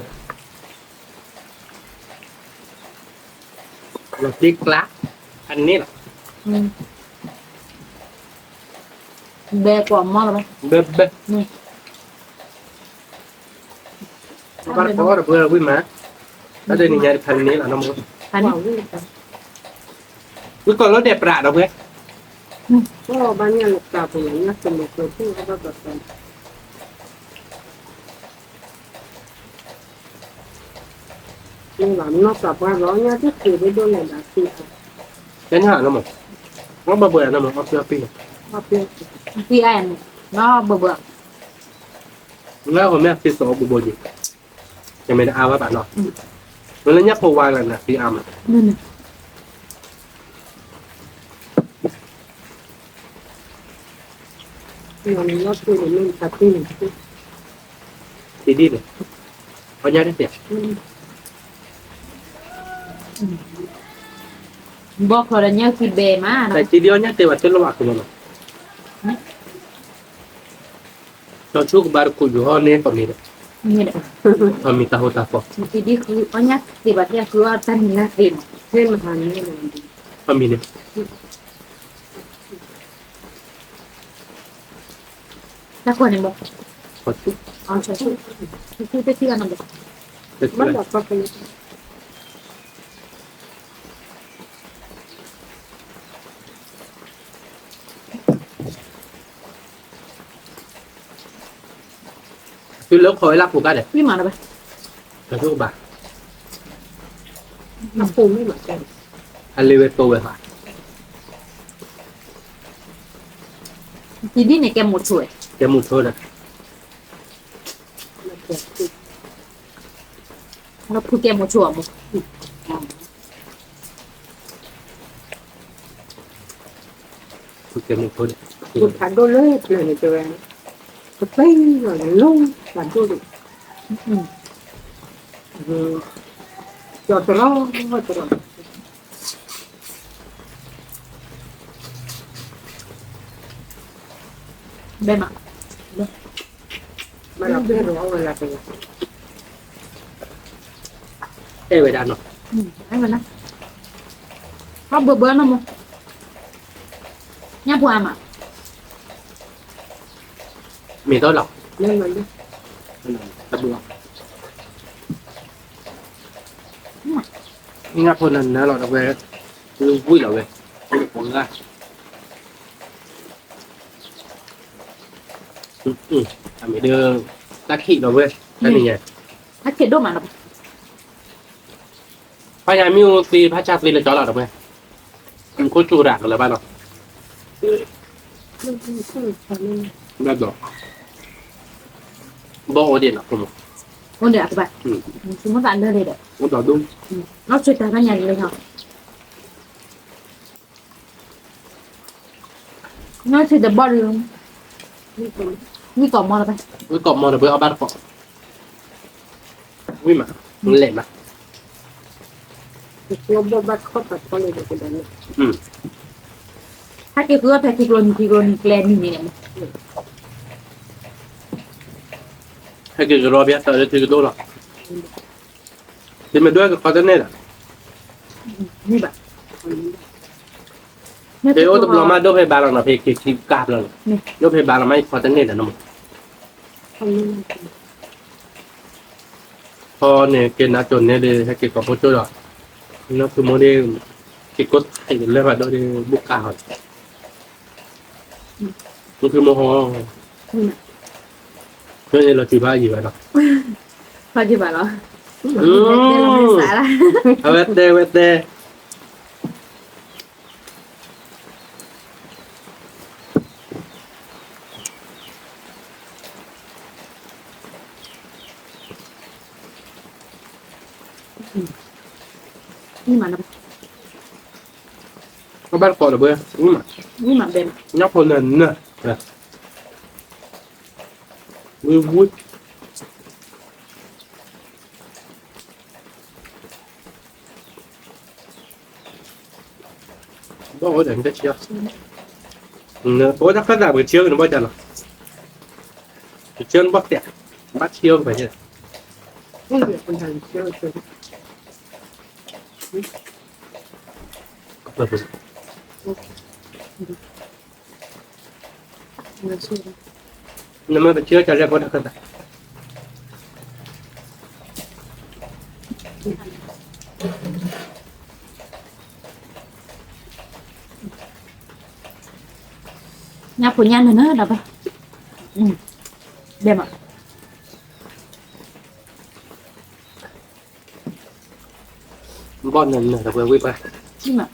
တံၢ်ကျါ, အန့ၣ်လီၤ, ဘဲကိးမီၢ်လီၤဘၣ်, ဘဲဘဲ, မ့ၢ်, ဘၣ်တကိးတပှဲၤဝံၣ်မး, တၢ်တနံၤညါတဖးန့ၣ်လီၤနီၤမ့ၢ်, ဝံၣ်ကီးလၢဒဲးပြးဒီးပှဲၤ, ကဲညါနီၤမ့ၢ်, ဘၣ်ဘၣ်ဘၣ်နီၤမ့ၢ်, အီၣ်ပံအီၣ်ပံ, ပံအီၣ်နီၤဘၣ်ဘၣ်, လၢအီၣ်မ့ၢ်အဖံးစီဘိဘိယံၤ, ယမ့ၢ်တအါဝဲဘၣ်နီၤ, မ့ၢ်လၢညၣ်ဖိဝါလၢနဖံးအါမး, တံဒ်န့ၣ်, အီၣ်ညၣ်တသ့, ဘီၣ်ခီဒီးညၣ်သံဘဲမး, တံဒ်အီၣ်ညၣ်တသ့ဘၣ်တလီၤဘၣ်ခိၣ်မးနီၤ, စီၤဆူကဘၣ်တခိၣ်ယူၤဟီၣ်န့ၣ်ပမ့ၢ်ဒီး, ပမ့ၢ်တၢ်ဟိတၢ်ဖီ, တံဒ်ဃုအီၣ်ညၣ်သ့ဘၣ်တၢ်ဃုအီၣ်တၢ်မံၤလၢသ့မး, ပမ့ၢ်န့ၣ် တၢ်ကွၢ်န့ၣ်မ့ၢ်, တထံၣ်ဘၣ်နီၤ, သုလၢခီဝဲလၢပူၤကါဒီး, ဘၣ်, အလ့ဝဲတိဝဲဟး, တံဒ်န့ၣ်ကဲမိာ်ဆိ, ကဲမိာ်ဆိဒီး, လီၤဖုကဲမိာ်ဆိအမိၢ်, ဖုကဲမိာ်ဆိဒီး, ဖးဒိၣ်လၢပျၢၤန့ၣ်တဲဝဲ, ကပၤလီၤလၢဖးဒိၣ်ဒီး, ကၠီတရီတရီ, ဘဲမး, အဲၣ်ဝဲဒၣ်နီၤ, ဘၣ်ဘၢဘၢနီၤမ့ၢ်, ညၣ်ဖိအါမး, မ့ၢ်တလီၤ, ညၣ်ဖိနၤနၤလီၤဒီးဝဲ, ဝံၣ်လီၤဝဲ, အမ့ၢ်ဒီး, တၢ်ခံးလီၤဝဲ, တၢ်နံၤညါ, တၢ်ခံးဒိၣ်မးနီၤ, ဖးညါမ့ၢ်အိၣ်သ့ဖးဆါသ့လၢကၠီလီၤဒီးဝဲ, ခိၣ်ဆူၣ်ရၤကလၢၤဘၣ်နီၤ, ဘၣ်ဒီး, ဘီၣ်အိၣ်ဒံးနီၤ, အိၣ်ဒံးအကဘၣ်, အိၣ်ဒီးဒိၣ်, နီၢ်ဆံးတၢ်ဖးညါလၢ, နီၢ်ဆံးတဘီၣ်ဒီး, ဝံၣ်ကိးမီၢ်လၢ, ဝံၣ်ကိးမီၢ်ဒီးပှဲၤအီၣ်ဘၣ်တကိး, ဝံၣ်မး, လဲၣ်မး, ဟဲက့ၤဃုအီၣ်ဖဲထံကျိနံၤထံကျိနံၤကျဲနံၤန့ၣ်, ဟဲက့ၤကရီဘၣ်တၢ်လၢထံကဒိၣ်လီၤ, သုမ့ၢ်ဒိၣ်ဟဲက့ၤခီတန့ၢ်ဒီး, ဖဲအိၣ်တဘျီမးဒိၣ်ဖဲဘါလီၤနီၤ, ဖဲက့ၤခံကါဘျီလီၤ, ဒိၣ်ဖဲဘါလီၤမးယခီတန့ၢ်ဒီးနီၤ, ခီန့ၣ်က့ၤနၤကၠိၤန့ၣ်ဒီး ဟဲက့ၤကိးဖိကၠိဒီး, နီၢ်ဖုမိၢ်ဒီး, က့ၤကိးထံးလၢဖးဒိၣ်ဒီး ဘူၣ်ကါဟီ, နီၢ်ဖုမိၢ်ဟီ, ဖဲန့ၣ်လီၤစုၤဘၣ်ယံၤဘၣ်နီၤ, အဝဲတဲဝဲတဲ အဘၣ်တကိးဒီးဘၣ်, ညၣ်ဖိနၤနၤ, ဝံၤဝံၤ ဘၣ်အိၣ်ဒီးနတဆံး, ပဝဲတၢ်ခၢၣ်သး ပကဆံးနဘၣ်ကလီၤ, ပဆံးနဘၣ်တဲ, ဘၣ်ဆံးအီၤကဖဲန့ၣ်, နမ့ၢ်ပဆံးအီၤကလဲၤပဝဲတၢ်ခၢၣ်သး, ညၣ်ဖိညၣ်နၢၤနၢၤဒီးဘၣ်, ဒဲးမး, ဘီၣ်နၢၤနၢၤဒီးပှဲၤဝံၣ်ပှဲၤ,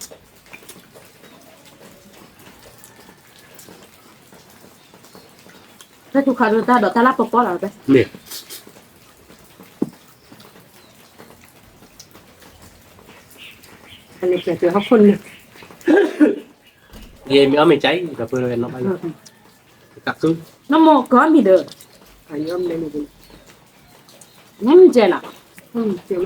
ဖဲထူခါဒိၣ်တၢ်ဒီးတၢ်လၢပပီၢ်လီၤ, မ့ၢ် ဟီၣ်ခိၣ်န့ၣ်, ယမ့ၢ်အီၣ်မ့ၤကၠဲအံၤ ဒီပုၢ်ဝဲၢ်နီၢ်ဘၣ်ယၤ, နမိၢ်ကီၢ်မံၤဒီး, နမ့ၢ်ကၠဲလီၤ, နမ့ၢ်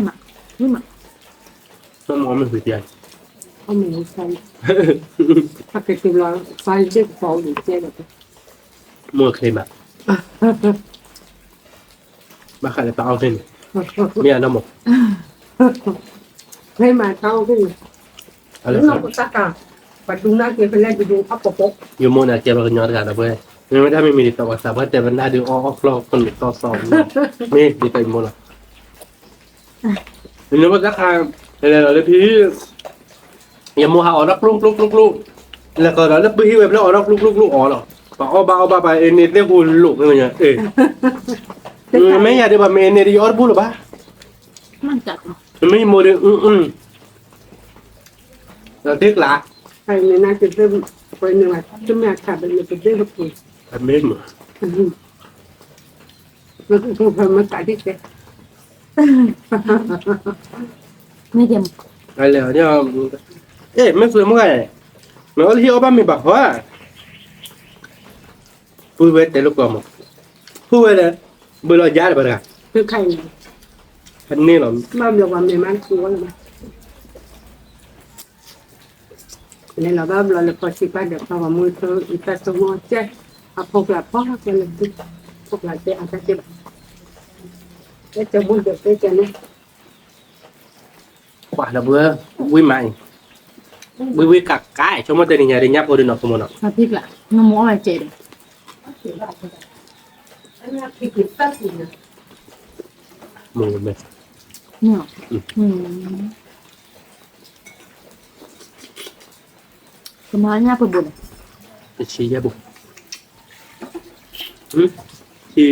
မး, နမ့ၢ်မး, မိၢ်ချ့မး, ဘၣ်ဃးလၢတၢ်အီၣ်ဖဲန့ၣ်, မ့ၢ်နီၢ်မိၢ်, ချ့မးတၢ်အီၣ်ဖဲန့ၣ်, ပဒူနၢ်က့ဖဲလဲၣ်ဒူဒူအပီၢ်, ယမိၢ်န့ၣ်ကဲပှၤကညီတဂၤဒီးပှဲၤ, မ့မ့ၢ်တၢ်မ့မ့ၢ်ဒ်သိးပှၤသးပှၢ်တဲပနၢ်ဒုး အီၣ်အီၣ်ကျီၢ်ကန့ၣ်တီစီ, မ့ၢ်ဒ်သိးယမိၢ်လီၤ, ယမိၢ်တၢ်ခါ, လဲၤလီၤလၢဖံ ယမိၢ်ဟးအီၣ်ဒီးကျိကျိကျိကျိ, လဲၤကဒီးလၢပဟံၣ်ဝဲဖျၢၣ်အီၣ်ဒီးကျိကျိကျိအီၣ်လီၤ, ပှၤအီၣ်ဘၣ်အီၣ်ဘၣ်ပှၤအ့န့ၢ်သ့ၣ်ဟူလိာ်မ့ၢ်, မ့ၢ်ယၤဒ်ပှၤမ့ၢ်အ့န့ၢ်ဒ်ယအီၣ်တဘူၣ်လၢၤဘၣ်, မ့ၢ်ယမိၢ်ဒီး, ဒီးတ့ကျး, မ့ၢ်, မ့ၢ်, မ့ၢ်, မ့ၢ်ဃုမ့ၢ်ဂၤ, မ့ၢ်အီၣ်လၢဟံၣ်အီၣ်ဘၣ်မ့ၤဘၣ်ဟီဧါ, ပုၢ်ဝဲတဲလိာ်ကွဲမး, ပုၢ်ဝဲဒီး, ဘုးလီၤယါဒီးပှၤတဂၤ, န့ၣ်လီၤ, လဲၤလီၤဘၣ်ဘျီလၢဖီဆံးပၢ်ဒီးပှၤဂီၤမူအသိး အံသၣ်ဆိကမိၣ်ကဲ, အဖိကျါဖီကွဲလၢ, ဖိကျါတဲအတၢ်ကဲဘၣ်, တဲတဲဘိဒီးတဲကဲန့ၣ်, ပှၤဒီပုၢ်ဝဲၢ်, ဝံၣ်မးအံၤ, ဝံၣ်ဝံၣ်ကးကး ဆိကမိၣ်တဲနံၤညါဒ် ညၣ်ဖိဒ်နီၢ်ခိမ့ၢ်နီၤ, နမိၢ်အီၣ်ကဲဒီး, မိၢ်, ကမၤညၣ်ဖိဘိလဲၣ်, တဆံယဲၢ်ဘိ, ဆံ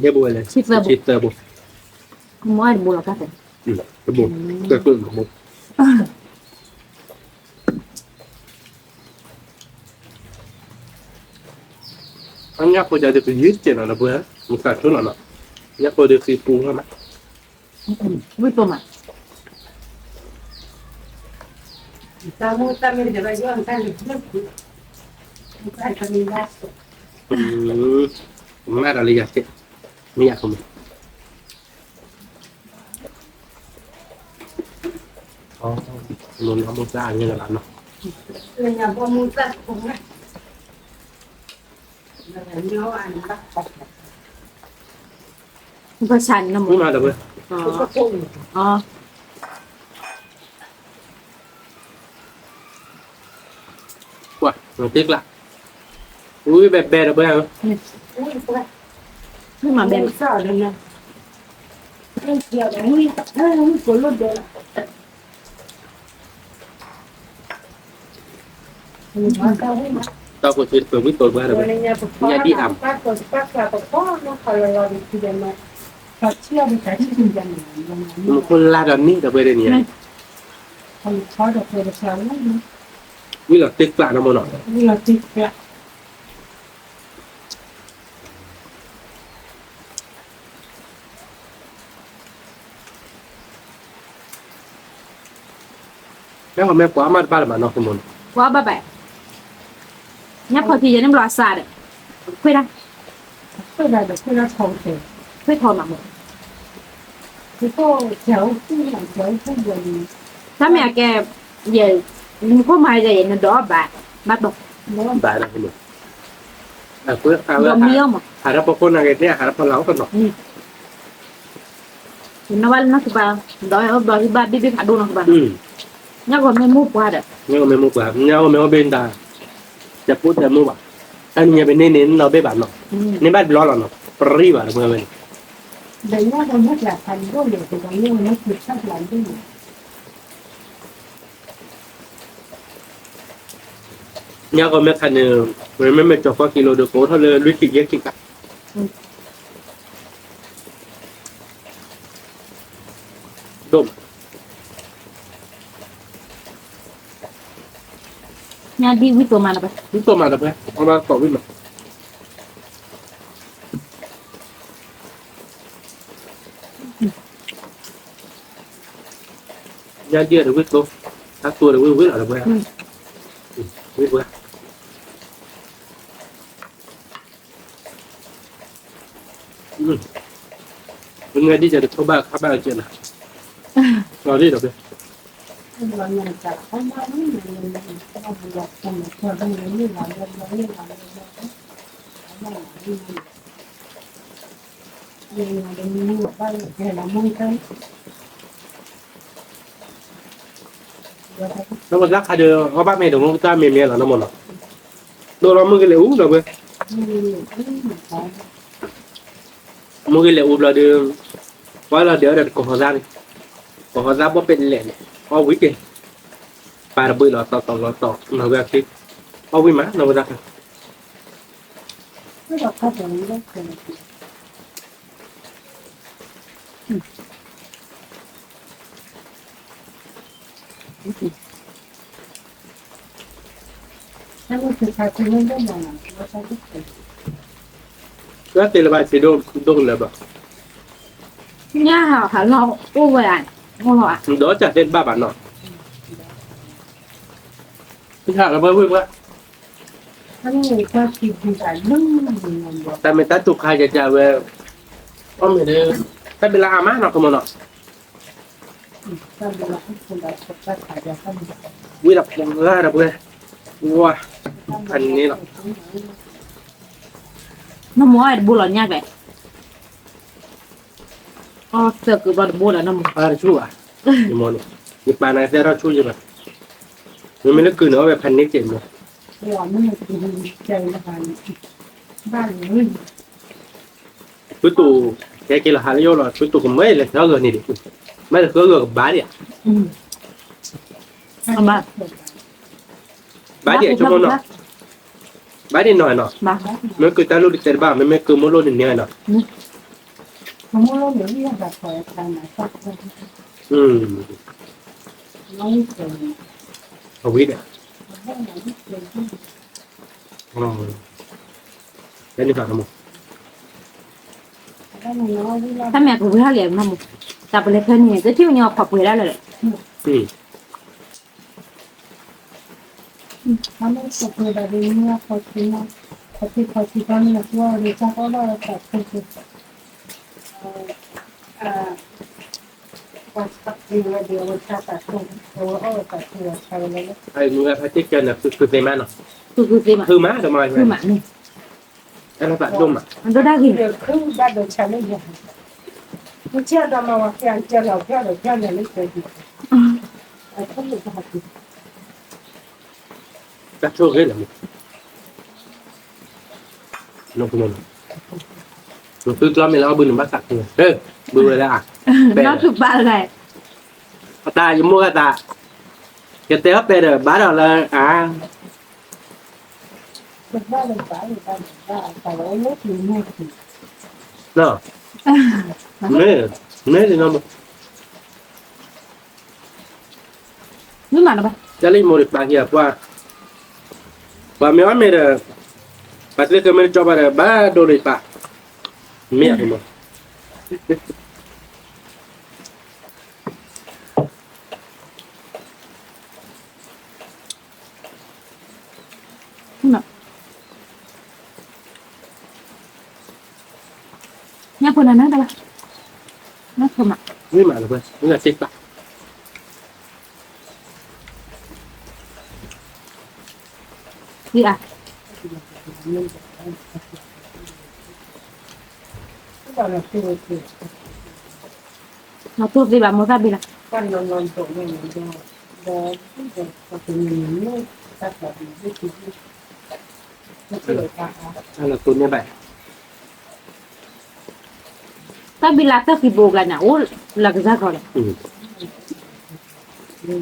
ယဲၢ်ဘိဝဲလဲၣ်, ဆံသၢဘိ, ဆံသၢဘိ, ကမၤတဘိလီၤကါဖဲ, တဘိ, တဘိ, အညၣ်ဖိဒ်ဒီးကယံၤစဲးနီၤ ဒီပုၢ်ဝဲၢ်, မုၢ်သးဆိနီၤနီၤ, ညၣ်ဖိဒီးဃံပူၤလီၤမး, ဝံၣ်ပိာ်မး, မၤဒီးလၢယၤ, မ့ၢ်ယၤကမၤ, မုၢ်နၤမုၢ်သၣ်အါန့ၣ်လီၤနီၤ, ဘၣ်ဆၣ်န့ၣ်နမိၢ်, ပှၤတ့ကျး, ဝံၣ်ဘဲဘဲဒီးပှဲၤ, မၤဘဲ, တၢ်ဖိဆ့တပၢၤဝံၣ်ပိာ်ဘၣ်ဒီး, ညၣ်ဒ်အံၤ, မုၢ်ဖိလါဒီးနံၣ်ဒီးပှဲၤဒ်န့ၣ်, ဝံၣ်လီၤတ့ကျးနီၤမိၢ်နီၤ, ဝံၣ်လီၤတ့ကျး မ့ၢ်ပှၤမ့ၢ်ပှၤမးတဘၣ်လၢၤဘၣ်နီၢ်ခိမုၣ်န့ၣ်, ပှၤဘၣ်ဘၣ်, ညၣ်ဖီခံယဲၢ်န့ၣ်ဘျီအစးဒီး, ခွဲးတၢ်, ခွဲးထီၣ်မး, တၢ်မ့ၢ်အကဲ, ယဲ, မူခိၣ်မၤယဲၢ်ယဲၢ်နဒီးဘၣ်, ဘၣ်ဘၣ်, ဘၣ်ဒီး, မ့ၢ်, ဟးထီၣ်ပီခိၣ်နၤဂ့ၤသ့ၣ် ဟးထီၣ်ပီလၢ်အိၣ်တနီၤ နီၢ်ဘၣ်လၢနီၢ်ကဘၣ်, ဒီးဟဲအိၣ်ဘျီဟံၣ်ဘၣ်ဘ့ၣ်ဘ့ၣ်ဖးဒိၣ်နီၢ်ကဘၣ်, ညၣ်ဂီၤမ့ၢ်မိၢ်ပှၢ်ဒီး, ညၣ်ဂီၤမ့ၢ်မိၢ်ပှၢ် ညၣ်ဂီၤမ့ၢ်အိၣ်ဘ့ၣ်တၢ်, တၢ်ပိၢ်တၢ်မိၢ်ဘၣ်, တၢ်နံၤညါပန့ၢ်န့ၣ်နီၢ်ဘ့ၣ်ဘၣ်နီၤ, န့ၢ်ဘၣ်တဘျီလီၤနီၤ ပြံၢ်ဘၣ်တပှဲၤဝဲန့ၣ်, ဒီးညၣ်ဂီၤမ့ၢ်ပှၢ်ဖးဒိၣ်န့ၣ် တဂီၤမ့ၢ်ဝဲန့ၣ်ပှၢ်ဖးဒိၣ်န့ၣ် ညါဂီၤမ့ၢ်ခါန့ၣ်, မ့မ့ၢ်ကၠီၤပီကံလိၤဒီး ကအိၣ်ထီၣ်လၢလွံၢ်ဆံယဲၢ်ဆံကး, ဒိၣ်မး, ညါဒ်ဝံၣ်တိၤမးလၢၤ, ဝံၣ်တိၤမးလၢၤ, အဘၣ်ကိးဝံၣ်မး ညါဒ်ဒီးဝံၣ်တိၤ, တၢ်တိၤဒီးဝံၣ်ဝံၣ်လီၤလၢၤ, ဝံၣ်ဝဲ, ပငဲဒ်ယတထိဘၣ်ခါဘၣ်ကဲနၤ, လီၤဒ်ဒီး နမ့ၢ်သးခါဒီး အီၣ်ဘၣ်မ့ၢ်ဒီးမိၢ်ပၢ်မ့ၢ်မ့ၢ်လီၤနီၤမ့ၢ်နီၤ, ဒိၣ်လီၤမုၢ်ကလဲၤအူလီၤဝဲ, မုၢ်ကလဲၤအူဘျီဒီး, ပှၤလီၤဒဲးအီၤဒီးတကိးဟီသၣ်န့ၣ်, ကိးဟီသၣ်ဘီၣ်ပဲလဲၣ်န့ၣ်, အီၣ်ဝံၤက့ၤ, ပာ်တဘှံးလီၤတီတီလီၤတီ, နီၢ်ဝဲသ့ၣ်, အီၣ်ဝံၤမး နီၢ်ဝဲသၣ်ခါ လၢတ့ၢ်လၢၤဘၣ်စ့ဒိၣ်ဒိၣ်လၢၤဘၣ်, ညၣ်ဟးဟးလီၤအိၣ်ဝဲဧါ, ဒီးစၢ်သ့ၣ်တဘၣ်ဘၣ်နီၤ, ဟးလီၤဝဲဝ့ၢ်ပှၢ်, တၢ်မ့ၢ်တၢ်တိာ်ခါယကဝဲ, အီၣ်မ့ၢ်ဒီး, တၢ်ဘျုးလၢအါမးနီၤကမီၤနီၤ, ဝံၤဒီးဖျါဒီးပှဲၤ, ဝါ, ဖးန့ၣ်လီၤ, နမိၢ်အတဘိလီၤညါကဲ, အီၣ်သၢကုးဘျီတဘိလီၤနမိၢ်, အါတဆူၣ်ဘၣ်, ယမီၤန့ၣ်, ယပာ်နၤသဲထီၣ်ဆူၣ်ယဘၣ်, မ့မ့ၢ်လၢကုးန့ၣ် အီၣ်ဝဲဖးန့ၣ်ကဲမီၤ သုတိာ်, ဟဲက့ၤလီၤဟးလၢယအိၣ်လီၤ သုတိာ်ကမၢလဲၤသၢဂၤန့ၣ်ဒံး, မ့ၢ်တသၢဂၤကဘၣ်ဒံးဧါ, ဘၣ်ဒံးဆိကမိၣ်နီၤ, ဘၣ်ဒံးနီၤနီၤ, မ့ၢ်ကုးတၢ်လိၣ်တတဲတဘၣ် မ့မ့ၢ်ကုးမိၢ်လိၣ်န့ၣ်န့ၣ်နီၤ, အဝံၤဒီး, တၢ်န့ၣ်ဘၣ်နမိၢ်, တၢ်မ့ၢ်အကဝံၤဟီၣ်လံနမိၢ်, တၢ်ပလဲၤဖဲန့ၣ် တထံၣ်မညီခီၣ်ပှဲၤဒၣ်လၢၤ, မ့ၢ်ဖဲတ့ၢ်ကၢန့ၣ် ကုးသ့မးနီၤ, ကုးမး, အဲၣ်ဒိးမး, ဒိၣ်ဒၣ်ဂ့ၤ, တၢ်ဆိၣ်ဂ့ၤလီၤ, နသုကျီမ့ၢ်လၢအီၣ်ဘုန့ၣ်ဘၣ်သး, ဘုဝဲဒၣ်, နီၢ်သူၣ်ပာ်ဂၤ, အတၢ်ယမိၢ်ဂၤသး, ယတဲအီၣ်ပဲဒီး ဘၣ်ဒီးလၢအါ မ့ၢ်, မ့ၢ်, မ့ၢ်, တၢ်လၢယမိၢ်ဒံးပာ်က့ၤအပှၢ်, ပှၤမ့ၢ်အီၣ်မ့ၢ်ဒီး, ပှၤသ့ၣ်ဃၢမ့ၢ်တကၠီဘၣ်ဒီး ဘၣ်ဒိဒံးပာ်, မ့ၢ်အမိၢ် ညၣ်ဖိနၤနၢ်တၢ်ဘၣ်, ညၣ်ဖိမး, မ့ၢ်မးလၢၤ, မ့ၢ်မးစ့ၢ်ကီး, ဒ်အါ, နတိၢ်သ့ဘၣ်မိၢ်သၣ်ဘ့ၣ်လီၤ, နတိၢ်န့ၢ်ဘၣ်, တၢ်ဘ့ၣ်လၢသၢၣ်ဃံဘိကနၣ်အိၣ်လၢကစၢ်ခီလီ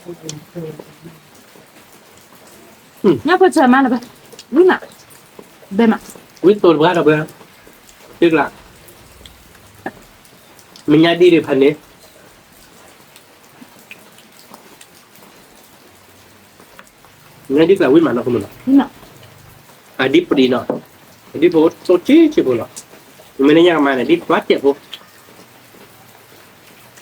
ၤ, ညၣ်ဖိဆၢမးလၢၤဘၣ်, ဝံၣ်မး, ဘဲမး, ဝံၣ်သိးတပှၢ်ဒီးဘဲ, တ့ကျး, မ့ၢ်ညၣ်ဒံၣ်ဒံးဖးန့ၣ် မ့ၢ်ဒ်ကျးဝံၣ်မးနီၢ်ကမုၢ်လီၤ, အဒံၣ်ပြံနီၤ, အဒံၣ်ဖိသိၣ်ဆံးဆံးဖိလီၤ, မ့ၢ်န့ၣ်ညၣ်ကမါန့ၣ် ဒ်ပှၤစဲးဖိ မ့ၢ်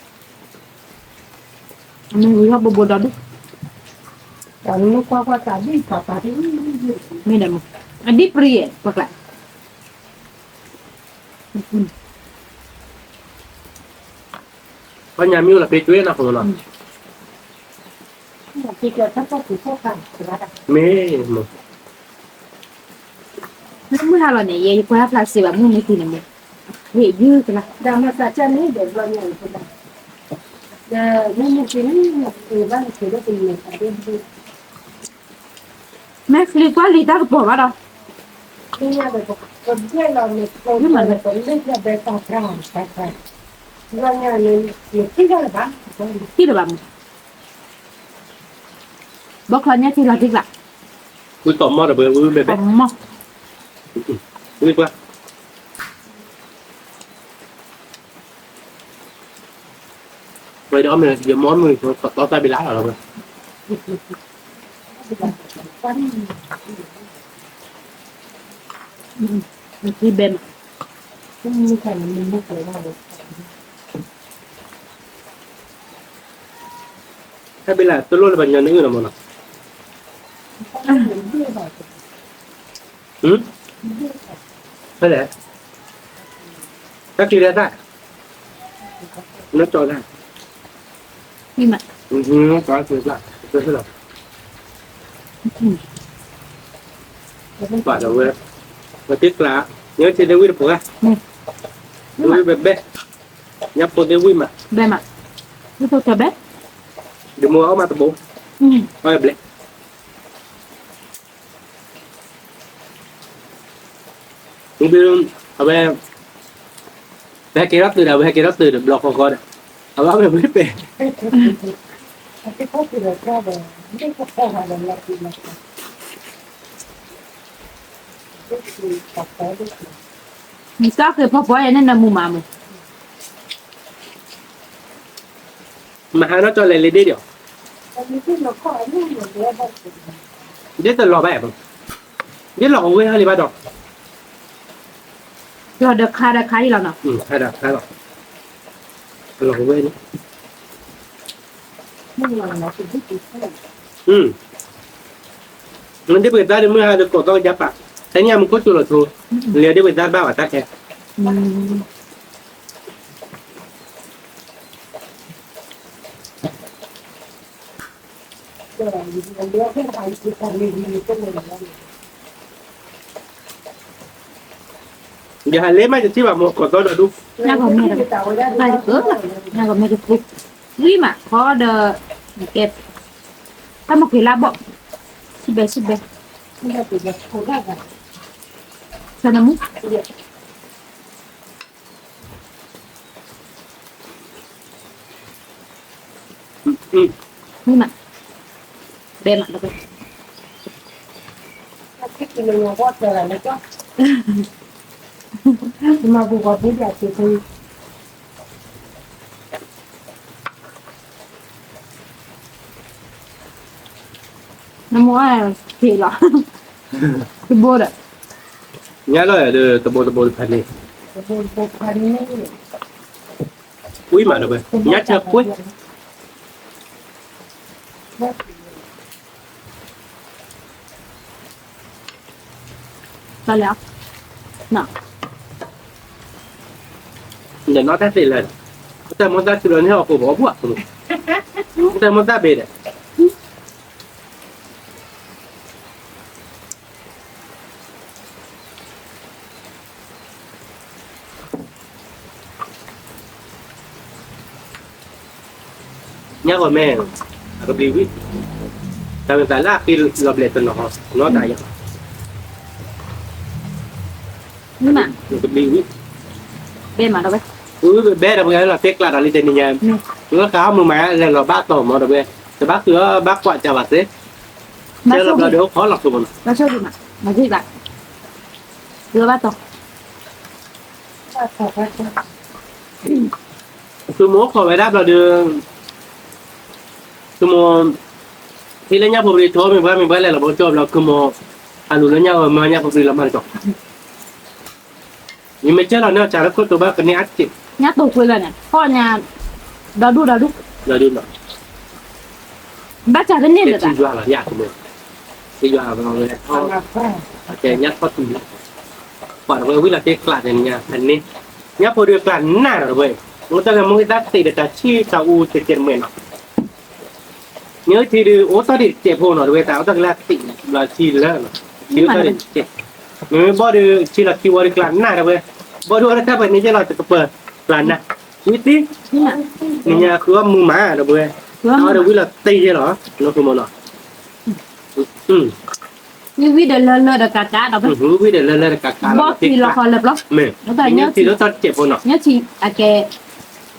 ဝံၤဟီၣ်ဘိဘိဒီဒူၣ်, မ့ၢ်ဒ်မး, အဒံၣ်ပြံယဲၢ် ပကျး, ပှၤညါမ့ၢ်အိၣ်လီၤဖဲကွ့နီၢ်ကမုၢ်လီၤ, မ့ၢ်, မုၢ်ဟါလီၤန့ၣ် ယဲယကွၢ်ဖျါစ့ဘၣ်မုၢ်မ့ၢ်တံၢ်န့ၣ်မ့ၢ်, ဟ့ၣ်ယုၢ်ကလါ, ဒီးမၤသးကၢ်န့ၣ်ဒီးဘျီညါန့ၣ်, ဒီးမ့မ့ၢ်တံၢ်န့ၣ် ယဘၣ်က့ၤလၢပမဲာ်သးဒ် မ့ၢ်ချံကွၢ်လံတၢ်ကပီၤဘၣ်ဒီး, ထံၣ်လၢၤဘၣ်မး, ဘီချီညၣ်ထံလီၤထံကျး, ဝံၣ်တီၤမီၢ်ဒီးဘဲဝံၣ်ဘဲဘဲ, ဝံၣ်ပှၢ် ဝဲဒီးအီၣ်မ့ၢ် ယမီၢ်မုၢ်ယသီသီတၢ်ဘ့ၣ်လါလီၤလီၤ, ဘဲမး, တၢ်ဘ့ၣ်လါတလိၣ်လၢပှၤညီနုၢ်အုၣ်လီၤမးနီၤ, ဖဲလဲၣ်, တၢ်ချံလၢတၢ်, နီၢ်ကၠီတၢ်, နီၢ်ကၠီတၢ်, ပာ်ဒီးဝဲ, ပတ့ကျး, ညၣ်ထံဒ့ဝံၣ်တပှၢ်, ဝံၣ်ဘဲဘဲ, ညၣ်ဖိဒ့ဝံၣ်မး, ဘဲမး, ဝံၣ်ဖိကဘဲ, ဒ်မိၢ်အီၣ်မးတဘိ, အီၣ်ဘျဲၣ် မ့ၢ်ဒ်, အဝဲ, ပဟဲက့ၤထီၣ်သုးဒီး ပဟဲက့ၤထီၣ်သုးဒီး ဘျီဃီဃီဒီး, အဝဲမ့ၢ်ဝံၣ်ပဲာ်, နတၢ်ဃ့ဖီဖိယဲန့ၣ် နမူမးမး, မဟါနီၢ်ကၠီလဲၤလံဒ့ၣ်ဒီး, ဒ်တလီၤဘၣ်, ဒ်လီၤကဝ့ၢ်ဟဲလံဘၣ်ဒီး, လီၤဒီးခါဒီးခါအံၤလီၤနီၤ, ခါဒီးခါလီၤ, လီၤကဝ့ၢ်န့ၣ်, ဒ်ပကသါဒီးမုၢ်ဟါဒီးကိးသီၣ်ကယါပာ်, တနံၣ်မူခိၣ်စူၤလီၤဆိ, လဲၤဒ်ပကသါဘၣ်ဘၣ်တၢ်ခဲ ယဟးလ့မးယထံၣ်ဘၣ်မ့ၢ်ကိးသီၣ်ဒီးဒူၣ်, ညၣ်ကမ့ၢ်တပူၤ, ညၣ်ကမ့ၢ်တပူၤ, ဝံၣ်မးခီဒီး, ကဲ, တၢ်မ့ၢ်က့ၤလၢဘီၣ်, စံးဘဲစံးဘဲ, ဆနမူ မ့ၢ်မး, ဘဲမး, နမိၢ်အက့ၤလီၤ, တဘိဒီး, ညါလီၤဒီး တဘိတဘိတဖၣ်န့ၣ်, ကွံမးဒီးဝဲ, ညါဆၢကွံ တၢ်လဲၣ်, ဒီးနီၢ်တၢ်သ့လၢာ်, တၢ်မိၢ်တၢ်ခုလီၤန့ၣ်အီၤကိးဘီဘှၢ်, တၢ်မိၢ်တၢ်ဘ့ၣ်ဒီး ညါဂီၤမ့ၢ်, အကဘျံးဝံၣ်, တၢ်မ့ၢ်သးလၢအဃ့လီၤဘျဲးတနီၤဟီ, နီၢ်တၢ်ယီၤ, ကဘျံးဝံၣ်, ဘဲမးဒီးဝဲ, ဘဲဒီးပှၤလီၤတဲကျးဒီးလံတနံၤညါ, လၢဃးအီၣ်မုာ်မးလဲၤလီၤဘၣ်တီၢ်မးဒီးဝဲ တဘၣ်ဃုအီၣ်ဘၣ်ကွၢ်ကၢဘၣ်သ့, ကဲလီၤဘျီဒီးအိၣ်ခိးလီၤသုးမီၤနီၤ, သုးမီၤအိၣ်ခိးဝဲဒၣ်ဘျီဒီး သုးမီၤ ထံလၢညၣ်ဖိပရံၤထီမ့ၢ်ပှၤမ့ၢ်ပှၤလဲၤလီၤဘီကၠီဘျီ သုးမီၤဟးလူၤလၢညၣ်ဝဲမၤညၣ်ဖိပရံၤလီၤမးတကီၢ် ယမ့ၢ်ကဲလီၤန့ၣ် အစးလၢခိၣ်တိဘၣ်ကန့ၢ်အစ့ၢ်, ညၣ်တိာ်ကွ့လၢာ်န့ၣ် ဖီၣ်ညါ ဒီဒူၣ်ဒီဒူၣ်, ဒီဒူၣ်ဒီး ဘၣ်စးတန့ၢ်လၢၤဘၣ်, ယွၤလီၤယၤတမ့ၢ်, ယွၤလီၤဝဲထီ, ကဲညၣ်ထီၣ်တံၢ်လီၤ, ပှၤတဝဲဝံၤလီၤတ့ၢ်ကျးန့ၣ်ညါဖဲန့ၣ်, ညၣ်ဖိဒီးကျးနၢ်ဒီးတဝဲ, မ့ၢ်တၢ်ဂဲၤမူကသးသ့ၣ်ဒီးတၢ်ဆံၣ်တၢ်အူတကဲးတမဲာ်နီၤ ညၣ်ထံဒုးအိၣ်တ့ၢ်တစဲးဖိနီၤ တဝဲတၢ်အိၣ်တ့ၢ်ကလၢသ့ၣ်ဘျီထံလၢနီၤ, ထံအိၣ်တ့ၢ်တစဲး, မ့ၢ်ဘီၣ်ဒုးဆံလီၤခံဝီဒုးကျးနၢ်တဝဲ, ဘီၣ်ဒုးအီၣ်တၢ်တၢ်ပှဲၤန့ၣ်ယဲလီၤတကပၤ, ကျးနၢ်, ဝံသံ, နညါဃုအီၣ်မုာ်မးတဝဲ, အီၣ်ဒီးဝံလီၤတ့ၢ်ယဲလီၤ, နီၢ်ခိမီၤနီၤ ဝံဝံဒီးလၢလၢဒီးကးကးဒီး, ဝံဝံဒီးလၢလၢဒီးကးကးလီၤ, ဘီၣ်ထံလီၤဃီလၢပျီ, မ့ၢ်, ညၣ်ထံဒိၣ်တ့ၢ်တစဲးဖိနီၤ, ညၣ်ထံအကဲ,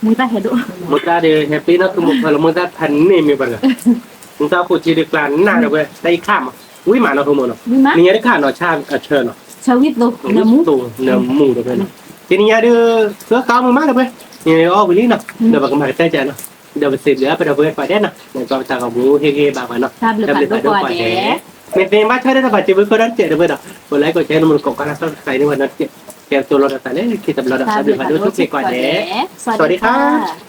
မူတၢ်ဟဲဒိၣ်, မူတၢ်ဒီးဟဲပ့ၤနီၢ်သုးမီၤဖၢလီၤ မူတၢ်ဖးန့ၢ်မ့ၢ်ပှၤတဂၤ, မူတၢ်ခိၣ်ထံဒုးကျးနၢ်ဒီးဝဲ တၢ်အံၤခၣ်မး, ဝံမးနီၢ်ခိမီၤနီၤ, နညါတခါနီၤ ဆၢနီၤ, ဆၢဝံသိ, နမူဒီးဝဲနီၤ, တနံၤညါဒုး, ဃုအီၣ်မုာ်မးဒီးဝဲ, နအီၣ်ဝံၤလံနီၤ, ဒီးပကမၤကတၢၢ်ကနီၤ, ဒီးပစံးဘျုးပဒီပုၢ်ဝဲၢ်ကိးဂၤဒဲးနီၤ, ဒီးကီၢ်ပတၢ်ဂီၤမူဟ့ၣ်ဂံၢ်ဘါပှၤနီၤ, တၢ်ဘျုးဖးဒိၣ်ကိးဂၤဒဲး, မ့ၢ်သ့ဘၣ်ဆၢဒၣ်တၢ်ဘၣ်စံးဘျုးကိးဂၤဒဲးတစဲးဒီးဝဲဒီး, ကိးlikeကိးshareန့ၣ်မ့ၢ်ကိးကါလၢ subscribe န့ၣ်ဝဲနီၤတစဲး, ကဲသိးလီၤဒီးသးလၢခံတဘျီဒီး တၢ်ဘျုးဖးဒိၣ်ဆိၣ်ဂ့ၤကိးဂၤဒဲး, စဝၤဒံခါ